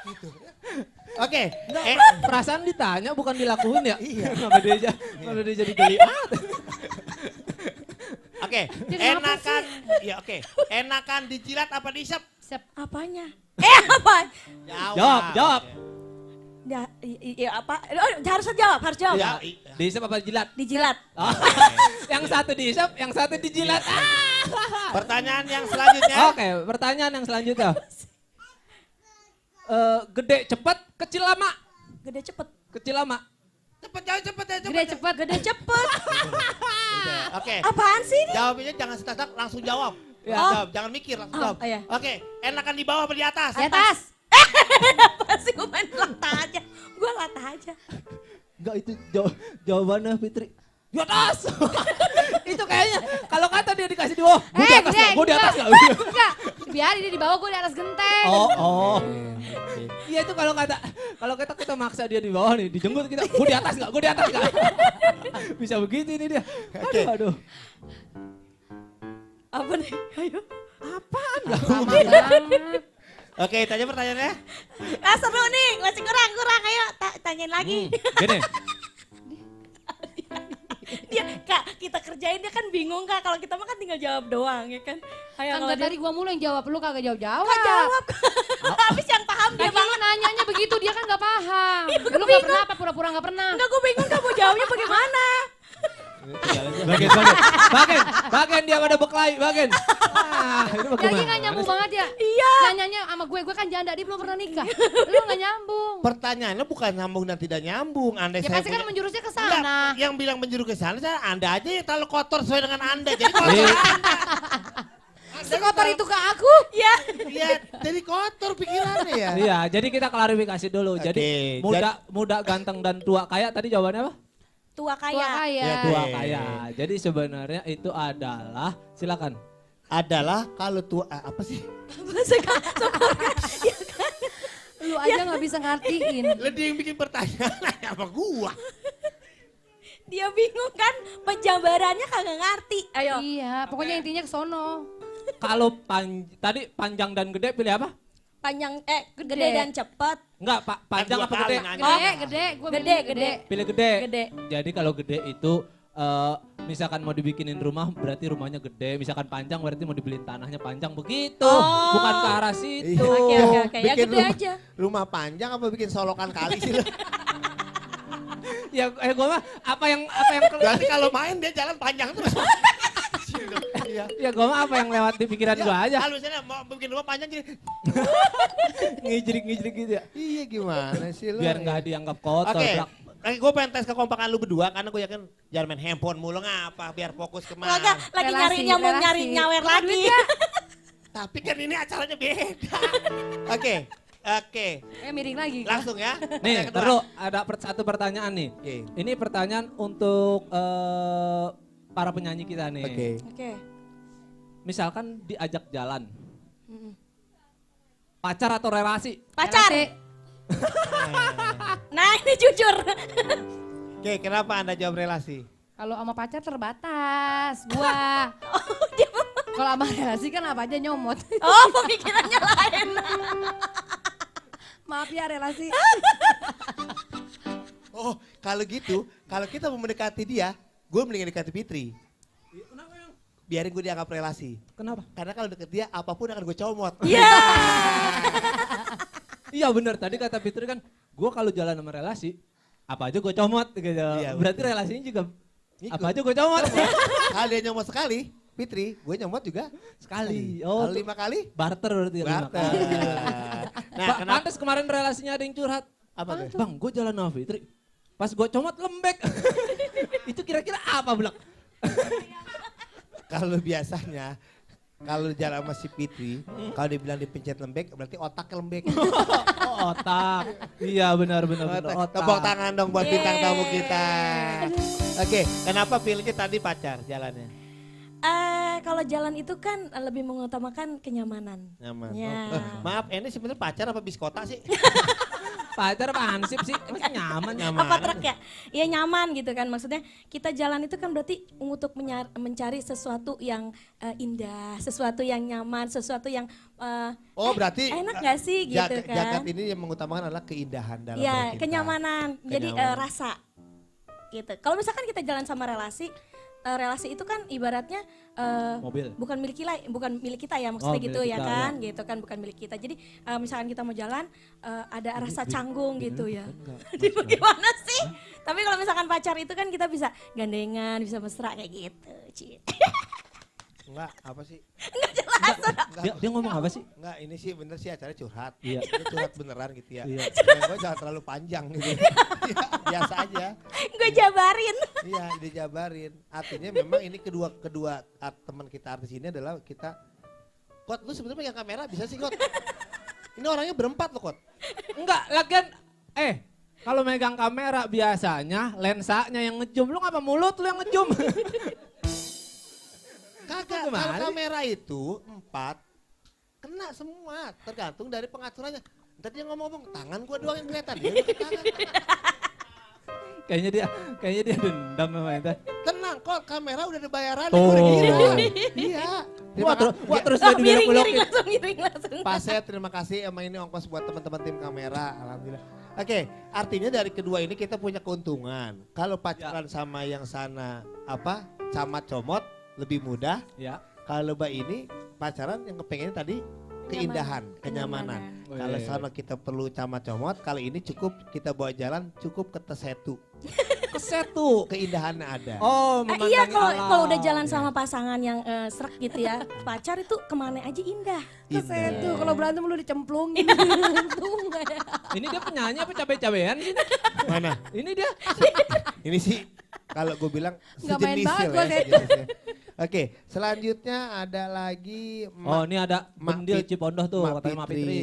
Gitu. Oke. Perasaan ditanya bukan dilakuin ya? Iya. Kenapa dia jadi geliat? Oke. Dia kenapa Enakan. Ya oke. Enakan dijilat apa diisap? Apanya? Apa? Jawab. Ya, apa? Oh, harus jawab. Ya, Diisap apa jilat? Dijilat. Oh, yang satu diisap, yang satu dijilat. Pertanyaan yang selanjutnya. Oke, pertanyaan yang selanjutnya. Gede cepet, kecil lama. Gede cepet. Kecil lama. Cepet jawab cepet ya cepet. Gede cepet. Gede cepet. Oke. Apaan sih ini? Jawabnya jangan setak langsung jawab. Ya. Jawab, jangan mikir langsung jawab. iya. Oke. Enakan di bawah apa di atas? Di atas. Apa sih gue main latah aja. Gue latah aja. Enggak, itu jawabannya Fitri. Di atas. Itu kayaknya kalau kata dia dikasih di bawah, gue di atas gede, nggak? Gue di atas nggak? Enggak. Biar dia di bawah, gue di atas genteng. Oh. Iya itu kalau kita maksa dia di bawah nih, dijemput kita, gue di atas nggak? Gue di atas nggak? Bisa begitu ini dia. Aduh. Apa nih? Ayo. Apaan? Lama banget. Oke, tanya pertanyaannya. Seru nih, masih kurang. Ayo tanyain lagi. Gini, Dia kita kerjain dia kan bingung Kak. Kalau kita mah kan tinggal jawab doang ya kan. Kan dari gua mulu yang jawab, lu kagak jawab-jawab. Gak jawab. Habis yang paham dia Lagi lu nanyanya begitu, dia kan gak paham. Lu gak pernah apa pura-pura gak pernah? Enggak, gue bingung kamu jawabnya bagaimana. Bagian dia pada beklai, bagian. Ini Lagi gak nyambung banget ya? Iya. Nanyanya sama gue kan janda, dia belum pernah nikah. Lu gak nyambung. Pertanyaannya bukan nyambung dan tidak nyambung. Andai Ya saya pasti kan punya- menjurusnya ke Enggak, sana. yang bilang menjurus ke sana, Anda aja yang terlalu kotor sesuai dengan Anda. Jadi kotor Sekotor itu ke aku? Ya. Iya, jadi kotor pikirannya ya. Iya, jadi kita klarifikasi dulu. Jadi Oke, muda, ganteng dan tua kaya tadi jawabannya apa? Tua Tua kaya. kaya. Ya, Tua kaya. Jadi sebenarnya itu adalah, silakan. Adalah kalau tua, apa sih? Lu aja gak bisa ngertiin. Lebih yang bikin pertanyaan apa gua? Dia bingung kan, penjabarannya kagak ngerti. Ayo. Iya, pokoknya intinya ke sono. Kalau tadi panjang dan gede pilih apa? Panjang, gede dan cepet. Enggak, Pak, panjang Kan apa dua gede? kali nanya. Gede, gue Gede, gede. Pilih gede. Gede. Jadi kalau gede itu misalkan mau dibikinin rumah berarti rumahnya gede, misalkan panjang berarti mau dibeliin tanahnya panjang begitu. Oh. Bukan ke arah situ. Oke. Ya Bikin gede aja. Rumah panjang apa bikin solokan kali sih lu? Ya gua mah apa yang Berarti kalau main dia jalan panjang terus. Iya. ya gua mah apa yang lewat di pikiran gua aja. Kalau misalnya mau bikin rumah panjang jadi, Ngijrik gitu ya. iya gimana sih lu? Biar nggak dianggap kotor. Oke, Blak. gue pengen tes kekompakan lu berdua karena gue yakin jangan main handphone mulu ngapa biar fokus kemana. Kagak, lagi Relasi, nyari relasi. nyawer lagi. Tapi kan ini acaranya beda. Oke, Miring lagi. langsung ya. Nih, Yang kedua. terus ada satu pertanyaan nih. Oke. Ini pertanyaan untuk para penyanyi kita nih. Oke. Oke. Misalkan diajak jalan. Pacar atau relasi? Pacar. Nah ini jujur. Oke, kenapa Anda jawab relasi? Kalau sama pacar terbatas, gua. Kalau sama relasi kan apa aja nyomot. Oh pemikirannya lain. Maaf ya relasi. Oh, kalau gitu, kalau kita mau mendekati dia, gue mendingan dekati Fitri. Biarin gue dianggap relasi. Kenapa? Karena kalau deket dia, apapun akan gue comot. Iya. Iya bener, tadi kata Fitri kan, gue kalau jalan sama relasi, apa aja gue comot gitu. Iya, Berarti betul. relasinya juga, Ngikut. apa aja gue comot. Kalau dia nyomot sekali, Fitri, gue nyomot juga Sekali. Kalau Oh, 5 kali, barter berarti ya. lima barter. kali. Nah, kenapa? Pantes kemarin relasinya ada yang curhat. Apa tuh? Bang, gue jalan sama Fitri. Pas gue comot lembek. Itu kira-kira apa Blak? Kalau biasanya, kalau jalan sama si Fitri, kalau dibilang dipencet lembek, berarti otaknya lembek. Oh, otak. Iya benar. Otak. Tepuk tangan dong buat bintang Yeay. tamu kita. Oke, kenapa pilihnya tadi pacar jalannya? Kalau jalan itu kan lebih mengutamakan kenyamanan. Nyaman. Ya. Maaf, ini sebenarnya pacar apa biskota sih? Pacar apa hansip sih? Emang nyaman. Apa truk ya? Iya nyaman gitu kan. Maksudnya kita jalan itu kan berarti untuk mencari sesuatu yang indah, sesuatu yang nyaman, sesuatu yang Oh, berarti enak gak sih gitu kan? Jagat ini yang mengutamakan adalah keindahan dalam Iya, bercinta. kenyamanan. Jadi Kenyamanan. rasa gitu. Kalau misalkan kita jalan sama relasi, relasi itu kan ibaratnya Mobil. bukan milik kita ya maksudnya Oh, gitu milik ya kita, kan, gitu kan bukan milik kita. Jadi misalkan kita mau jalan ada rasa canggung gitu ya. Jadi bagaimana sih? Tapi kalau misalkan pacar itu kan kita bisa gandengan, bisa mesra kayak gitu. Ci. Enggak, apa sih? Dia ngomong apa sih? Enggak, ini sih bener sih acara curhat. Iya. Ini curhat beneran gitu ya. Iya. Gue jangan terlalu panjang gitu. Iya, biasa aja. Gue jabarin. Iya, dijabarin. Artinya memang ini kedua teman kita artis ini adalah kita. Kot, lu sebenarnya pegang kamera bisa sih, Kot? Ini orangnya berempat loh, Kot. Enggak, lagian kalau megang kamera biasanya lensanya yang ngejum. Lu ngapa mulut lu yang ngejum? Kagak, Gimana kalau sih? kamera itu 4 kena semua, tergantung dari pengaturannya. Ntar dia ngomong-ngomong, tangan gua doang yang kelihatan. Dia pakai tangan. Kayaknya dia dendam sama itu. Tenang, kok kamera udah ada bayaran. Tuh. Udah gila. Iya. Wah terus Oh, dia miring dibelok-belokin. langsung. Pak Seth, terima kasih. Emang ini ongkos buat teman-teman tim kamera. Alhamdulillah. Oke, artinya dari kedua ini kita punya keuntungan. Kalau pacaran sama yang sana apa camat comot lebih mudah. Ya. Kalau lomba ini pacaran yang kepengen tadi keindahan, kenyamanan. Kalau sana kita perlu camat comot, kali ini cukup kita bawa jalan cukup ke Tesetu. Ke Setu. Keindahannya ada. Oh, Iya kalau udah jalan sama pasangan yang srek gitu ya, pacar itu kemana aja indah. Ke Setu, kalau berantem lu dicemplungin. Ini dia penyanyi apa cabe-cabean sih? Mana? Ini dia. Ini sih kalau gue bilang Nggak main sejenis banget ya. gua Sejenisnya. Oke, selanjutnya ada lagi Oh, ini ada Bendil Pit- Cipondoh tuh, Mak katanya Mak Fitri.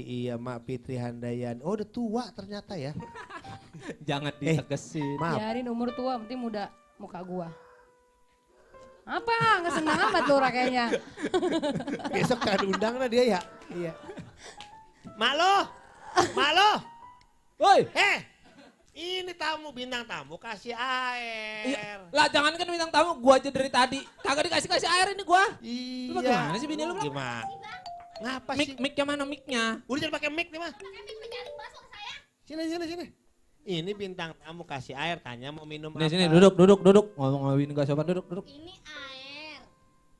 Iya, Mak Fitri Handayani. Oh, udah tua ternyata ya. Jangan ditegesin. Maaf. Biarin umur tua, penting muda muka gua. Apa? Nggak senang amat lu kayaknya. Besok kan undang lah dia ya. Iya. Mak lo. Woi, Ini tamu, bintang tamu kasih air. iya. Lah jangan kan bintang tamu, gua aja dari tadi. Kagak dikasih air ini gua. Iya. Lu bagaimana sih bini lu? Gimana? Ngapa sih? Mic-nya mana mic-nya? Udah jangan pakai mic nih mah. Sini. Ini bintang tamu kasih air, tanya mau minum apa. Sini, duduk. Ngomongin gak sopan, duduk. Ini air.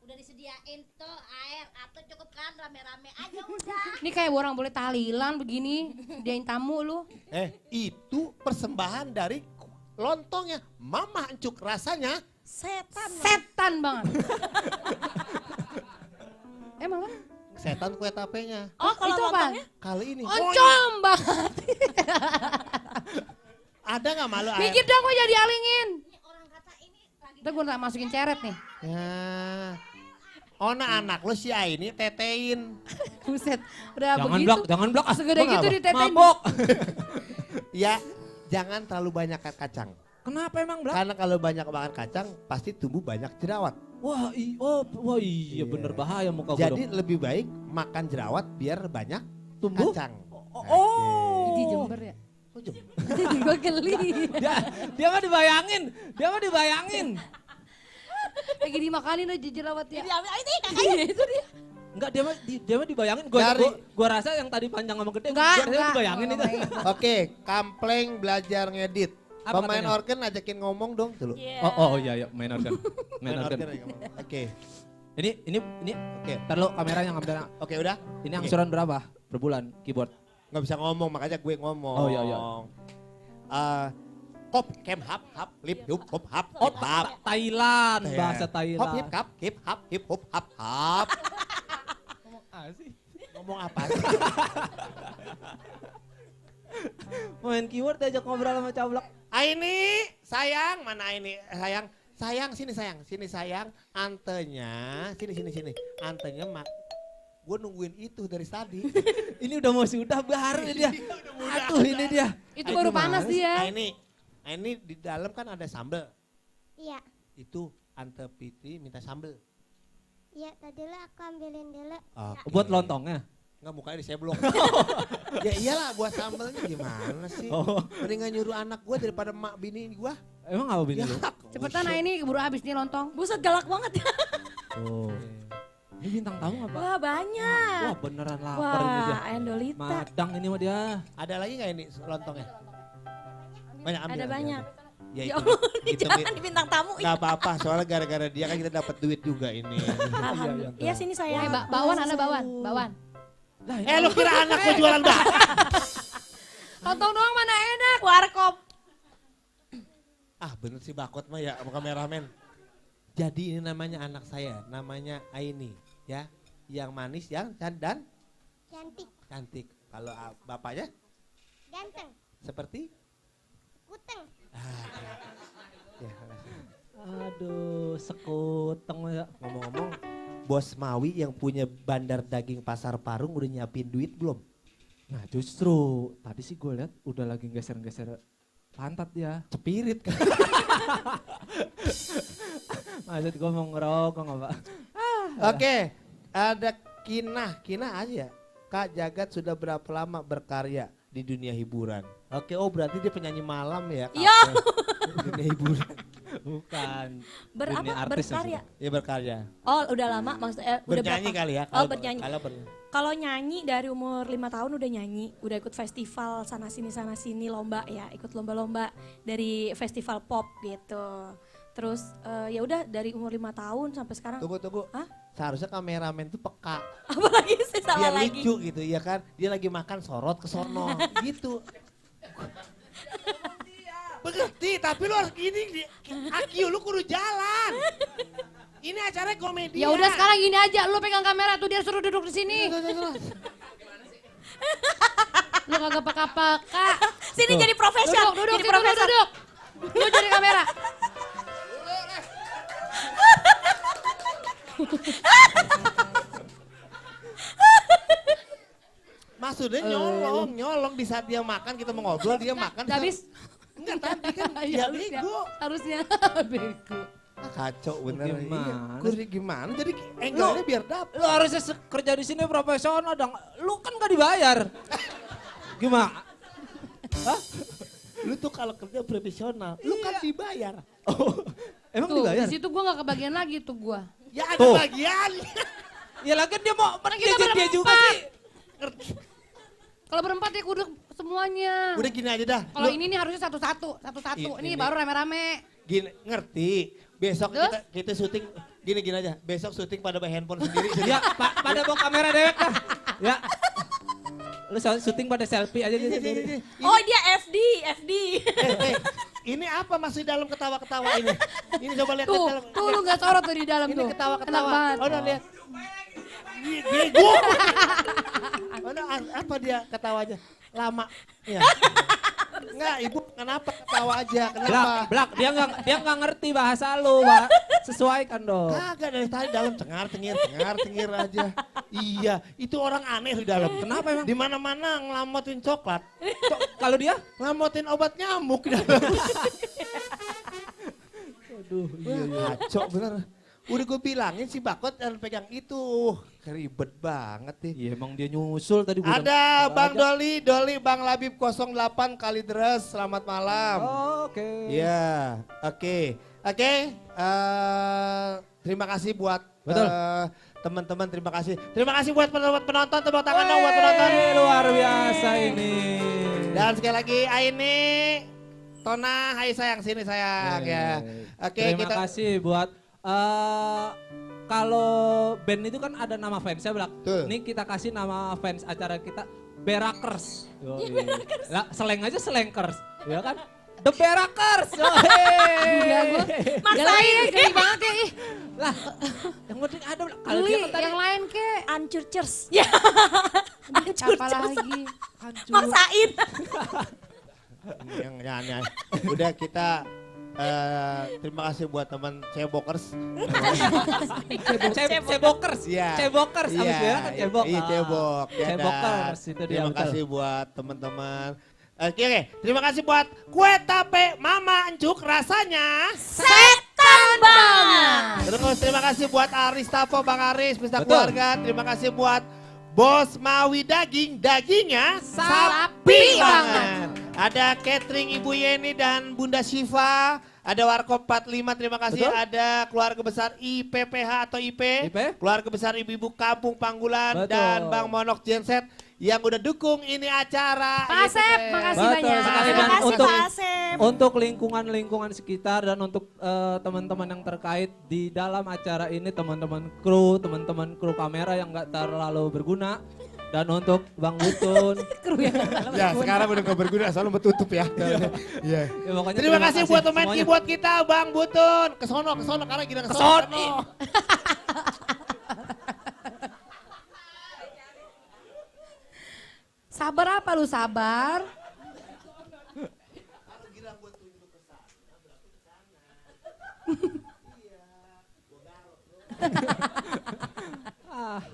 Udah disediain tuh air. Atau cukup kan rame-rame aja udah. Ini kayak orang boleh tahlilan begini, diain tamu lu. Itu persembahan dari lontongnya. Mama Encuk rasanya Setan banget. Emang lah? setan kue tapenya. Oh kalau itu apa? lontongnya? Kali ini. Oncom banget. Ada nggak malu air? Mikir dong gue jadi alingin. Ntar gue tak masukin ceret nih. Ya. Ona anak lo si Aini tetein. Buset, udah begitu. Jangan blok. Segede gitu ditetein. Mabok. Ya, jangan terlalu banyak kacang. Kenapa emang blok? Karena kalau banyak makan kacang pasti tumbuh banyak jerawat. Wah iya bener bahaya muka gua. Jadi lebih baik makan jerawat biar banyak tumbuh kacang. Oh. Di Jember ya? Oh, Jember. Gue geli. Dia mah dibayangin. Lagi dimakanin aja jerawatnya. Iya itu dia. Enggak, dia mah dibayangin. Gua rasa yang tadi panjang sama gede. Enggak. Dibayangin itu. Oke, Kampleng belajar ngedit. Apa Pemain katanya? organ ajakin ngomong dong dulu. Oh iya main organ. Main organ. aja ngomong. Oke. Ini Oke. ntar lu kameranya ngambil. Oke, udah. Ini angsuran berapa per bulan keyboard? Nggak bisa ngomong makanya gue ngomong. Oh, iya. Kop kem hap lip hup hop hap Oh, hip hap. Thailand, bahasa Hop Thailand. hip hap hip hop hap hap. Ngomong sih. Ngomong apa sih? Main keyboard diajak ngobrol sama Cablak. Aini, sayang, mana Aini? Sayang, sini sayang. Antenya, sini. Antenya gue nungguin itu dari tadi. Ini udah mau sudah baru dia. Aduh ini dia. Itu baru panas dia. Aini di dalam kan ada sambal. Iya. Itu Ante Fitri minta sambal. Iya tadi lah aku ambilin dulu. Buat lontongnya. Enggak, mukanya diseblok. Ya iyalah buat sambalnya gimana sih? Mendingan nyuruh anak gue daripada mak bini gue. Emang apa bini lu? Cepetan ini keburu habis nih lontong. Buset galak banget ya. Oh. Ini bintang tamu apa? Wah banyak. Wah beneran lapar ini dia. Wah Endolita. Madang ini mah dia. Ada lagi nggak ini lontongnya? Banyak ambil. Ada banyak. Ya Ya itu. Allah, ini jangan di bintang tamu. Gak apa-apa, soalnya gara-gara dia kan kita dapat duit juga ini. Alhamdulillah. Iya sini saya. Bawan ada bawan. Lu kira anak gue jualan bak? Lontong doang mana enak. Warkop. Bener sih bakot mah ya sama kameramen. Jadi ini namanya anak saya, namanya Aini ya. Yang manis, yang dan cantik. Kalau bapaknya? Ganteng. Seperti? Kuteng. Ya, makasih. Aduh sekuteng ya. Ngomong-ngomong, Bos Mawi yang punya bandar daging Pasar Parung udah nyiapin duit belum? Nah justru tadi sih gue lihat udah lagi geser-geser pantat dia. Cepirit kan? Maksud gue mau ngerokok apa? Oke, ada Kinah aja. Kak Jagat sudah berapa lama berkarya di dunia hiburan? Oke, berarti dia penyanyi malam ya? Iya. Dunia hiburan. Bukan. Berapa? Berkarya? Ya berkarya. Oh udah lama maksudnya. Udah Bernyanyi berapa? kali ya? Oh bernyanyi. Kalau Kalau nyanyi dari umur 5 tahun udah nyanyi, udah ikut festival sana sini lomba ya, ikut lomba-lomba dari festival pop gitu. Terus ya udah dari umur 5 tahun sampai sekarang. Tunggu. Hah? Seharusnya kameramen tuh peka. Apalagi sih salah Biar lagi. lucu gitu ya kan. Dia lagi makan sorot ke sono gitu. Mengerti, tapi lu harus gini, Akio lu kudu jalan. Ini acaranya komedi. Ya udah sekarang gini aja, lu pegang kamera tuh dia suruh duduk di sini. Lu kagak peka-peka. Sini jadi profesional. Duduk, jadi profesor. duduk. Lu jadi kamera. Maksudnya nyolong di saat dia makan, kita mau ngobrol, dia makan. Habis. Enggak, tadi kan Ya, dia bego. Harusnya bego. Kacau bener. Gimana? Iya. Gimana? Jadi angle-nya biar dapet. Lu harusnya kerja di sini profesional dong. Lu kan gak dibayar. Gimana? Hah? Lu tuh kalau kerja profesional, lu kan dibayar. Oh, emang Tuh, dibayar? di situ gua gak kebagian lagi tuh gua. Ya ada Tuh. bagian. Ya lagi dia mau kita dia juga berempat. sih. Kalau berempat ya kudu semuanya. Udah gini aja dah. Kalau ini nih harusnya satu-satu. Ini baru rame-rame. Gini, ngerti. Besok Terus? kita syuting gini aja. Besok syuting pada bawa handphone sendiri. Ya, pada bawa kamera dewek dah. Ya. Lu syuting pada selfie aja gitu. Oh dia FD. Ini apa masih dalam ketawa-ketawa ini? Ini coba lihat Tuh, dalam. tuh lu gak sorot tuh di dalam Ini tuh. ketawa-ketawa. Enak banget. Oh, udah lihat. Bego. Mana apa dia ketawanya? Lama. Ya. Enggak, Ibu kenapa ketawa aja? Kenapa? Blak, dia nggak ngerti bahasa lu, Pak. Sesuaikan dong. Kagak dari tadi dalam cengar-cengir aja. Iya, itu orang aneh di dalam. Kenapa emang? Di mana-mana ngelamotin coklat. Kalau dia? Ngelamotin obat nyamuk di dalam. Aduh, Ngaco bener. Udah gue bilangin si Bakot jangan pegang itu. Ribet banget nih. Iya emang dia nyusul tadi. Ada Bang Doli Bang Labib 08 kali deres. Selamat malam. Oke. Iya, oke. Terima kasih buat Betul. teman-teman, terima kasih. Terima kasih buat penonton, tepuk tangan dong buat penonton. Luar biasa ini. Dan sekali lagi Aini, Tona, hai sayang, sini sayang ya. Oke, Terima kasih buat kalau band itu kan ada nama fansnya, Blak. Betul. Ini kita kasih nama fans acara kita Berakers. Lah, seleng aja Selengkers, ya kan? The Berakers. Iya gua. Maksain. Geli banget ya ih. Lah, yang penting ada. Kalau dia kan tadi yang lain ke. Ancur cheers. Ya. Ancur Apa cheers. lagi? Maksain. yang aneh. Udah kita terima kasih buat teman Cebokers. Cebokers. Iya. Cebokers. Abis Iya, kan cebok. Iya, cebok. Ya, Cebokers dan itu dia. terima betul. kasih buat teman-teman. Oke, terima kasih buat kue tape Mama Encuk rasanya Setan banget. Terus terima kasih buat Aristafo Bang Aris, Pesta Betul. Keluarga. Terima kasih buat Bos Mawi dagingnya Sapi banget. Ada catering Ibu Yeni dan Bunda Syifa. Ada Warkop 45, terima kasih. Betul. Ada keluarga besar IPPH atau IP. Keluarga besar Ibu-Ibu Kampung Panggulan. Betul. Dan Bang Monok Genset yang udah dukung ini acara. Pak Asep, makasih Betul banyak. sekali. Terima Dan kasih untuk Pak Asep. untuk lingkungan sekitar dan untuk teman-teman yang terkait di dalam acara ini, teman-teman kru kamera yang nggak terlalu berguna, dan untuk Bang Butun. Ya sekarang udah gak berguna, soalnya tutup ya. Iya. Ya, pokoknya Terima kasih buat pemain semuanya. keyboard kita Bang Butun. Kesono karena gila Kesono. Sabar apa lu sabar?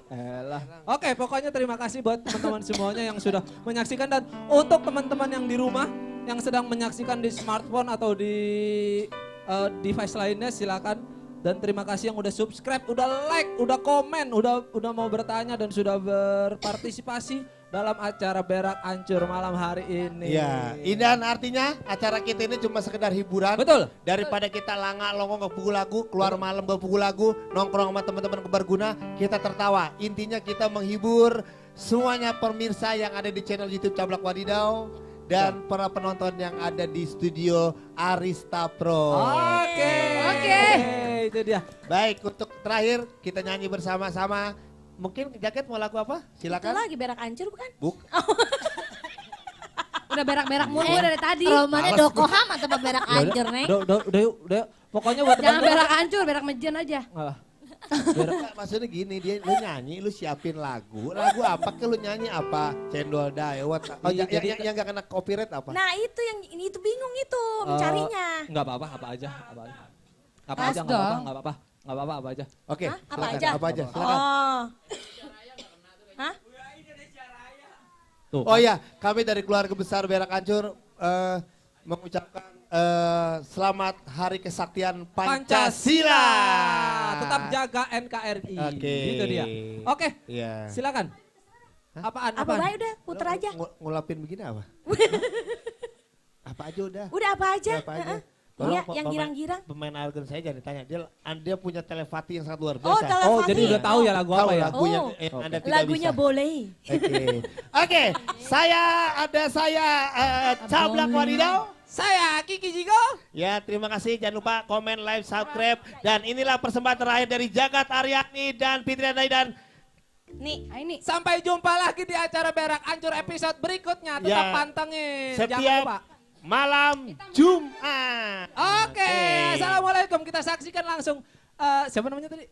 Elah. Oke, pokoknya terima kasih buat teman-teman semuanya yang sudah menyaksikan, dan untuk teman-teman yang di rumah yang sedang menyaksikan di smartphone atau di device lainnya, silakan. Dan terima kasih yang udah subscribe, udah like, udah komen, udah mau bertanya dan sudah berpartisipasi dalam acara Berak Ancur malam hari ini. Iya, dan artinya acara kita ini cuma sekedar hiburan. Betul. Daripada kita langak longong ngebugul lagu, keluar malam ngebugul lagu, nongkrong sama teman-teman berguna, kita tertawa. Intinya kita menghibur semuanya pemirsa yang ada di channel YouTube Cablak Wadidau. dan para penonton yang ada di studio Arista Pro. Oke, itu dia. Baik, untuk terakhir kita nyanyi bersama-sama. Mungkin Jaket mau lagu apa? Itu Silakan. lagi berak hancur bukan? Udah berak-berak mulu dari tadi. Romannya Dokoham atau berak hancur, Neng? Udah yuk. Pokoknya buat Jangan berak hancur, berak mejen aja. Enggak, maksudnya gini, lu nyanyi, lu siapin lagu apa ke lu nyanyi apa? Cendol dawet. Oh, yang gak kena copyright apa? Nah itu yang ini itu bingung itu mencarinya. Enggak apa-apa, apa aja. Apa aja, enggak apa-apa, apa aja. Oke, apa aja? Apa aja, silakan. Hah? Oh ya, kami dari keluarga besar Berak Hancur mengucapkan selamat Hari Kesaktian Pancasila. Tetap jaga NKRI. Oke. Gitu dia. Oke. Iya. Silakan. Apaan? Apa baik udah puter aja. Ngulapin begini apa? Apa aja udah. Udah apa aja? Apa aja. Iya, yang girang-girang. Pemain organ saya jangan ditanya, dia punya telepati yang sangat luar Oh, biasa. telepati. Jadi udah tahu ya lagu apa ya? Lagunya, Oh, Anda tidak lagunya bisa. boleh. Oke, saya Cablak Wadidaw. Saya Kiki Jigo. Ya, terima kasih. Jangan lupa komen, like, subscribe. Dan inilah persembahan terakhir dari Jagat Aryani dan Fitri Andai dan Ini. Sampai jumpa lagi di acara Berak Hancur episode berikutnya. Tetap Ya. pantengin. Jangan setiap lupa. malam Jumat. Oke. Assalamualaikum. Kita saksikan langsung. Siapa namanya tadi?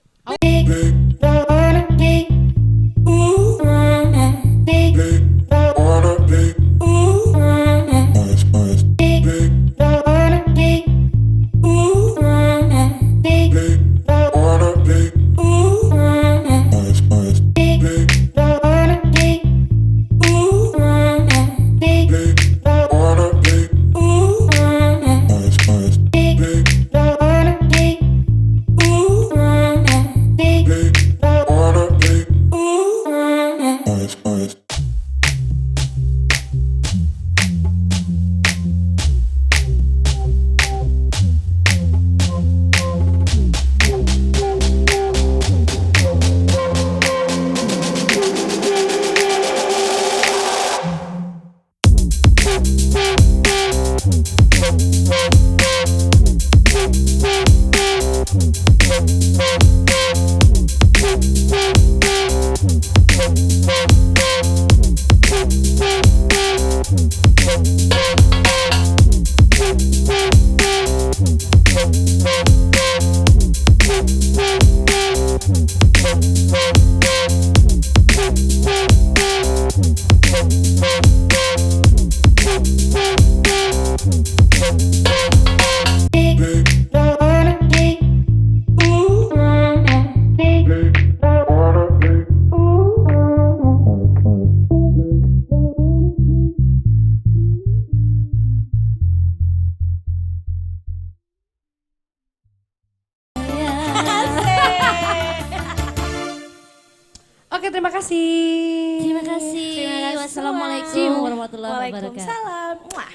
Oke, terima kasih. Terima kasih. Wassalamualaikum warahmatullahi wabarakatuh. Waalaikumsalam. Wah.